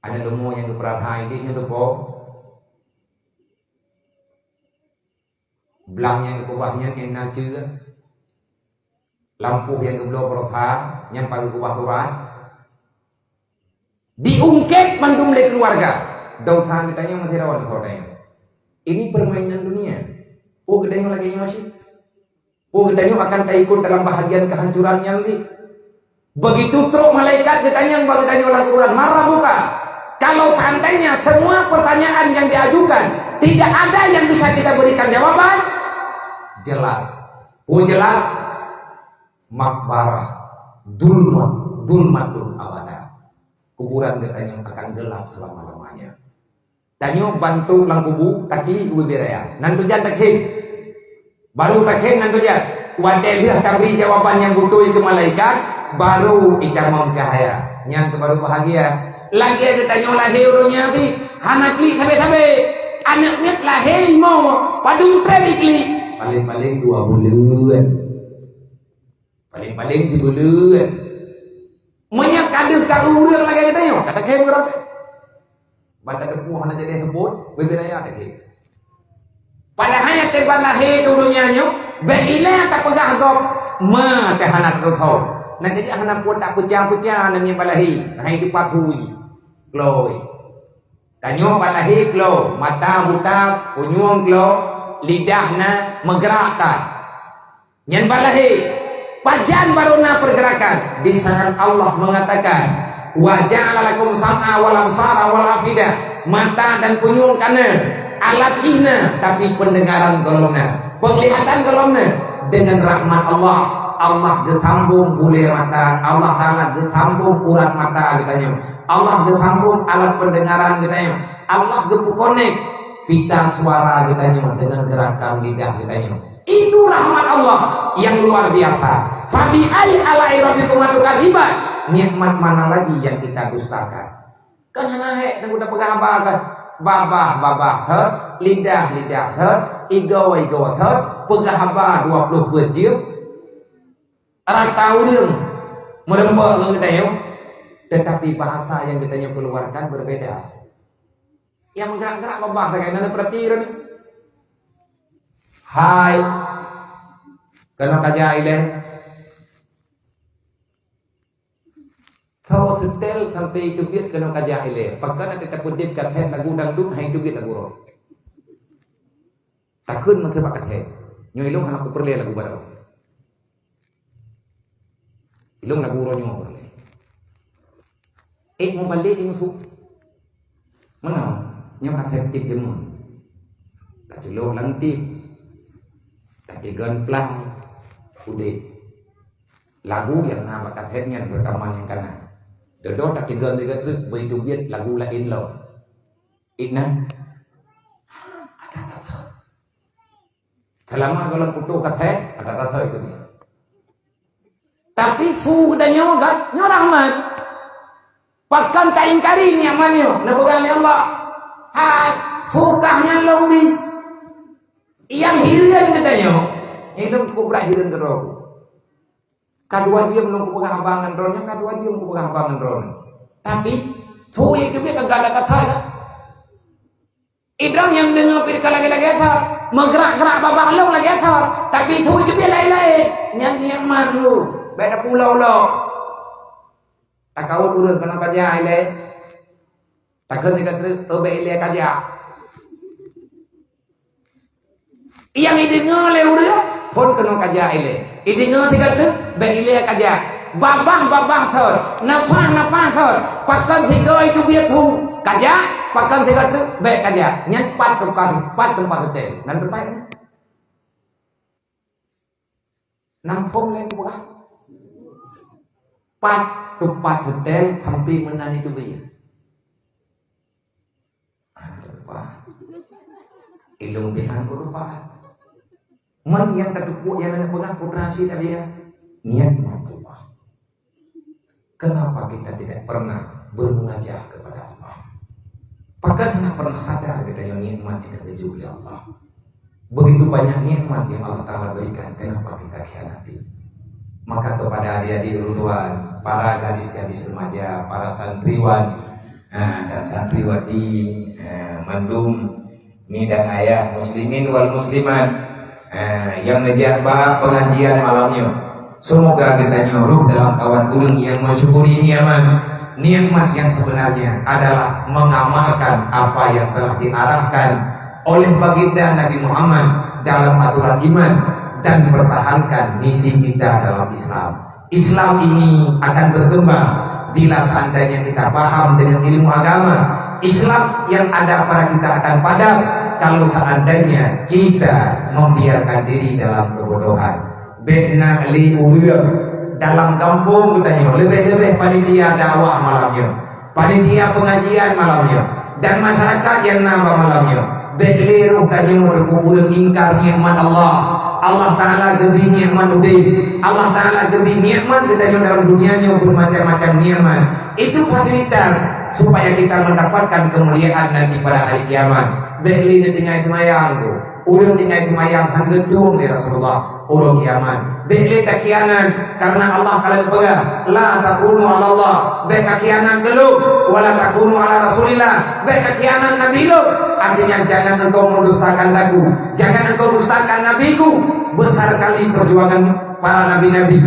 Aneuk leumo nyang geupeurasa idéh nyoe teupo. Blang nyang geukubah nyan na ceue. Lampôh nyang geubloe baroesa nyan pat geukeubah surat. Diungkét mandum lé keuluwarga. Desya geutanyoe meusidroe, meusidroe. Ini permainan dunia. Oh, geutanyoe lagée nyoe cit. Oh, geutanyoe akan taikot dalam bahagian kehancuran nyan cit. Begitu trok malaikat geutanyong bak geutanyoe lam kuburan, "Man rabbuka?" Kalau seandainya semua pertanyaan yang diajukan tidak ada yang bisa kita berikan jawaban, jelas. Oh, jelas. Makbarah, zulmat, zulmatun abada. Kuburan geutanyoe akan gelap selama-lamanya. Tanyoe bantok lam kubu, taklik ubé raya. Nan tujan takhém. Baru takhém nan tujan. Watée lheueh tabri jawaban nyang beutôi keu malaikat, baru itamong cahya. Nyan keuh baru bahagia. Lagée geutanyoe lahé u donya pih, hana klik sabe-sabe. Aneuk miet lahé imo, padum treb iklik. Paléng-paléng dua buleuen. Paléng-paléng sibuleuen. Meunyoe ka deuh ka ureueng lagée geutanyoe, ka takhém keudroe. Ban tateupeue hana jadi seubot, beubeuraya takhém. Padahai nyang ban lahé u donya nyoe, bék ilée tapeugah gob, ma teuh hana teuthon. Nah, jadi hana pun tapeuca-peuca namiet ban lahé, hai teupat hui. Kloi. Tanyoe ban lahé kloi, mata buta, punyueng kloi, lidah na, meugrak that. Nyan ban lahé, pajan barô na pergerakan di saat Allah mengatakan, "Wa ja'ala lakum sam'a wal absara wal afida." Mata dan punyueng ka na, alat jih na, tapi pendengaran gohlom na, penglihatan gohlom na. Dengan rahmat Allah, Allah geusambong bulée mata, Allah Taala geusambong urat mata geutanyoe, Allah geusambong alat pendengaran geutanyoe, Allah geupeukonek pita suara geutanyoe dengan gerakan lidah geutanyoe. Itu rahmat Allah yang luar biasa. Fabi ai ala'i rabbikuma tukadziban? Nikmat mana lagi yang kita dustakan? Kan hana hék na geupeugah haba kan? Babah, babah that, lidah, lidah that, igoe, igoe that, peugah haba dua ploh peuet jeuem. Rata ureuëng meureumpok ngon geutanyoe, tetapi bahasa yang geutanyoe keluarkan berbeda. Nyang meugerak-gerak babah sagai na neupeurati droeneuh. Hai, keunoe ka jak ilée. Tho seutôt sampoe teubiet keunoe ka jak ilée. Pakon na teupeudeuet ka thét lagu dangdut, hai teubiet lagu rock. Takheun meuteubak ka thét. Nyoe ilong hana kupeureulée lagu baroe. Ilong lagu uroe nyoe peureulée. Ék mubalek di musoh. Meunan, nyoe ka thét tieb deungon. Ka ceuloh lam tieb. Ka tigon plang. Udeb. Lagu nyang na bak ka thét nyan beureukaman nyang kana. Dodo takigon tiga treuk beu teubiet lagu laén lom. Inan. Ada-ada. Selama golom putôh ka thét, ada-ada itu dia. Tapi su geutanyoe gat, nyoe rahmat. Pakon taingkari nikmat nyoe, neupeugah lé Allah. Hai, su kah nyan lom bi. Nyang hireuen geutanyoe, nyoe lom kubra hireuen keudroe. Ka dua jeuem lôn kupeugah haba ngon droeneuh, ka dua jeuem kupeugah haba ngon droeneuh. Tapi, su nyang teubiet ka gata that ka. Idong nyang deungoe pih ka lagée-lagée that, meugerak-gerak babah lôn lagée that, tapi su nyang teubiet laén-laén. Nyan nikmat lôn, bék tapeuulo-ulo. Takawot ureuëng keunoe ka jak ilée. Takheun sigoe treuk, "Oh, bék ilée ka jak." Nyang ideungoe lé ureuëng, phon keunoe ka jak ilée. Ideungoe sigoe treuk, bék ilée ka jak. Babah-babah thon, nafah-nafah thon, pakon sigoe teubiet su ka jak, pakon sigoe treuk, bék ka jak. Nyan pat teumpat, pat teumpat seutôt. Nan teumpat nyan. Nam phon lé buah. Pat teumpat seutôt sampoe meunan itu biya. Ah, teumpat. Ilong bihan teumpat. Mon nyang tateupeue nyang na peugah putra si Nabi ya. Nikmat Allah. Kenapa kita tidak pernah bermunajah kepada Allah? Pakon hana pernah sadar geutanyoe nikmat nyang ka geujok lé Allah? Begitu banyak nikmat yang Allah Taala berikan, kenapa kita khianati? Maka kepada adik-adik ulôn tuan, para gadis-gadis remaja, para santriwan, ah, dan santriwati, ah, mandum mi dan ayah muslimin wal muslimat, eh, nyang neujak bak pengajian malam nyoe. Semoga geutanyoe rhoh dalam kawan ureuëng nyang mensyukuri nikmat, nikmat yang sebenarnya adalah mengamalkan apa yang telah diarahkan oleh Baginda Nabi Muhammad dalam aturan iman dan pertahankan misi kita dalam Islam. Islam ini akan berkembang bila seandainya kita paham dengan ilmu agama. Islam yang ada pada kita akan padam kalau seandainya kita membiarkan diri dalam kebodohan. Bék na lé ureuëng dalam gampông geutanyoe, leubeh-leubeh panitia dakwah malam nyoe. Panitia pengajian malam nyoe dan masyarakat nyang na bak malam nyoe, bék lé roh tanyoe teupeu ureuëng ingkar nikmat Allah. Allah Taala geubri nikmat udeb, Allah Taala geubri nikmat geutanyoe dalam dunia nyoe bermacam-macam nikmat. Itu fasilitas supaya kita mendapatkan kemuliaan nanti pada hari kiamat. Bék lé neutinggai seumayang tu. Ureuëng tinggai seumayang hana geutueng lé Rasulullah. Uroe kiamat. Bék lé takhianat, karena Allah ka lheueh peugah, "La takunu 'ala Allah." Bék takhianat keu Lôn, "Wa la takunu 'ala Rasulillah." Bék takhianat Nabi Lôn. Artinya, jangan engkau mendustakan Aku, jangan engkau dustakan Nabi-Ku. Besar kali perjuangan para nabi-nabi.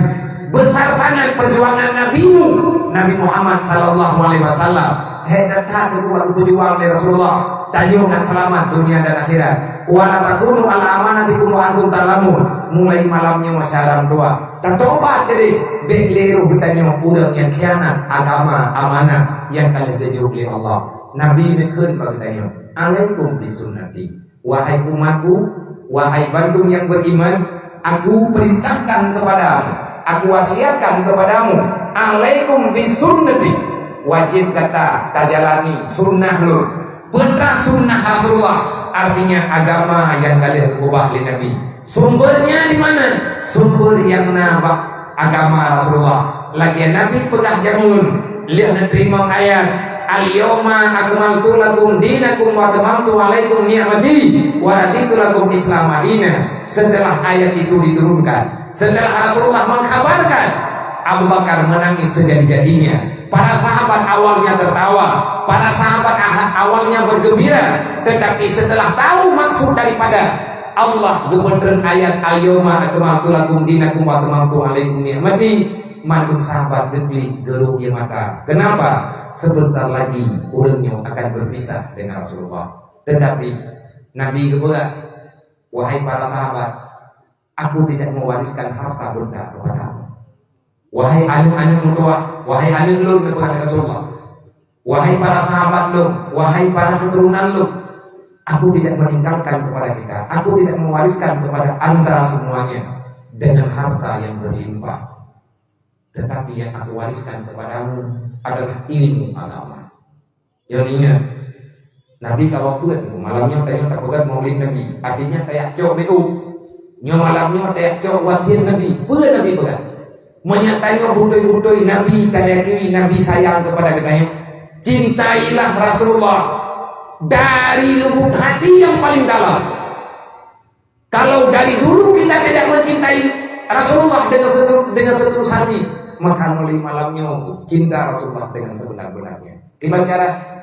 Besar sangat perjuangan Nabi-Mu, Nabi Muhammad sallallahu alaihi wasallam. Hék that-that teungku bak geupeujuang lé Rasulullah. Tanyoe akan seulamat dunia dan akhirat. "Wa la takunu 'ala amanatikum wa antum ta'lamun." Mulai malam nyoe syedara meutuah, tatobat keudeh, bék lé roh geutanyoe ureuëng nyang khianat agama amanah nyang ka lheueh geujok lé Allah. Nabi neukheun bak geutanyoe, "Alaikum bisunnati." Wahai umat-Ku, wahai bandum nyang beriman, Aku perintahkan kepadamu, Aku wasiatkan kepadamu, "Alaikum bisunnati." Wajib gata tajalani sunnah Lôn. Peue sunnah Rasulullah, artinya agama nyang ka lheueh geuubah lé Nabi. Sumbernya di mana? Sumber nyang na bak agama Rasulullah. Lagée Nabi peugah jameun, lheueh neuteurimong ayat, "Al-yauma akmaltu lakum dinakum wa atmamtu alaikum ni'mati wa raditu lakum Islama dina." Setelah ayat itu diturunkan, setelah Rasulullah mengkhabarkan Abu Bakar menangis sejadi-jadinya. Para sahabat awalnya tertawa, para sahabat aha-, awalnya bergembira, tetapi setelah tahu maksud daripada Allah geupeutreun ayat, "Al-yauma akmaltu lakum dinakum wa atmamtu alaikum ni'mati," mandum sahabat geuklik geurok ie mata. Kenapa? Sebentar lagi ureuëng nyoe akan berpisah dengan Rasulullah. Tetapi Nabi geupeugah, "Wahai para sahabat, aku tidak mewariskan harta benda kepadamu. Wahai aneuk-aneuk meutuwah, wahai aneuk lôn," geupeugah Rasulullah, "wahai para sahabat lôn, wahai para keturunan lôn, aku tidak meninggalkan kepada kita, aku tidak mewariskan kepada anda semuanya dengan harta yang berlimpah. Tetapi yang aku wariskan kepadamu adalah ilmu agama." Nyoe ingat, Nabi ka wafeuet, malam nyoe tanyoe tapeugah Maulid Nabi, artinya tajak cok beu. Nyoe malam nyoe tajak cok wasiet Nabi. Peue Nabi peugah? Meunyo tanyoe beutôi-beutôi Nabi ka yakini Nabi sayang kepada geutanyoe, cintailah Rasulullah dari lubuk hati yang paling dalam. Kalau dari dulu kita tidak mencintai Rasulullah dengan setu-, dengan setulus hati, maka mulai malam nyoe cinta Rasulullah dengan sebenar-benarnya. Kiban cara?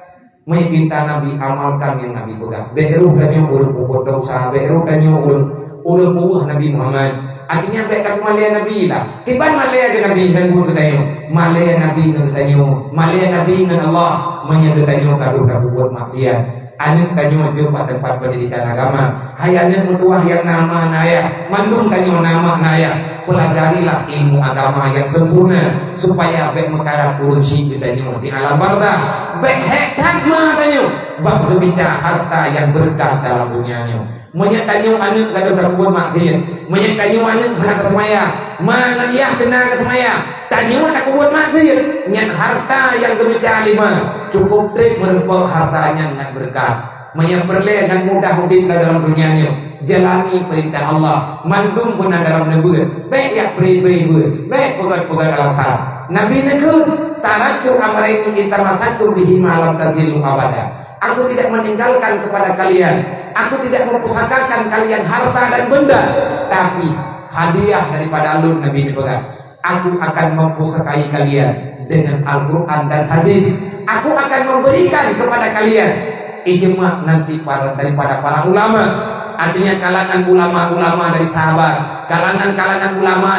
Meucinta Nabi, amalkan nyang Nabi peugah. Bék rôh tanyoe ureuëng peubuet desya, bék rôh tanyoe ureuëng, ureuëng peugah Nabi Muhammad. Artinya bék tamalée Nabi lah. Kiban malée geuh Nabi ngon buet geutanyoe? Malée Nabi ngon geutanyoe, malée Nabi ngon Allah. Meunyo geutanyoe ka rôh tapubuet maksiat, aneuk tanyoe jok bak teumpat pendidikan agama. Hai aneuk meutuwah nyang na ma na yah, mandum tanyoe na ma na yah, pelajarilah ilmu agama nyang sempurna, supaya bék meukarat ureuëng syiek geutanyoe di alam barzakh. Bék hék that ma tanyoe bak geumita harta nyang beureukat dalam donya nyoe. Meunyo tanyoe aneuk gadôh tapubuet maksiat, meunyo tanyoe aneuk hana teuseumaya, ma ngon yah teuna geuseumaya, tanyoe tapubuet maksiat, nyan harta nyang geumita lima, cukup treb meurumpok harta nyan ngon beureukat. Meunyo peureulée ngon mudah udeb lam dalam donya nyoe, jalani peurintah Allah, mandum beuna dalam neubeuet, bék jak pré-pré beuet, bék peugét-peugét alasan. Nabi neukheun, "Taraktu amraini in tamassaktum bihima lam tadhillu abada." Aku tidak meninggalkan kepada kalian, aku tidak mempusakakan kalian harta dan benda, tapi hadiah daripada Lôn, Nabi neupeugah, "Aku akan mempusakai kalian dengan Al-Quran dan hadis. Aku akan memberikan kepada kalian ijma nanti para, daripada para ulama." Artinya kalangan ulama-ulama dari sahabat, kalangan-kalangan ulama,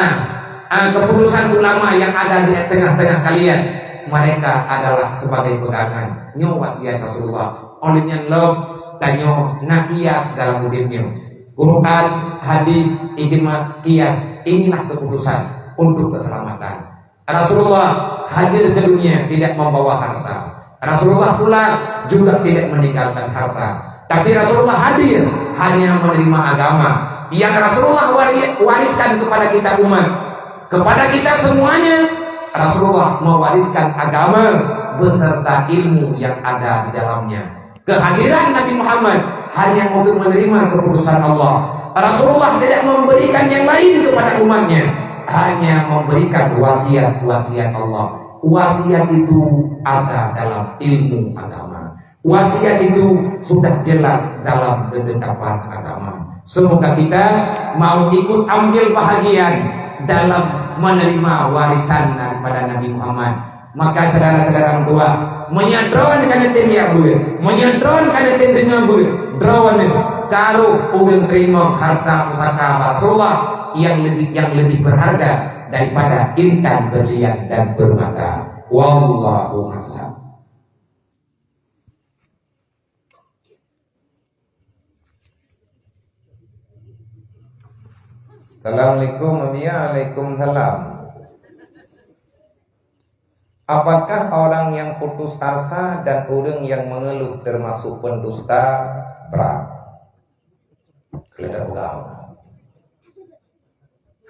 ah, keputusan ulama yang ada di tengah-tengah kalian, mereka adalah sebagai pegangan. Nyoe wasiat Rasulullah. Óh lheueh nyan lom, tanyoe na kias dalam udeb nyoe. Quran, hadis, ijma, kias, inilah keputusan untuk keselamatan. Rasulullah hadir ke dunia tidak membawa harta. Rasulullah pulang juga tidak meninggalkan harta. Tapi Rasulullah hadir hanya menerima agama yang Rasulullah wari-, wariskan kepada kita umat. Kepada kita semuanya, Rasulullah mewariskan agama beserta ilmu yang ada di dalamnya. Kehadiran Nabi Muhammad hanya untuk menerima keputusan Allah. Rasulullah tidak memberikan yang lain kepada umatnya, hanya memberikan wasiat-wasiat Allah. Wasiat itu ada dalam ilmu agama. Wasiat itu sudah jelas dalam ketetapan agama. Semoga kita mau ikut ambil bahagian dalam menerima warisan daripada Nabi Muhammad. Maka syedara-syedara meutuwah, meunyoe droeneuh ka neutem jak beuet, meunyoe droeneuh ka neutem deungoe beuet, droeneuh ka rôh ureuëng teurimong harta pusaka bak Rasulullah nyang leubeh, nyang leubeh beurharga daripada intan, berlian, dan permata. Wallahu a'lam. Assalamualaikum, Abiya. Waalaikumsalam. Apakah orang yang putus asa dan orang yang mengeluh termasuk pendusta? Brat. Kalau tak pegang.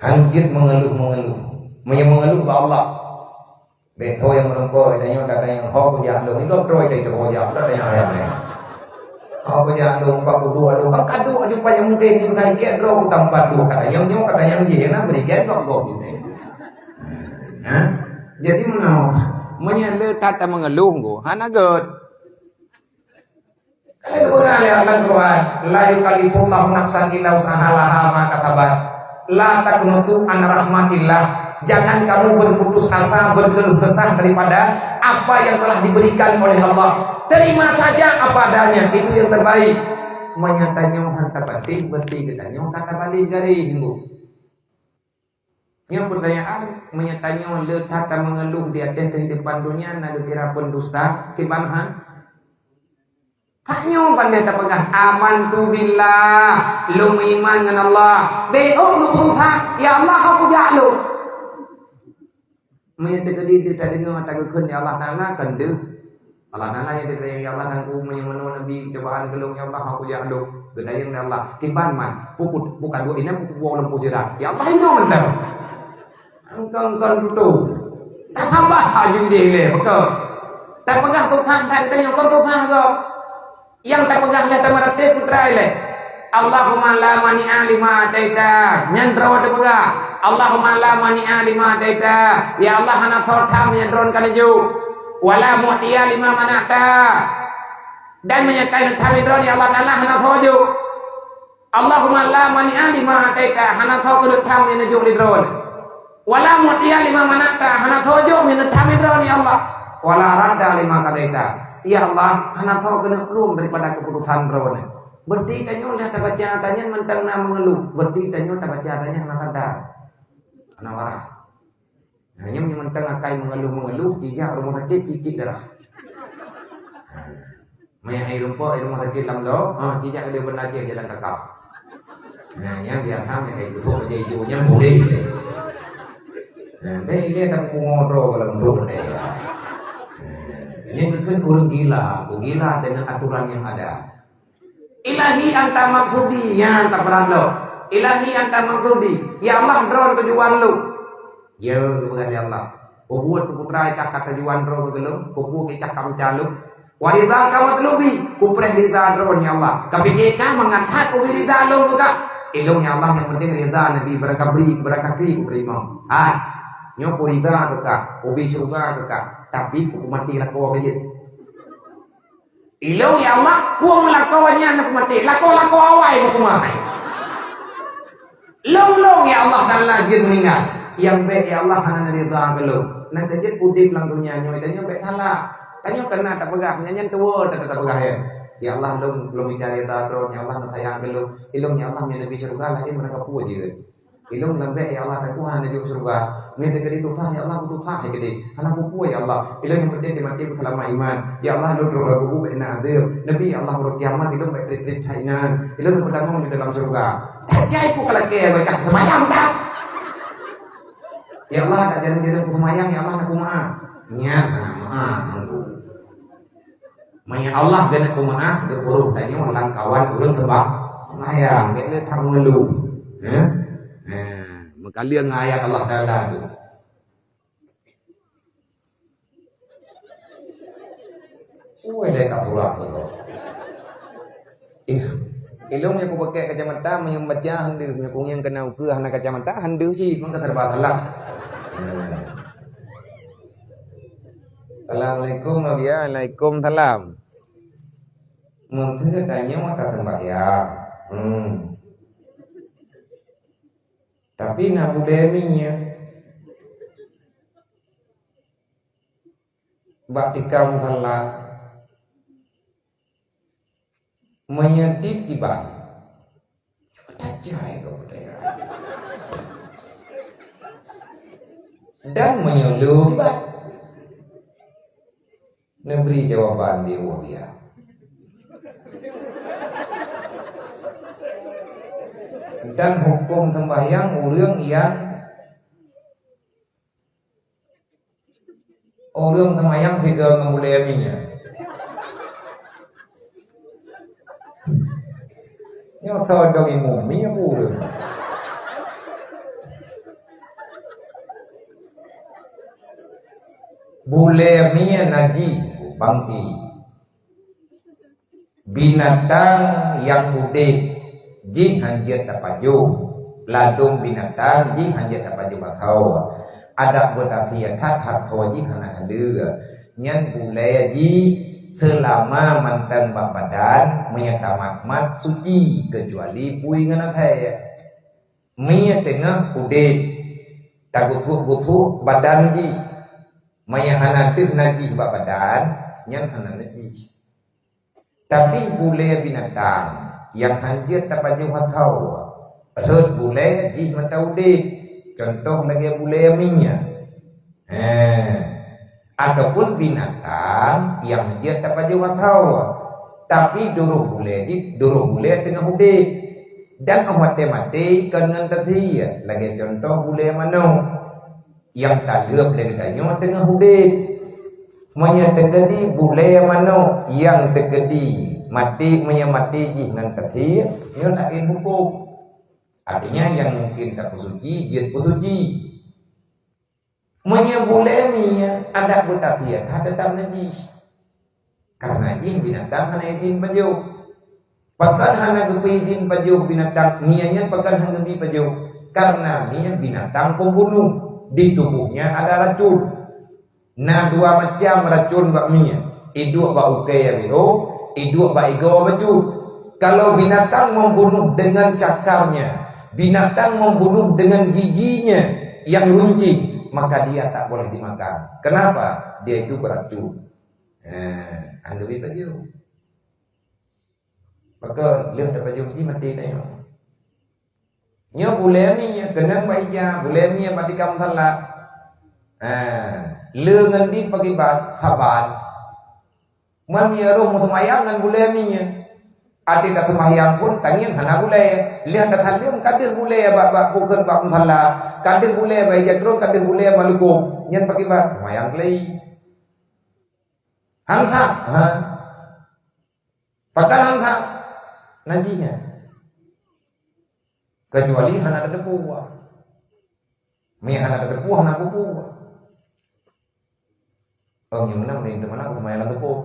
Hanjeuet mengeluh-mengeluh. Meunyoe mengeluh bak Allah. Bék tho nyang meureumpok, tanyoe ka tanyong, "Ho peujak lôn?" Nyoe droe teuh ho jak, ka tanyong ayam nyan. "Ho peujak lôn, empat puluh dua lôn?" Ka duek aju panyang mungken jipeugah ikat droe utang empat dua, ka tanyong nyoe, ka tanyong jih, na beuikan kok gob jih. Ha? Jadi meunoe, meunyoe le that ta mengeluh, hana gét. Ka lheueh geupeugah lé Allah Quran, "La yukallifullahu nafsan illa wus'aha, laha ma kasabat. La taqnatu an rahmatillah, Jangan kamu berputus asa, berkeluh kesah daripada apa yang telah diberikan oleh Allah. Terima saja apa adanya, itu yang terbaik. Meunyoe tanyoe han tapatéh, berarti geutanyoe ka tabaleh garéh, Bu. Nyoe peutanyaan, meunyoe tanyoe le that tameungeuluh di ateueh keuhidupan dunia na geukira peundusta, kiban han? Tanyoe pandai tapeugah, "Amantu billah," lôn meuiman ngon Allah. Bék oh geupeusah, "Ya Allah, ho kujak lôn." Meunyoe teukeudi deuh tadeungoe tageukheun, "Ya Allah Taala," kan deuh. Allah Taala nyang teuka, "Ya Allah, nangku meunyoe meunoe Nabi cobaan keu lôn, ya Allah, ho kujak lôn." Geutanyong lé Allah, "Kiban man, pukut, buka dua inong, pukut dua ulôn pujeurat." Ya Allah, inoe mantong. Engkon-kon tutoe. Tasabah aju deh lé, beutôi. Tapeugah susah, tak tanyong kon susah gob. Nyang tapeugah lé tamaraté putra ilée. Allahumma la mani'a lima ataita. Nyan droe tapeugah. Allahumma la mani'a lima ataita. Ya Allah, hana soe tham nyang droen ka neujok. Wala mu'tiya lima mana'ta. Dan meunyoe ka neujok tham droen, ya Allah Taala, hana soe jok. Allahumma la mani'a lima ataita. Hana soe keuneuk tham nyang neujok lé droen. Wala mu'tiya lima mana'ta, hana soe jok nyang neuk tham droen, ya Allah. Wala radda lima qadaita. Ya Allah, hana soe keuneuk plueng daripada keuputusan droen. Berarti tanyoe dah tabaca tanyan mantong na meungeuluh. Berarti tanyoe tabaca tanyan hana sadar. Hana waras. Nah, nyan mantong akai meungeuluh-meungeuluh, cijak rumoh sakét cicik darah. Meuiyak hai rumpok, hai rumoh sakét lam do, ha, cijak deh beuna jih jalan kakap. Nah, nyan biasa meuiyak hai rumpok aja ijo nyan boleh. Nah, deh ilée tak pungo droe kalau untuk deh. Nah, nyan bukan ureueng gila, ureueng gila dengan aturan yang ada. Ilahi anta maksudi, nyan tapeurang lom. Ilahi anta maksudi, ya Allah droen tujuan lôn. Ya, geupeugah lé Allah. Kubuet keu putra ikah ka tujuan droe keu lôn, kubu ikah ka meucalok. Wa ridhaka matlubi, kupreh ridha droen ya Allah. Kapike kah mangat that kubi ridha lôn keu kah. Ilôn ya Allah nyang penting ridha Nabi, barangkabri, barangkakri kupeurima. Hai, nyoe kuridha keu kah, kubi syeuruga keu kah, tapi kupeumati lakoe keu jeuet. Ilôn ya Allah, peue meulakoe nyan na peumati, lakoe-lakoe awai meukeumah. Lôn-lôn ya Allah Taala jeuet meuninggai. Nyang bék ya Allah hana neuridha keu lôn. Nyan keuh jeuet udeb lam donya nyoe, tanyoe bék salah. Tanyoe kana tapeugah, nyan nyan tuwoe that tapeugah nyan. Ya Allah, lôn, lôn mita ridha droen, ya Allah neusayang keu lôn. Ilôn ya Allah meunyoe neubi syeuruga laén meunangka peue jeuet. Ilôn lambek ya Allah, teungku hana neujok syeuruga. Meunyoe teukeudi susah ya Allah, kususah keudeh. Hana peue-peue ya Allah. Ilôn nyang penting maté peuseulamat iman. Ya Allah, lôn droe geubu bék na azeub. Nabi ya Allah, uroe kiamat ilôn bék treb-treb that inan. Ilôn peutamong di dalam syeuruga. Cai peue ka lakée, bék kah seumayang that. Ya Allah, dak jareueng-jareueng kuseumayang, ya Allah, na kumaaf. Nyan hana maaf, teungku. Meunyoe Allah geuneuk peumeu'ah, geupeurôh tanyoe lam kawan ureueng teuba-, teubahagian, bék lé that meungeuluh. Heh? Heh, meukaleueng ngon ayat Allah Taala tu. Ui, lé ka pulang tu. Ih, ilôn nyang kubeuke kacamata, meunyoe baca han deuh, meunyoe kungieng keunan ukeue hana kacamata, han deuh cit, maka serba salah. Heh. Assalamualaikum, Mabiya. Waalaikumsalam. Meunteue tanyoe taseumbahyang. Hmm. Tapi na bulée mie bak tika musala. Meunyoe tieb kiban, tajai keu budaya. Dan meunyoe lheueh kiban, neubri jawaban di ruang dia. Dan huköm seumbahyang ureuëng nyang Ureuëng seumayang sigoe ngon bulée mie nyan. Nyoe soe dong imum mie ureuëng. Bulée mie najih bangki. Binatang nyang udeb jih hanjeuet tapajoh, ladôm binatang jih hanjeuet tapajoh asoe. Adak beutasie that asoe jih hana haleue. Nyan bulée jih seulama mantong bak badan, meunyoe tamat-mat suci, keucuali bui ngon asèe. Mie teungoh udeb, Tagusuk-gusuk badan jih. Meunyo hana deuh najih bak badan, nyan hana najih. Tapi bulée binatang nyang hanjeuet tapajoh asoe, rhot bulée jih mantong udeb, cuntoh lagée bulée mie. He. Ataupun binatang nyang hanjeuet tapajoh asoe, tapi duroh bulée jih, duroh bulée teungoh udeb. Dan óh maté-maté kon ngon tasie, lagée cuntoh bulée manok. Nyang talheueb lé geutanyoe teungoh udeb. Meunyoe teukeudi bulée manok nyang teukeudi maté, meunyoe maté jih ngon tasie, nyoe laén hukôm. Artinya, nyang mungken tapeusuci, jeuet peusuci. Meunyoe bulée mie adak beutasie, ka teutap najih. Karena jih binatang hana idin pajoh. Pakon hana geubri idin pajoh binatang mie nyan, pakon hana geubri pajoh? Karena mie binatang pembunuh. Di tubuhnya ada racun. Na dua macam racun bak mie. Iduek bak ukée biro, iduek bak igoe bacut. Kalau binatang membunuh dengan cakarnya, binatang membunuh dengan giginya yang runcing, maka dia tak boleh dimakan. Kenapa? Dia itu beracun. Eh, hana geubri pajoh. Pakon lheueh tapajoh jih maté tanyoe. Nyoe bulée mie, keunong bak ija, bulée mie bak tikam salat. Ha, le ngon dit pakiban, saban. Man mie roh meuseumayang ngon bulée mie. Até ka seumayang pun tangieng hana bulée. Lheueh tasaleuem ka deuh bulée bak, bak bukon bak musala. Ka deuh bulée bak ija kron, ka deuh bulée bak lukôm. Nyan pakiban, seumayang keulai. Hansa, ha. Pakon hansa? Najih nyan. Kecuali hana tateupeue. Mie hana tateupeue, hana peue. Oh, nyoe meunan, mie teumana, seumayang lam seupôt.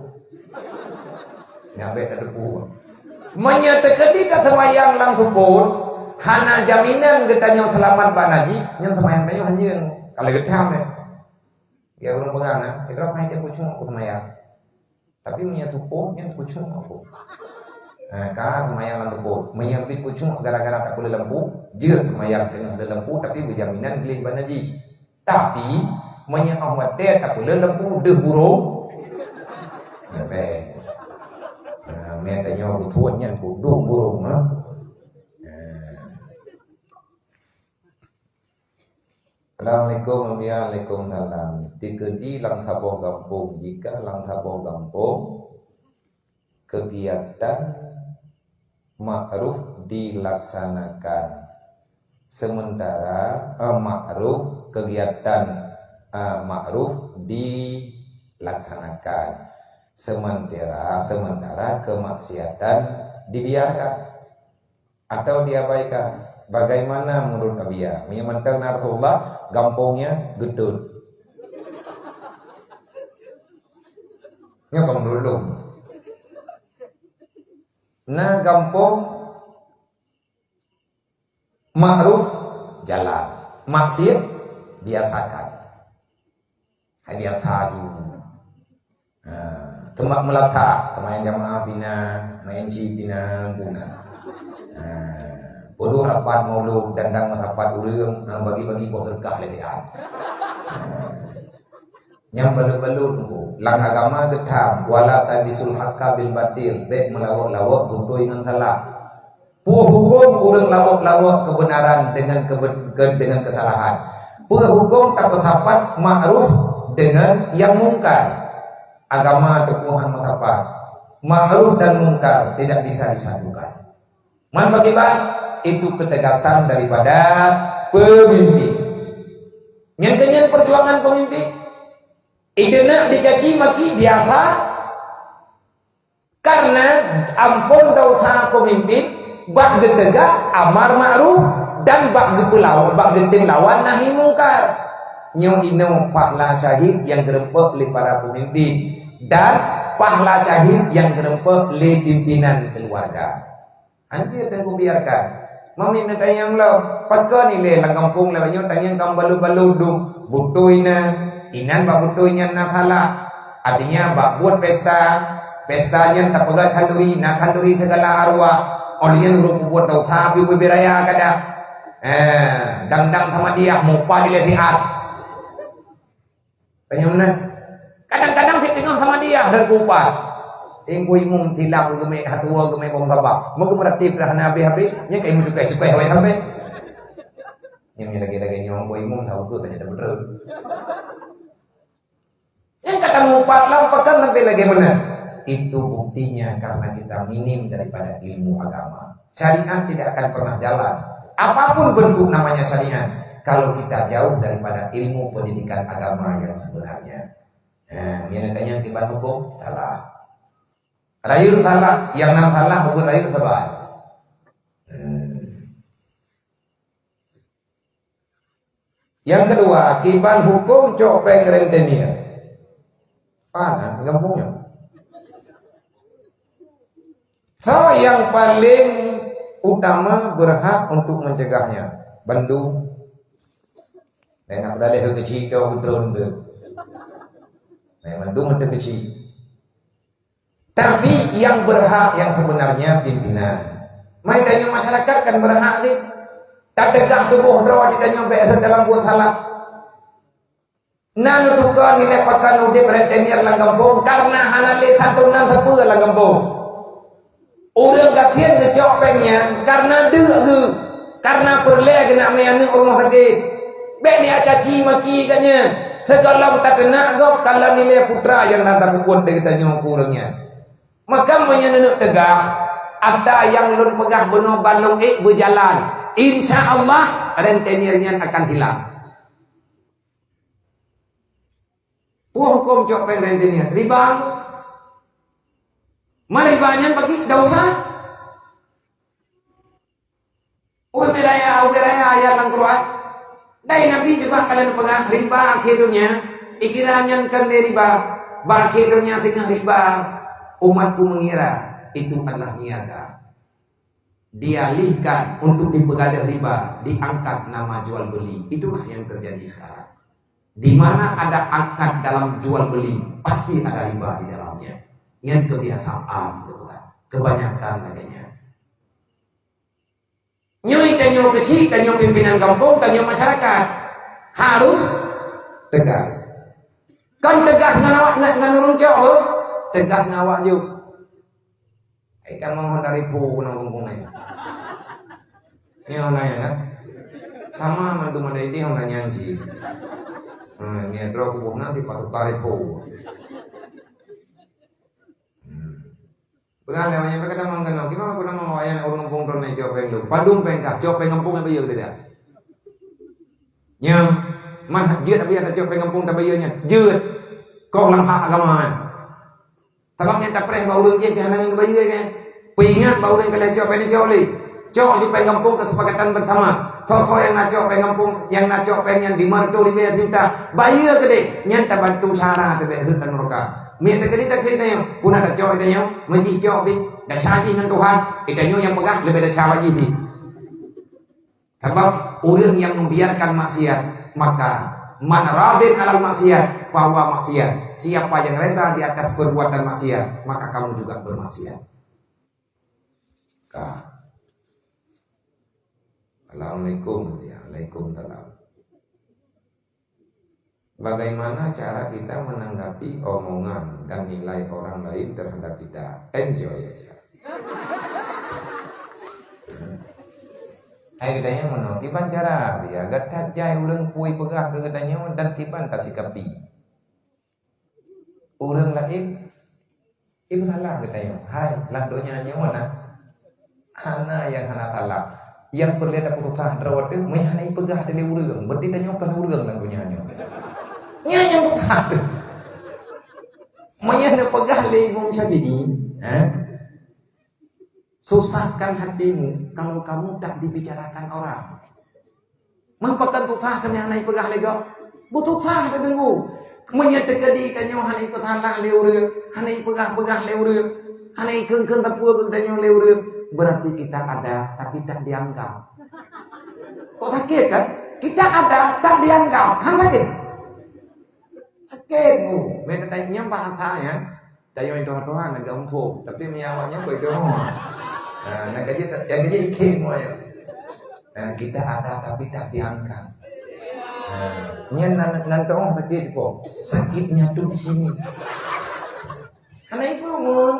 Nyan bék tateupeue. Meunyoe teukeudi taseumayang lam seupôt, hana jaminan geutanyoe seulamat bak najih, nyan seumayang tanyoe hanjeueng. Ka lheueh geutam, eh. Ya, ureueng peugah na, "Idrob hai dia kucung aku seumayang." Tapi meunyoe seupôt, nyan kucung aku. Ha, ka seumayang lam seupôt. Meunyoe pih kucung gara-gara tapeuleueh lampu, jeuet seumayang teungoh le lampu, tapi beujaminan gleh bak najih. Tapi, meunyoe óh watée tapeuleueh lampu deuh burông, nyan bék. Ha, meutanyoe beutuon nyan kudong burông, ha. Ha. Assalamualaikum, Abiya. Waalaikumsalam. Teukeudi lam saboh gampông, jika lam saboh gampông kegiatan ma'ruf dilaksanakan, sementara, eh, ma'ruf, kegiatan, eh, ma'ruf dilaksanakan, sementara, sementara kemaksiatan dibiarkan. Atau diabaikan? Bagaimana menurut Abiya? Meunyoe mantong na Rasulullah, gampông nyan geutot. Nyoe ka menurut lôn. Na gampông ma'ruf jalan, maksiat biasakan. Hai biasa ju. Ha, teuma meulata, teuma nyang jamaah pina, main ci pina, puna. Ha, peue rapat maulud, dandang meusapat ureueng, ha, bagi-bagi boh seudeukah lé siat. Ha. Nyang balot-balot nunggu. Lam agama geutam, "Wala talbisul haqqa bil batil", bék meulawok-lawok beutôi ngon salah. Peue hukôm ureueng lawok-lawok keubeunaran deungon keube-, ke-, deungon keusalahan? Peue hukôm tapeusapat ma'ruf deungon nyang mungkar? Agama teuh hana meusapat. Ma'ruf dan mungkar tidak bisa disatukan. Man pakriban? Itu ketegasan daripada pemimpin. Nyang keunyan perjuangan pemimpin. Ideuneuk dicaci maki biasa, Karena amphon desya peumimpén bak geupeugah amar ma'ruf dan bak geupeulawan, bak geutem lawan nahi mungkar. Nyoe inoe pahala syahid nyang geureumpok lé para peumimpén dan pahala syahid nyang geureumpok lé pimpinan keuluwarga. Anjir dan kubiarkan. Mami na tanyong lom, pakon ilée lam gampông lagée nyoe tanyong ka balot-balot dum. Beutôi na, inan bak beutôi nyan na salah. Artinya, bak buet pesta, pesta nyan tapeugah khanduri, na khanduri sigala arwah. Óh lheueh nyan ureuëng peubuet desya pih ubé raya kadang. Eh, dang-dang Samadiyah mupat ilèe siat. Tanyong na. Kadang-kadang sit teungoh Samadiyah rot kupat. Ingku imum tilap geumè hatuwa geumè bom saba. Meugeumeuratib dah na habéh-habéh, nyan ka imum cukai-cukai awai sampai. Nyang lagèe-lagèe nyoe, boh imum tahu ke tanya betul. Nyang kata mupat lam pakan sampai lagèe mana? Itu buktinya karena kita minim daripada ilmu agama. Syariat tidak akan pernah jalan. Apapun bentuk namanya syariat, kalau kita jauh daripada ilmu pendidikan agama yang sebenarnya. Nah, nyang tanya kiban hukum, salah. Rayeuk salah, nyang nan salah, bukan rayeuk sabar. Hmm. Nyang keudua, kiban huköm cok péng rentenir. Pana gampông nyoe. Soe nyang paleng utama berhak untuk mencegahnya? Bandum. Lain nak berdalih keuci ke udron tu. Lain bandum ada keuci. Tapi yang berhak yang sebenarnya pimpinan. Mai tanyoe masyarakat kan berhak ni. Tateugah tuboh droe di tanyoe bék rhot dalam buet salah. Na neutuka nilai pakan udép rentenir lam gampông karena hana lé santunan sapeue lam gampông. Ureuëng gasien geucok péng nyan karena deuk geuh, karena peureulée geunak mé aneuëk rumoh sakét. Bék neucaci maki geuh nyan, sigohlom tateunak gob kalon ilée putra nyang na tapeubuet lé geutanyoe keu ureuëng nyan. Maka meunyoe neuneuk teugah, ata nyang lôn peugah bunoe ban lôn ék beujalan, insya Allah rentenir nyan akan hilang. Peue huköm cok péng rentenir? Riba. Ma riba nyan bagi dosa. Ubé raya, ubé raya ayat lam Quran. Dai Nabi juga ka lheueh peugah riba akhé donya, ikira nyan kan lé riba. Bak akhé donya teungoh riba, umatku mengira itu adalah niaga. Dialihkan untuk dipeugah riba, diangkat nama jual beli. Itulah yang terjadi sekarang. Di mana ada akad dalam jual beli, pasti ada riba di dalamnya. Nyan kebiasaan, gitu kan. Kebanyakan lagèe nyan. Nyoe tanyoe keuchik, tanyoe pimpinan gampông, tanyoe masyarakat harus tegas. Kan tegas ngon awak, ngon, ngon ureuëng cok, beuh? Tegas ngon awak ju. Ai kamoe hana ribu keunoe gampông nyan. Nyoe na nyan kan? Sama mandum ada idéh hana nyan cit. Hmm, nyoe droe kuboh na tipa tukar ribu. Hmm. Peugah lé awak nyan, "Peue ka tamong keunoe? Kiban peue tamong awak nyan ureuëng gampông droeneuh cok péng lôn? Padum péng kah? Cok péng gampông bayeue teuh." Nyan, man jeuet tapi nyang tacok péng gampông tabayeue nyan. Jeuet. Koh lam hak agama nyan. Sabab nyan tapreh bak ureuëng jih pih hana ngon bayeue kan. Peuingat bak ureuëng ka lheueh cok péng cok lé. Cok ju péng gampông keusepakatan bersama. Soe-soe nyang na cok péng gampông, nyang na cok péng nyan lima reutôh ribèe sijuta, bayeue keudéh, nyan tabantu syedara teubèk rhot lam nuraka. Meuidak keudéh takheun tanyoe, puna tacok tanyoe, meujih cok pih, desya jih ngon Tuhan, tanyoe nyang peugah leubeh desya bak jih pih. Sabab ureuëng nyang membiarkan maksiat, maka man radin alal maksiat, fahuwa maksiat. Siapa yang reda di atas perbuatan maksiat, maka kamu juga bermaksiat. Ka. Assalamualaikum. Ya, waalaikumsalam. Bagaimana cara kita menanggapi omongan dan nilai orang lain terhadap kita? Enjoy aja. Hai, geutanyoe meunoe, kiban cara, ya, gata jai ureuëng peue peugah keu geutanyoe dan kiban tasikapi. Ureuëng laén, ié meusalah geutanyoe. Hai, lam donya nyoe na, hana nyang hana salah. Nyang peureulée tapeususah droe teuh, meunyo hana ipeugah lé ureuëng, berarti tanyoe kon ureuëng lam donya nyoe. Nyan nyang susah teuh. Meunyo neupeugah lé Imam Syafi'i, ha? Susahkan hatimu kalau kamu tak dibicarakan orang. Man pakon susah tanyoe hana ipeugah lé gob? Beususah tadeungoe. Meunyoe teukeudi tanyoe hana ipeusalah lé ureuëng, hana ipeugah-peugah lé ureuëng, hana ikheun-kheun sapeue keu tanyoe lé ureuëng, berarti kita ada tapi tak dianggap. Kok sakét kan? Kita ada tak dianggap. Han sakét? Sakét tu. Meunan nyan bahasa ya. Tanyoe tuha-tuha na gampông, tapi meunyo awak nyan beu tuha. Ha, na gaji, nyang gaji ikhém moe. Nah, kita ada tapi tak diangkat. Nah, nyan nan, nan teuh sakit po. Sakitnya tuh di sini. Hana ipeureumeun.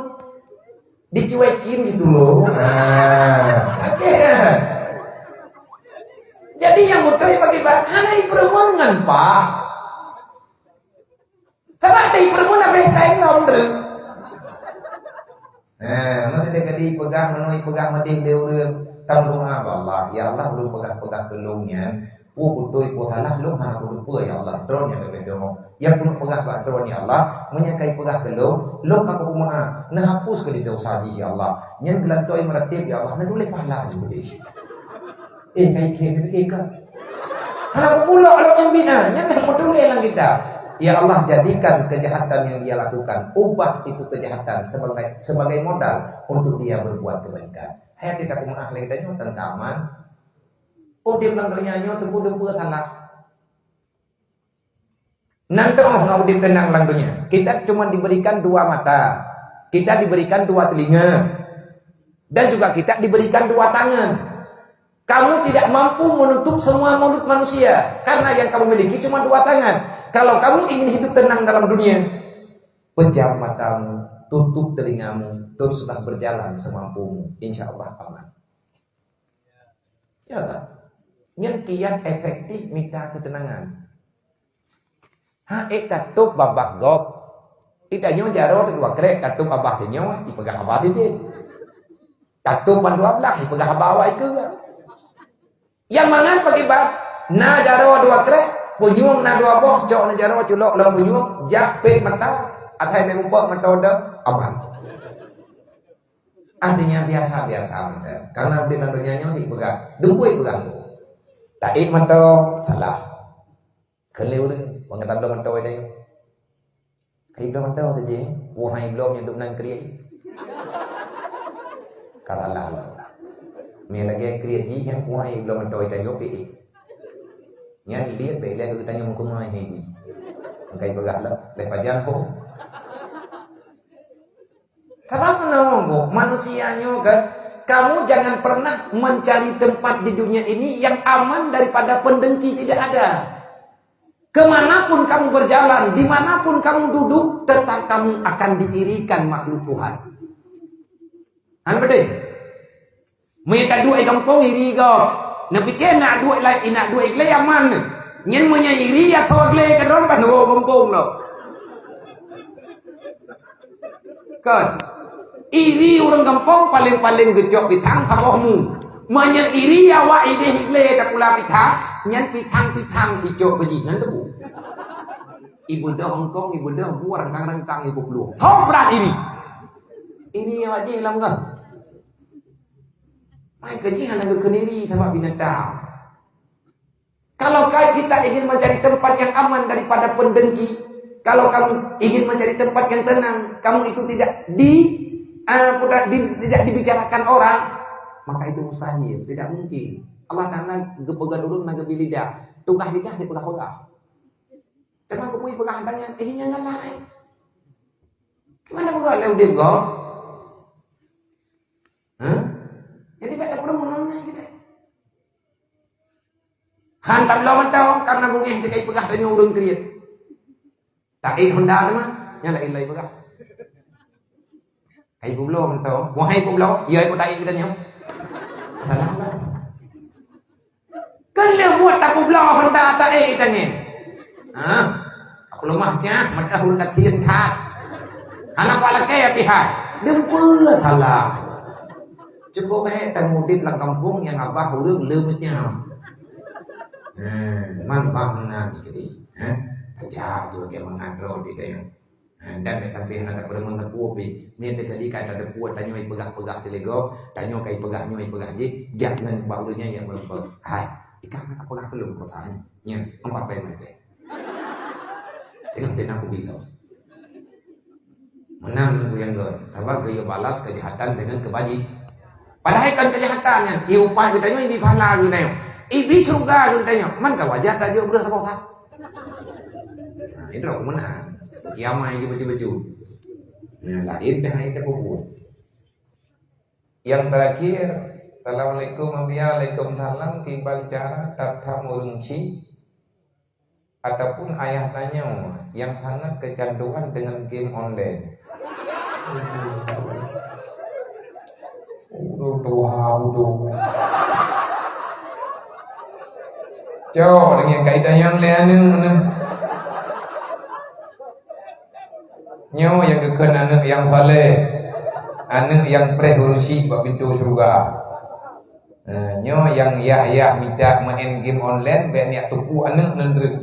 Dicuekin gitu loh. Nah, oke. Jadi nyang beutôi bagi barat hana ipeureumeun ngon paih. Sabab teuipeureumeun habéh kain lom treuk. Eh, meunan tadi peugah, meunan peugah meudeh lé ureueng, tameudoa bak Allah, "Ya Allah, ulôn peugah-peugah keu lôn nyan, peue beutôi, peue salah, lôn hana kuteupeue, ya Allah, droeneuh nyang leubeh doh. Ya keuneuk peugah bak droeneuh, ya Allah, meunyoe ka ipeugah keu lôn, lôn ka kupeumeu'ah, neuhapus keu lé desya jih, ya Allah. Nyan beulatôi meuratéb, ya Allah, neutuléh pahala jih beudeh." Eh, kai khe, kai khe ka. Hana kupulok lom nyan bina, nyan dah meutuléh lam kitab. Ya Allah, jadikan kejahatan yang dia lakukan, ubah itu kejahatan sebagai, sebagai modal untuk dia berbuat kebaikan. Hai kita peumaah lagi tanya tentang aman. Udeb lam dunia nyoe teungku deupeue salah. Nan teuh ngon udeb teunang lam dunia. Kita cuma diberikan dua mata. Kita diberikan dua telinga. Dan juga kita diberikan dua tangan. Kamu tidak mampu menutup semua mulut manusia. Karena yang kamu miliki cuma dua tangan. Kalau kamu ingin hidup tenang dalam dunia, pejam matamu, tutup telingamu, teruslah berjalan semampumu. Insya Allah aman. Ya tak? Nyan kiat efektif mita ketenangan. Ha, eh, tatôp babah gob. Di tanyoe jaroe dua krek, tatôp babah tanyoe, ipeugah haba sideh. Tatôp ban dua blah, ipeugah haba awai keue. Nyang mangat pakriban, na jaroe dua krek, punyueng na dua boh, cok na jaroe, culok lom punyueng, jak pet mata, asai meumpok mata udah, aman. Artinya biasa-biasa mantong. Karena di dalam dunia nyoe ipeugah, dum peue ipeugah. Taék mantong, salah. Kheun lé ureueng, "Bangai tabloe mantong tadi." Kai bloe mantong tadi, wahai bloe nyang dum nan kriet. Ka salah lah. Mie lagèe kriet jih nyang wahai bloe mantong tadi, oke. Nyan liet bèk lé geutanyoe meukeumai hai jih. Engkai peugah lah, leh pajan ho. Sabab meunoe, manusia nyoe kan, kamu jangan pernah mencari tempat di dunia ini yang aman daripada pendengki, tidak ada. Kemanapun kamu berjalan, dimanapun kamu duduk, tetap kamu akan diirikan makhluk Tuhan. Kan betul? Meunyoe taduek i gampông iri gob. Neupike nak duek lai, nak duek glé aman. Nyan meunyoe iri asoe glé keudroe ban woe gampông lom. Kon. Iri ureueng gampông paleng-paleng geucok pisang saboh mu. Meunyoe iri awak ideh glé tapula pisang, nyan pisang-pisang icok beuji nyan teupeu. Ibeudôh hongkong, ibeudôh bu rangkang-rangkang, ibeuplueng. Soe brat iri? Iri awak jih lam gob. Mai keu jih hana geukheun iri sabab binatang. Kalau ka-, kita ingin mencari tempat yang aman daripada pendengki, kalau kamu ingin mencari tempat yang tenang, kamu itu tidak di, eh, tidak di, tidak dibicarakan orang, maka itu mustahil, tidak mungkin. Allah Taala geupeugah dulu na geubi lidah, tugaih lidah dipeugah-peugah. Teuma geupeu peugah tangan, eh, nyang galak, eh. Gimana peugah lé udeb gob? Hah? Jadi bèk tapeurunoe meunan kita. Han tabloe mantong karena beungéh teuka ipeugah tanyoe ureueng kriet. Taék honda teuma, nyang laén lai peugah. Hai peubloe mantong, wahai peubloe, ya ikôt taék geutanyoe. Salah lah. Kan lé buet tapeubloe honda taék tanyoe. Ha? Aku lemah nyah, madah ureueng gasien that. Hana kuat lakèe pihak. Deumpeu salah. Cukup bèk tameudeb lam gampông nyang abah ureueng le meucam. Nah, man bah meunan keudéh. Ha? Tajak tu lagèe mangat droe di dayah. Ha, dan bèk sampai hana tapeureumeun sapeue pih. Mien teuka di ka tateupue tanyoe ipeugah-peugah teuh lé gob, tanyoe ka ipeugah nyoe ipeugah jih, jak ngon bak ureueng nyan nyang meureumpok. Hai, ikah na tapeugah keu lôn peurasaan nyan. Nyan, empat pèng meunan pèng. Tengok teuh na kubi lom. Meunan nunggu nyang gon, sabab geuyue balas keujahatan deungon keubaji-, padahai kon keujahatan nyan, ié upah geutanyoe, ibi pahala geutanyoe, ibi syeuruga geutanyoe, man ka wajar tajok breueh saboh that. Nah, itu aku meunan. Kiamat itu betul-betul. Nah, lain dah itu pun. Yang terakhir, Assalamualaikum, Abiya. Waalaikumsalam. Kiban cara tatham ureuëng syik ataupun ayah tanyoe nyang sangat kecanduan dengan game online? Udah tuha, udah. Cok, dengan kaidah nyang lé anu, anu. Nyoe nyang geukheun aneuëk nyang saleh, aneuëk nyang preh ureuëng syik bak pintoe syeuruga. Nah, nyoe nyang yah-yah mita main game online, bék niat tuku aneuëk neundreuek.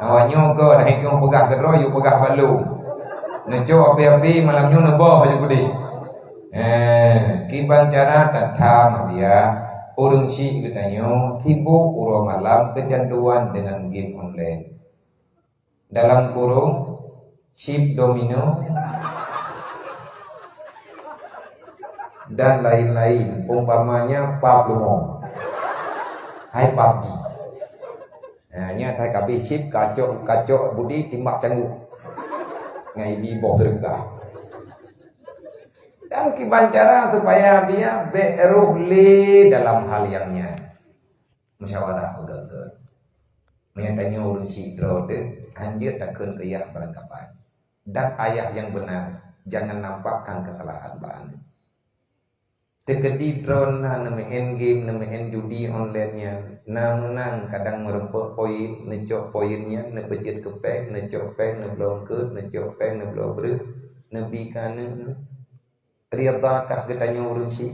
Awak nyoe go, nah, nyoe peugah keudroe, yue peugah balom. Neucok api-api malam nyoe neuboh baju kudis. Eh, kiban cara tatham dia, ureuëng syik geutanyoe sibok uroe malam kecanduan dengan game online. Dalam kurung, chip domino, dan lain-lain, umpamanya pab lumo. Hai pab ji. Nah, nyan hai kabeh chip kacok, kacok budi timbak cangguek. Ngai bi boh teureukah. Dan kiban cara supaya dia bék roh lé dalam hal nyang nyan. Musyawarah udah tu. Meunyoe tanyoe ureuëng syik droe teuh, hanjeuet takheun keu yah barangkapai. Dan ayah nyang beuna, jangan nampakkan kesalahan bak aneuëk. Teukeudi droe na neumeu'en game, neumeu'en judi online nyan, na meunang kadang meureumpok poin, neucok poin nyan, neupeujeuet keu péng, neucok péng, neubloe eungkot, neucok péng, neubloe breueh, neubi keu aneuëk. Ridha kah geutanyoe ureuëng syik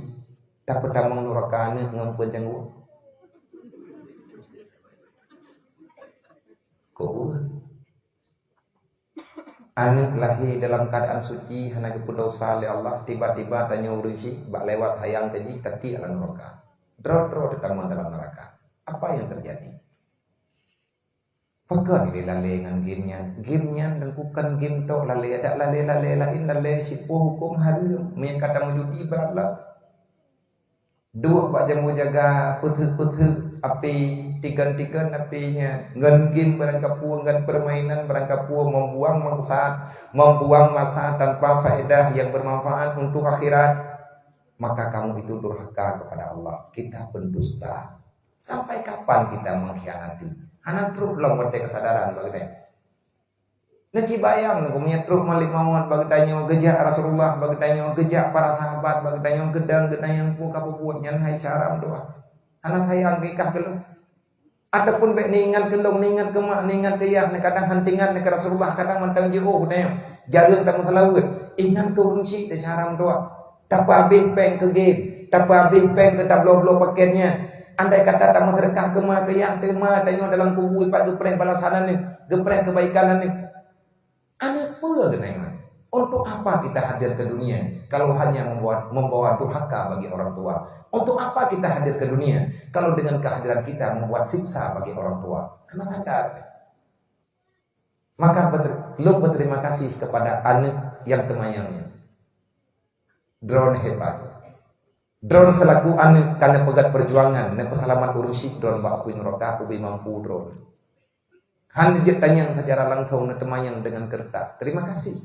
tapeutamong nuraka aneuëk ngon peue nyang geuh? Kok aneuëk lahé dalam keuadaan suci, hana geupeudosa lé Allah, tiba-tiba tanyoe ureuëng syik bak lewat hayang teuh jih tatiek lam nuraka. Droe-droe teutamong dalam nuraka. Apa yang terjadi? Pakon lé lalé ngon game nyan? Game nyan dan bukan game tok lalé, ada lalé-lalé laén, lalé sipoh huköm hareuem. Meunyoe ka tameujudi brat lah. Duek bak jambu jaga, peutheuk-peutheuk api, tikan-tikan api nyan. Ngon game barangkapeue, ngon permainan barangkapeue, membuang masa, membuang masa tanpa faedah yang bermanfaat untuk akhirat. Maka kamu itu durhaka kepada Allah. Kita pendusta. Sampai kapan kita mengkhianati? Hana trok lom watée keusadaran bak geutanyoe. Neuci bayang, meunyoe trok Malik Maut bak geutanyoe, geujak Rasulullah bak geutanyoe, geujak para sahabat bak geutanyoe, geudang geutanyoe peue ka peubuet nyan hai cara meudoá. Hana sayang keu ikah keu lôn. Ataupun bék neuingat keu lôn, neuingat keu mak, neuingat keu yah, neukadang han teuingat neuh keu Rasulullah, kadang mantong jiôh geutanyoe. Jareueng tameuseulaweuet. Ingat keu ureuëng syik teuh cara meudoá. Tapeuhabéh péng keu game, tapeuhabéh péng keu tabloe-bloe pakét nyan. Andai kata tameuseudeukah keu ma keu yah, teuma tanyoe dalam kubu pat geupreh balasan aneuëk, geupreh keubaikan aneuëk. Aneuëk peue geutanyoe? Untuk apa kita hadir ke dunia kalau hanya membuat, membawa durhaka bagi orang tua? Untuk apa kita hadir ke dunia kalau dengan kehadiran kita membuat siksa bagi orang tua? Hana sadar. Maka beter-, lôn berterima kasih kepada aneuëk nyang teumanyong nyan. Droeneuh hebat. Droeneuh selaku aneuëk ka neupeugét perjuangan, neupeuseulamat ureuëng syik droeneuh bak apui neuraka, ubé mampu droeneuh. Han jeuet tanyong secara langsung, neuteumanyong dengan keureuta. Terima kasih.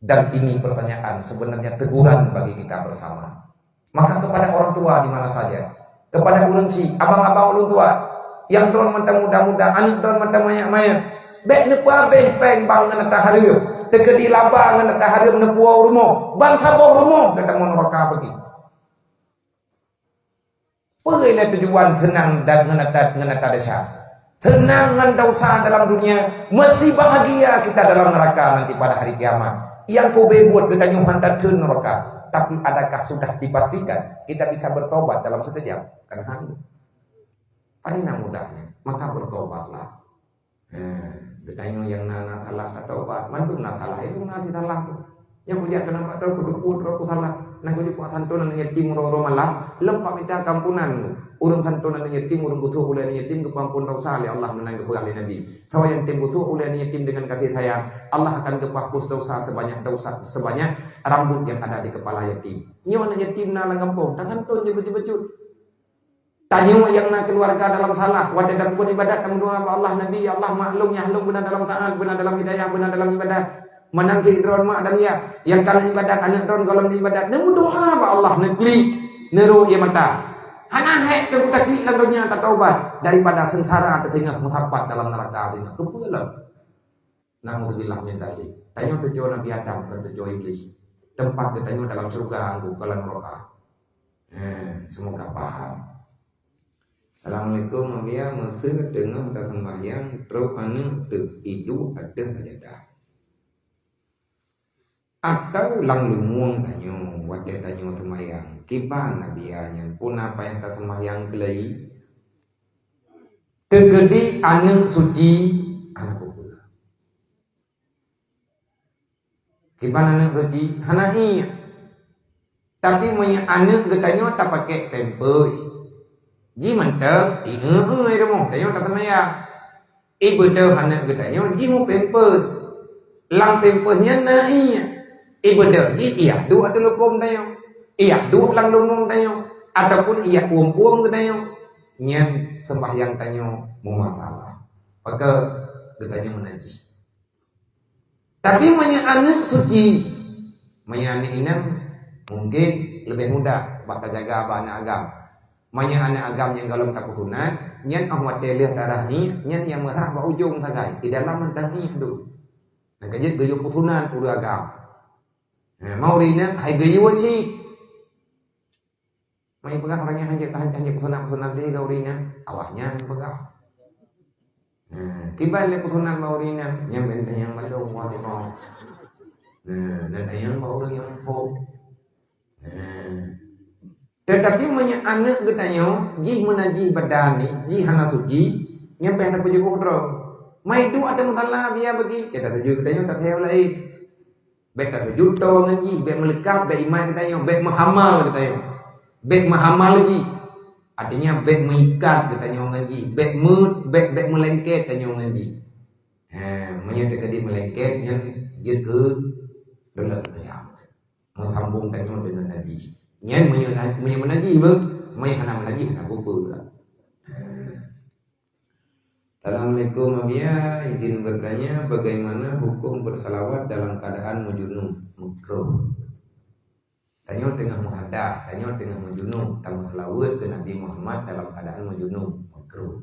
Dan ini pertanyaan sebenarnya teguran bagi kita bersama. Maka kepada orang tua di mana saja, kepada ureuëng syik, abang-abang ulôn tuha, nyang droen mantong muda-muda, aneuëk droen mantong manyak-manyak, bék neupeuhabéh péng bang ngon ata hareuem, teukeudi laba ngon ata hareuem neupuwoe rumoh, ban saboh rumoh teutamong neuraka bagi. Peue lé tujuan seunang dan ngon ata, ngon ata desya? Seunang ngon desya dalam dunia, mesti bahagia kita dalam neraka nanti pada hari kiamat. Nyang ka ubé buet geutanyoe han tatheun neuraka, tapi adakah sudah dipastikan kita bisa bertobat dalam sekejap? Kan hana. Paling mudahnya, maka bertobatlah. Nah, geutanyoe nyang na, na salah tatobat, mandum na salah, ilôn na sisalah tu. Nyang kujak keunan bak droe, kuduek droe kusalah. Nang kujak kuat santon aneuk yatim uroe-uroe malam, lom bak mita keampunan. Ureuëng santon aneuk yatim, ureuëng geusuek ulée aneuk yatim, geupeuampon desya lé Allah meunan geupeugah lé Nabi. Sawa nyang tem geusuek ulée aneuk yatim dengan kasih sayang, Allah akan geuhapus desya sebanyak desya, sebanyak rambut yang ada di kepala yatim. Nyoe aneuk yatim na lam gampông, tasanton jih bacut-bacut. Tanyoe nyang na keuluwarga dalam salah, watée tapeubuet iébadat tameudoá bak Allah, Nabi, "Ya Allah, mak lôn, yah lôn beuna dalam taát, beuna dalam hidayah, beuna dalam iébadat." Meunan cit droen mak dan yah, nyang ka iébadat, aneuk droen gohlom iébadat, neumeudoá bak Allah, neuklik. Neurok ie mata. Hana hék teuh geutaklik lam donya tataubat daripada seungsara teuh teungoh meusapat dalam neuraka teungoh. Keupeue lom? Naudzubillah min dzalik. Tanyoe teucue Nabi Adam, kon teucue Iblih. Teumpat geutanyoe dalam syeuruga, kon lam neuraka. Eh, semoga paham. Assalamualaikum, Mabia. Meuseu teungoh taseumbahyang, trok aneuk teuh iduek ateueh sajadah. Atawa lam lumueng tanyoe, watée tanyoe seumayang, kiban Nabia nyan, peue na payah taseumayang keulai? Teukeudi aneuk suci, hana peue-peue. Kiban aneuk suci, hana ié. Tapi meunyoe aneuk geutanyoe tapakée pampers, jih mantong, ié-ié rumoh tanyoe taseumayang. Ibeudôh aneuk geutanyoe jih meupampers. Lam pampers nyan na ié. Ibeudôh jih ié duek ateueh lukôm tanyoe. Ié duek lam lumueng tanyoe. Ataupun ié uem-uem geutanyoe. Nyan seumbahyang tanyoe meumasalah. Maka geutanyoe meunajih. Tapi meunyoe aneuk suci, meunyoe aneuk inong, mungken leubeh mudah bak tajaga bak aneuk agam. Meunyoe aneuk agam nyang gohlom tapeusunat, nyan óh watée lheueh tarah ié, nyan nyang meurah bak ujong sagai, di dalam mantong ié dum. Nyang ka jeuet geuyue peusunat ureueng agam. Nah, mau ureueng inong hai geuyue cit. Mai peugah ureueng nyan hanjeuet, hanjeuet, hanjeuet peusunat-peusunat lé lom ureueng nyan. Awak nyan peugah. Nah, kiban lé peusunat lom ureueng nyan, nyan benteng nyang balong, wah, wah. Nah, dan ayang bak ureueng nyang muphom. Nah. Tetapi meunyoe aneuk geutanyoe jih meunajih badan, jih hana suci, nyan payah tapeujeuet droe. Mai duek ateueh musala biya bagi, ya tasujut geutanyoe tasayang laén. Bék tasujut toe ngon jih, bék meuleukab, bék imat geutanyoe, bék meuhamal geutanyoe. Bék meuhamal jih. Artinya bék meuikat geutanyoe ngon jih, bék meu-, bék, bék meulengket tanyoe ngon jih. Ha, meunyoe teukeudi meulengket nyan jeuet keu dulot meuayam. Meusambong tanyoe deungon najih. Nyan meunyoe na-, meunyoe meunajih beuh, meunyoe hana meunajih hana peue-peue. Ha. Assalamualaikum, Abia. Izin bertanya, bagaimana hukum bersalawat dalam keadaan meujunub? Makruh. Tanyoe teungoh meuhadah, tanyoe teungoh meujunub, tameuseulaweuet keu Nabi Muhammad dalam keadaan meujunub. Makruh.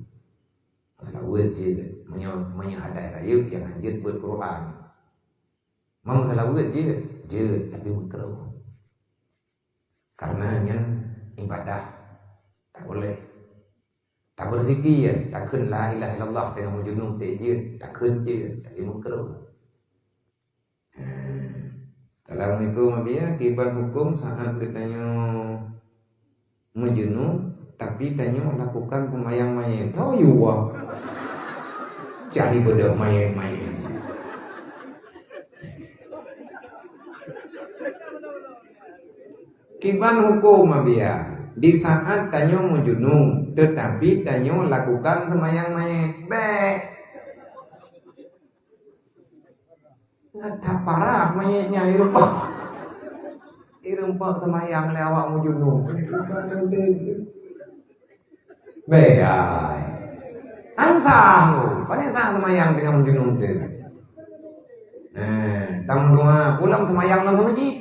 Meuseulaweuet jeuet. Meunyoe, meunyoe hadah rayeuk nyang hanjeuet beuet Quran. Meunyoe meuseulaweuet jeuet, jeuet, tapi makruh. Karena nyan ibadah. Tak boleh. Tabeuzikir, takheun la ilaha illallah teungoh meujunub, tak jeuet, takheun jeuet, tapi makruh. Assalamualaikum, Abia. Kiban hukum saat geutanyoe meujunub, tapi tanyoe lakukan seumayang manyét. Tahu yuwa. Jadi beudôh manyét-manyét. Kiban hukum, Abia, di saat tanyoe meujunub, tetapi tanyoe lakukan seumayang manyét. Bék. Nyan that parah manyét nyan ireumpok. Ireumpok seumayang lé awak meujunub. Bék ai. Ansah tu. Pane sah seumayang teungoh meujunub tu. Eh, tameudoa pulang seumayang lam seumeujid.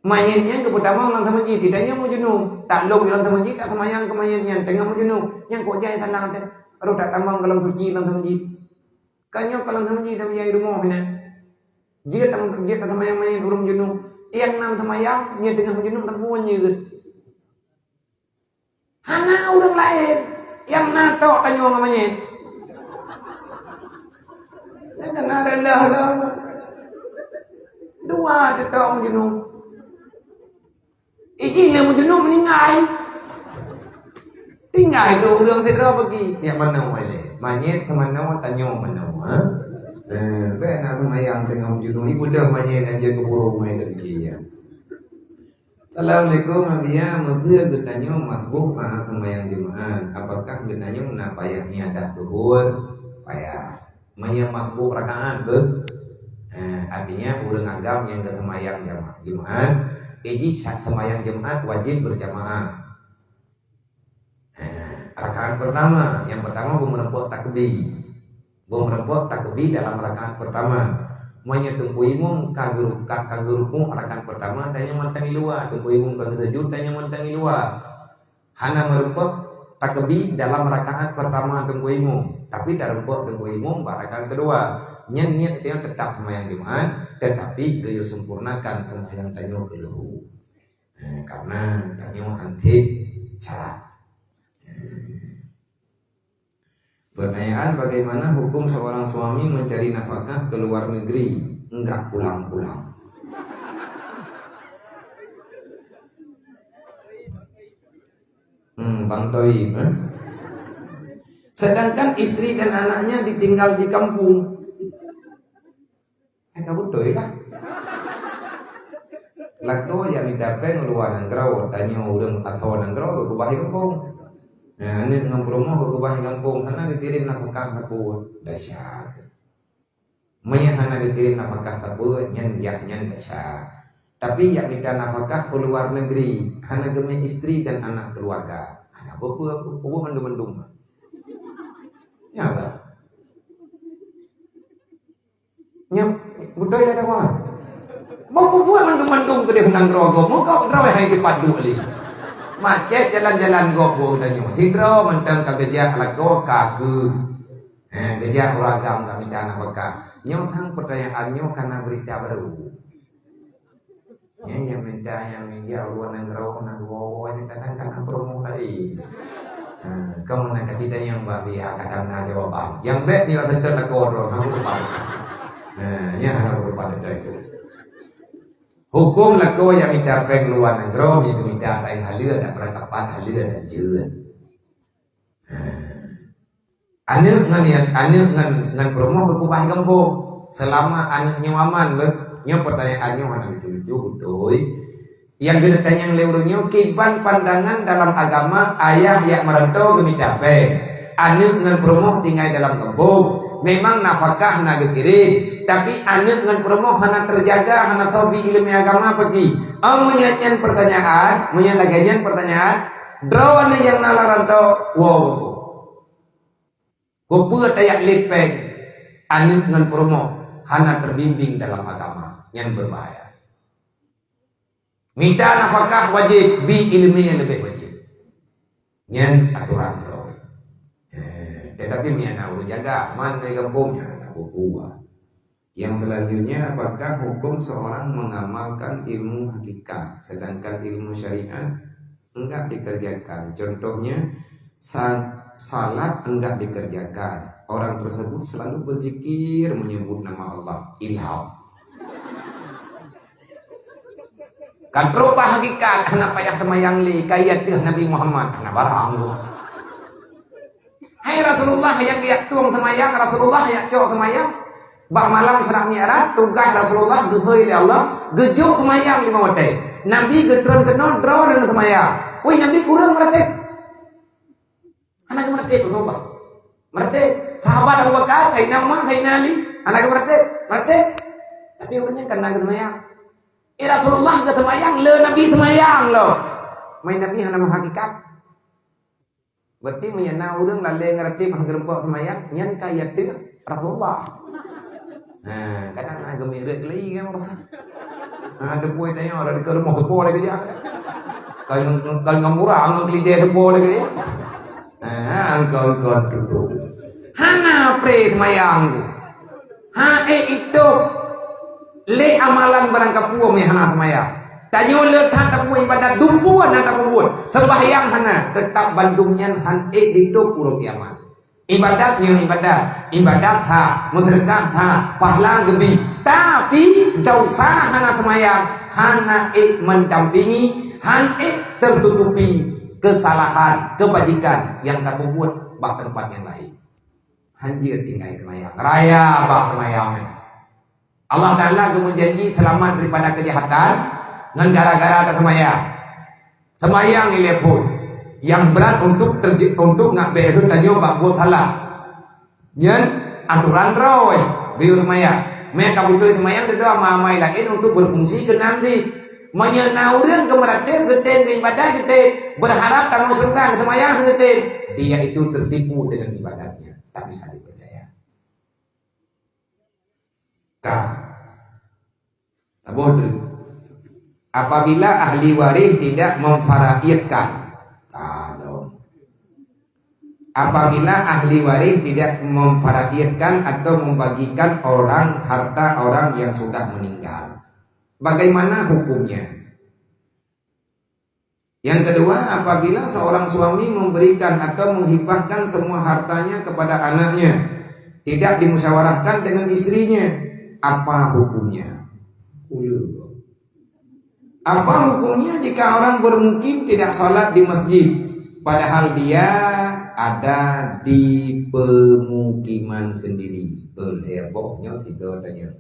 Manyét nyan geupeutamong lam seumeujid, tidak nyan meujunub. Tak lom lam seumeujid, tak seumayang keu manyét nyan, teungoh meujunub. Nyan kok jai salah teuh. Baru tak tamong gohlom suci lam seumeujid. Ka nyoe gohlom seumeujid dan jai rumoh nyan. Jeuet tam-, jeuet taseumayang manyét ureueng meujunub. Nyang na seumayang, nyan teungoh meujunub, teupeu nyan jeuet. Hana ureueng laén, nyang na tok tanyoe ngon manyét. Nyang keunan reuloh lom. Dua teutok meujunub. Ijih lé meujunub meuninggai. Tinggai lé ureueng sidroe peugi. Nyang manoe lé. Manyét keu manoe, tanyoe manoe, ha? Eh, bék na seumayang teungoh meujunub. Ibeudôh manyét nyang jeuet keu burông hai keu bisi, ya. Assalamualaikum, Abia. Meuseu geutanyoe masbuk na seumayang Jumaat, apakah geutanyoe na payah niadah zuhur? Payah. Meunyoe masbuk rakaat beuh, eh, artinya ureueng agam nyang geuseumayang jama-, Jumaat, jadi sa-, seumayang Jumaat wajéb beurjamaah. Eh, rakaat pertama, nyang pertama beumeureumpok takbi. Beumeureumpok takbi dalam rakaat pertama. Meunyoe Teungku Imum ka geu-, ka, ka geurukuk rakaat pertama, tanyoe mantong di luwa. Teungku Imum ka geusujud, tanyoe mantong di luwa. Hana meurumpok takbir dalam rakaat pertama Teungku Imum, tapi tarumpok Teungku Imum bak rakaat kedua. Nyan niet tanyoe tetap seumayang Jumat, tetapi geuyue sempurnakan seumayang tanyoe keuluhu. Eh, karena tanyoe han tieb syarat. Eh. Pertanyaan, bagaimana hukum seorang suami mencari nafkah ke luar negeri, enggak pulang-pulang? Hmm, Bang Toib, eh? Sedangkan istri dan anaknya ditinggal di kampung. Eh, ka beutôi lah. Lakoe jak mita péng u luwa nanggroe, tanyoe ureuëng ateueh nanggroe geukeubah di gampông. Nah, aneuk ngon peurumoh geukeubah di gampông, hana geukirém nafkah sapeue. Desya. Meunyo hana geukirém nafkah sapeue, nyan jak nyan desya. Tapi jak mita nafkah u luar negeri, hana geumé istri dan anak keluarga. Hana peue-peue, peue mandum-mandum. Ya Allah. Nyan, beutôi ya, kawan. Mau kubuat mandum-mandum keudeh nanggroe gob. Muka droe hai dipat duek lé. Macet jalan-jalan gob bu tanyoe. Sidroe mantong ka geujak lakoe ka keu. Eh, geujak ureuëng agam ka mita nafkah. Nyoe tang pertanyaan nyoe kana berita baru. Nyang, nyang minta nyang meunyoe u luwa nanggroe, nanggroe nyan kadang-kadang promo laén. Ha, kamoe na ka cit nyang ba biha kadang na jawaban. Nyang bék nyoe teuntèe lakoe droe, hana beureupat. Ha, nyan hana beureupat teuntèe itu. Huköm lakoe nyang mita péng luwa nanggroe, mita péng haleue dan peurangkapan haleue dan jeuet. Ha. Aneuk ngon, aneuk ngon, ngon peurumoh geukeubah gampông. Seulama aneuk nyoe aman beuh, nyoe peutanyaan nyoe hana lucu-lucu beutôi. Nyang geuneuk tanyong lé ureuëng nyoe, kiban pandangan dalam agama ayah jak meuranto geumita péng, aneuk ngon peurumoh tinggai dalam gampông. Memang nafakah na geukirém, tapi aneuk ngon peurumoh hana teujaga, hana soe bi ileumèe agama peuki. Oh, meunyo nyan peutanyaan, meunyo lagèe nyan peutanyaan, droeneuh nyang na lam ranto, woe gampông. Keupeue tajak lét péng aneuk ngon peurumoh hana teubimbéng dalam agama, nyan beubahaya. Mita nafakah wajéb, bi ileumèe leubeh wajéb. Nyan atoran droe. Eh, tetapi meunyo na ureuëng jaga, aman di gampông nyan hana peue-peue. Yang selanjutnya, apakah hukum seorang mengamalkan ilmu hakikat, sedangkan ilmu syariat enggak dikerjakan? Contohnya, sa-, salat enggak dikerjakan. Orang tersebut selalu berzikir menyebut nama Allah. Ilham. Kan rubah hakikat, hana payah seumayang lé, kaya teuh Nabi Muhammad, hana barang tu. Hai Rasulullah nyang geujak tueng seumayang, Rasulullah nyang cok seumayang. Bak malam Isra Mi'raj, tugaih Rasulullah geuhôi lé Allah, geujok seumayang limong watèe. Nabi geutron keunoe droe ngon seumayang. Woi, Nabi kureueng meuratéb. Hana geumeuratéb Rasulullah. Meuratéb. Sahabat Abu Bakar, Saidina Umar, Saidina Ali, hana geumeuratéb. Meuratéb. Tapi ureuëng nyan kan na geuseumayang. Eh, Rasulullah geuseumayang, le Nabi seumayang lom. Mai Nabi hana meuhakikat. Berarti meunyo na ureuëng lalè ngon ratéb hana geureumpok seumayang, nyan ka yateueh Rasulullah. Ha, kadang na geumirék lé kan ureuëng. Ha, teupue tanyoe, ada di rumoh teupue lagi dia. Kalau, kalau ngon murah, ngon keulidèe teupue lagi dia. Ha, engkau, engkau tutup. Hana pré seumayang. Ha, eh, itu. Lé amalan barang kapeue meuhana seumayang. Tanyoe le that tapeue ibadat, dumpeue na tapeubuet. Seumbahyang hana, teutap bandum nyan han ék ditôb uroe kiamat. Ibadat nyoe ibadat, ibadat that, meuseudeukah that, pahala geubi. Tapi, desya hana seumayang, hana ék mendampingi, han ék teututupi keusalahan, keubajikan nyang tapeubuet bak teumpat nyang laén. Hanjeuet tinggai seumayang. Raya bah seumayang nyan. Allah Taala geumeujanji seulamat daripada keujahatan ngon gara-gara taseumayang. Seumayang ilée phon nyang brat untuk terje-, untuk ngabéh rhot tanyoe bak buet salah. Nyan atoran droe beu seumayang. Meuka beutôi seumayang dudoe amai-amai laén untuk berfungsi keu nan jih. Meunyoe na ureuëng geumeurateb geutem geuibadah geutem, berharap tamong syeuruga geuseumayang geutem, dia itu tertipu dengan ibadatnya. Tak bisa dipercaya. Ka. Boh treuk. Apabila ahli waris tidak memfaraidkan. Kalau apabila ahli waris tidak memfaraidkan atau membagikan orang harta orang yang sudah meninggal, bagaimana hukumnya? Yang kedua, apabila seorang suami memberikan atau menghibahkan semua hartanya kepada anaknya, tidak dimusyawarahkan dengan istrinya, apa hukumnya? Apa hukumnya jika orang bermukim tidak salat di masjid, padahal dia ada di pemukiman sendiri? Beulheueh boh nyoe tiga tanya.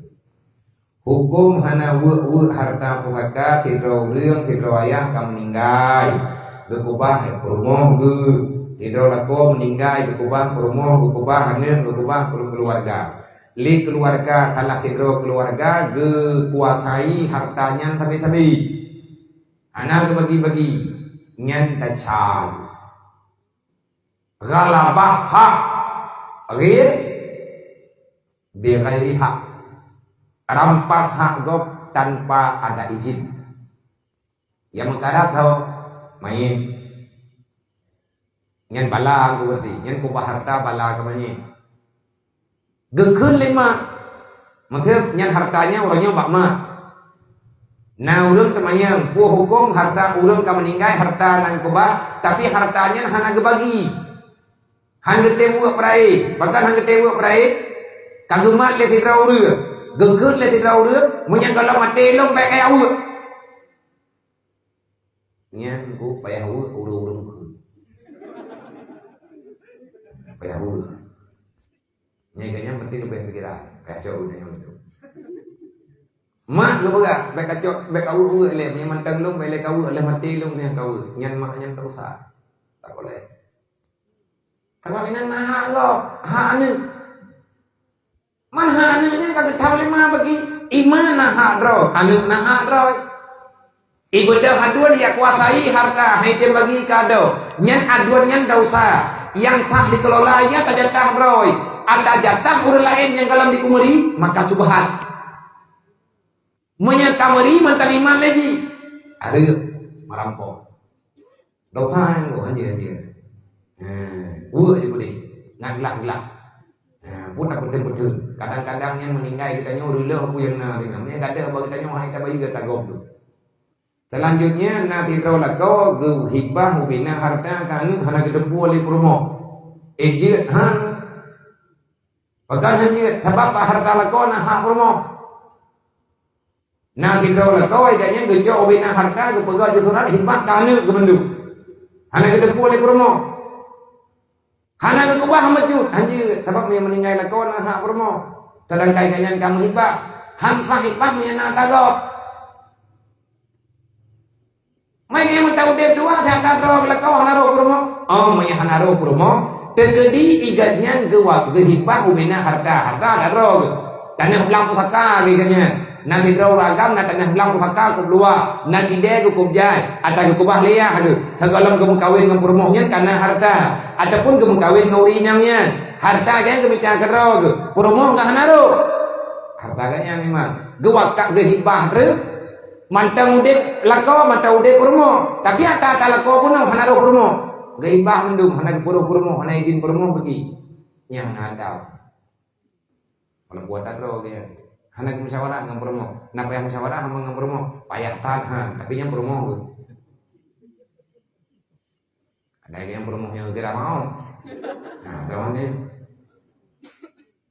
Hukum hana weuek-weuek harta pusaka sidroe ureuëng, sidroe ayah ka meuninggai, geukubah peurumoh geuh. Sidroe lakoe meuninggai, geukubah peurumoh, geukubah aneuk, geukubah keuluwarga. Lé keuluwarga, salah sidroe keuluwarga geukuasai harta nyan sabe-sabe. Hana geubagi-bagi, nyan desya geuh. Ghalabah hak ghair bighairi hak. Rampas hak gob tanpa ada izin. Nyang meukarat tho manyét. Nyan bala keu berarti, nyan kubah harta bala keu manyét. Geukheun lé mak. Maksud nyan harta nyan uroe nyoe bak mak. Na ureuëng teumanyong, peue huköm harta ureuëng ka meuninggai, harta nyang geukubah, tapi harta nyan hana geubagi. Han geutem weuek peurayeuk, bahkan han geutem weuek peurayeuk, ka geumat lé sidroe ureuëng, geukheun lé sidroe ureuëng, meunyoe gohlom maté lom bèk kajak weuek. Nyan ku payah weuek ureuëng-ureuëng kheun. Payah weuek. Nyan gobnyan meusti leubeh pikiran. Payah cok ureuëng nyan tu. Mak geupeugah, bèk kacok, bèk kaweuek-weuek lé, meunyoe mantong lom, bèk lé kaweuek, lé maté lom nyang kaweuek. Nyan mak nyan tak usah. Tak boleh. Sabab inan na hak gob, hak aneuk. Man hak aneuk nyan ka geutam lé ma bagi, iman na hak droe, aneuk na hak droe. Ibeudôh aduen ya kuasai harta, hai tem bagi kado. Nyan aduen nyan desya, nyang sah dikelola ya tajatah droe. Ada jatah ureuëng laén nyang gohlom dipeumeuri, maka syubhat. Meunyoe ka meuri mantong iman lé jih, areuëk, meurampok. Desya nyan, oh, anjir, anjir. Eh, weuek je peudeh. Ngat glah-glah. Eh, pun tak beutôi-beutôi. Kadang-kadang nyan meuninggai geutanyoe reuloh peue nyang na singoh. Meunyoe gadôh bak geutanyoe hai tabayeue tagob tu. Selanjutnya, na sidroe lakoe geuhibah ubena harta keu aneuk hana geuteupeue lé peurumoh. Eh, jeuet han. Pakon han jeuet, sabab bak harta lakoe na hak peurumoh. Na sidroe lakoe gobnyan geucok ubena harta geupeugah jeuet surat hibah keu aneuk geuh mandum. Hana geuteupeue lé peurumoh. Hana geukubah bacut, han jeuet, sabab meunyoe meuninggai lakoe na hak peurumoh. Seudangkan gobnyan ka meuhibah, han sah hibah meunyoe na tagob. Meunyoe meuta udeb dua, that-that droe lakoe hana rôh peurumoh. Oh, meunyoe hana rôh peurumoh, teukeudi igat nyan geuwab, geuhibah ubena harta, harta that droe geuh. Tanah blang pusaka geuh igat nyan. Na sidroe ureuëng agam na tanah blang pusaka kôb luwa, na kidée geuh kôb jai, ata geukubah lé yah geuh. Sigohlom geumeukawen ngon peurumoh nyan kana harta, ataupun geumeukawen ngon ureuëng inong nyan. Harta nyan geumita keudroe geuh, peurumoh geuh hana rôh. Harta geuh nyan memang geuwakaf geuhibah treuk. Mantong udeb lakoe, mantong udeb peurumoh. Tapi ata-ata lakoe bunoe hana rôh peurumoh. Geuhibah mandum, hana geupeurôh peurumoh, hana idin peurumoh bagi. Nyan hana adab. Walaupun ata droe geuh. Hana geumusyawarah ngon peurumoh. Na payah musyawarah ngon peurumoh. Payah tan ha, tapi nyan peurumoh geuh. Ada nyang peurumoh nyang geura mau. Nah, kawan ni.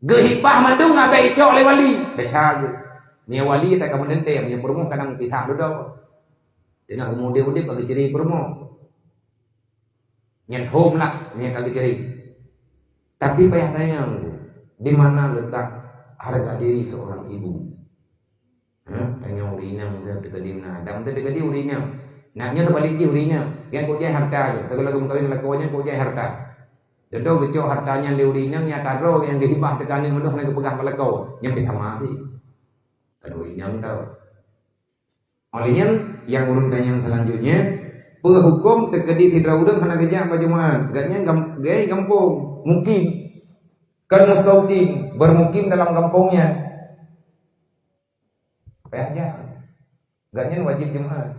Geuhibah mandum abéh icok lé wali. Desya geuh. Meunyoe wali tak kamu nenteng, meunyoe peurumoh kadang pisah dudoe. Teungoh geumudeb-udeb ka geucre peurumoh. Nyan hom lah, nyan ka geucre. Tapi payah tanyong, di mana letak harga diri seorang ibu? Hah? Tanyoe ureuëng inong teukeudi na. Dan teukeudi ureuëng inong. Nah, nyoe teubalik jih ureuëng inong. Nyang kok jai harta jih. Teugala geumeukawen lakoe nyan kok jai harta. Dudoe geucok harta nyan lé ureuëng inong nyang tadroe nyang geuhibah teuka aneuk mandum hana geupeugah bak lakoe. Nyan pih sama sih. Kan ureuëng inong tau. Oleh nyan, nyang ulôn tanyong selanjutnya, peue huköm teukeudi sidroe ureuëng hana geujak bak Jumat? Gobnyan gam-, gaya gampông, mukim. Kan mustautin, bermukim dalam gampông nyan. Payah jak. Gobnyan wajéb Jumat.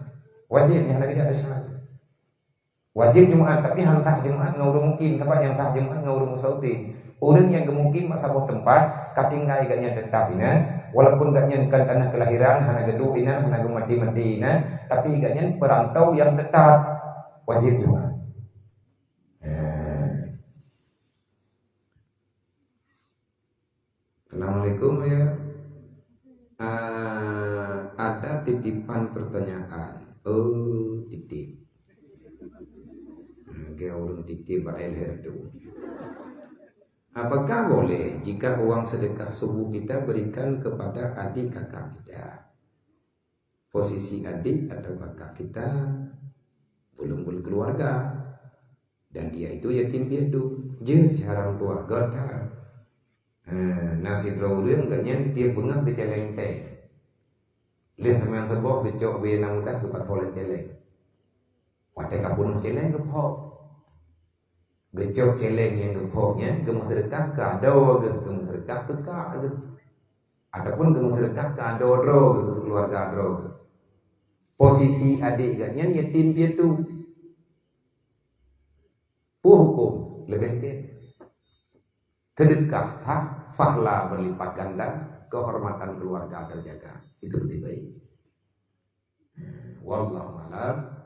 Wajéb, nyang lagée nyan desya. Wajéb Jumat, tapi han sah Jumat ngon ureuëng mukim, sabab nyang sah Jumat ngon ureuëng usaudin. Ureuëng nyang geumiet bak saboh teumpat, ka tinggai gobnyan teutap inan, walaupun gobnyan kon tanah keulahiran, hana geuduek inan, hana geumaté-maté inan, tapi gobnyan peurantau nyang teutap, wajéb Jumat. Eh. Assalamualaikum, ya. Ah, ada titipan pertanyaan. Oh, titip. Ah, ke ureuëng titip bak leher tu. Apakah boleh jika uang sedekah subuh kita berikan kepada adik kakak kita? Posisi adik atau kakak kita belum berkeluarga, dan dia itu yatim piatu. Jeuet cara tua gata. Ha, na sidroe ureuëng gobnyan tieb beungoh geuceleng teh. Lheueh teumanyong saboh geucok bie na mudah geupat ho lam celeng. Watée ka peunoh celeng geuphok. Geucok celeng nyang geuphok nyan geumeuseudeukah keu adoe geuh, geumeuseudeukah keu kak geuh. Ataupun geumeuseudeukah keu adoe droe geuh, keu keuluwarga droe geuh. Posisi adik gobnyan yatim piatu. Peue huköm? Leubeh gét. Sedekah sah, pahala berlipat ganda, kehormatan keluarga terjaga. Itu lebih baik. Wallahu a'lam.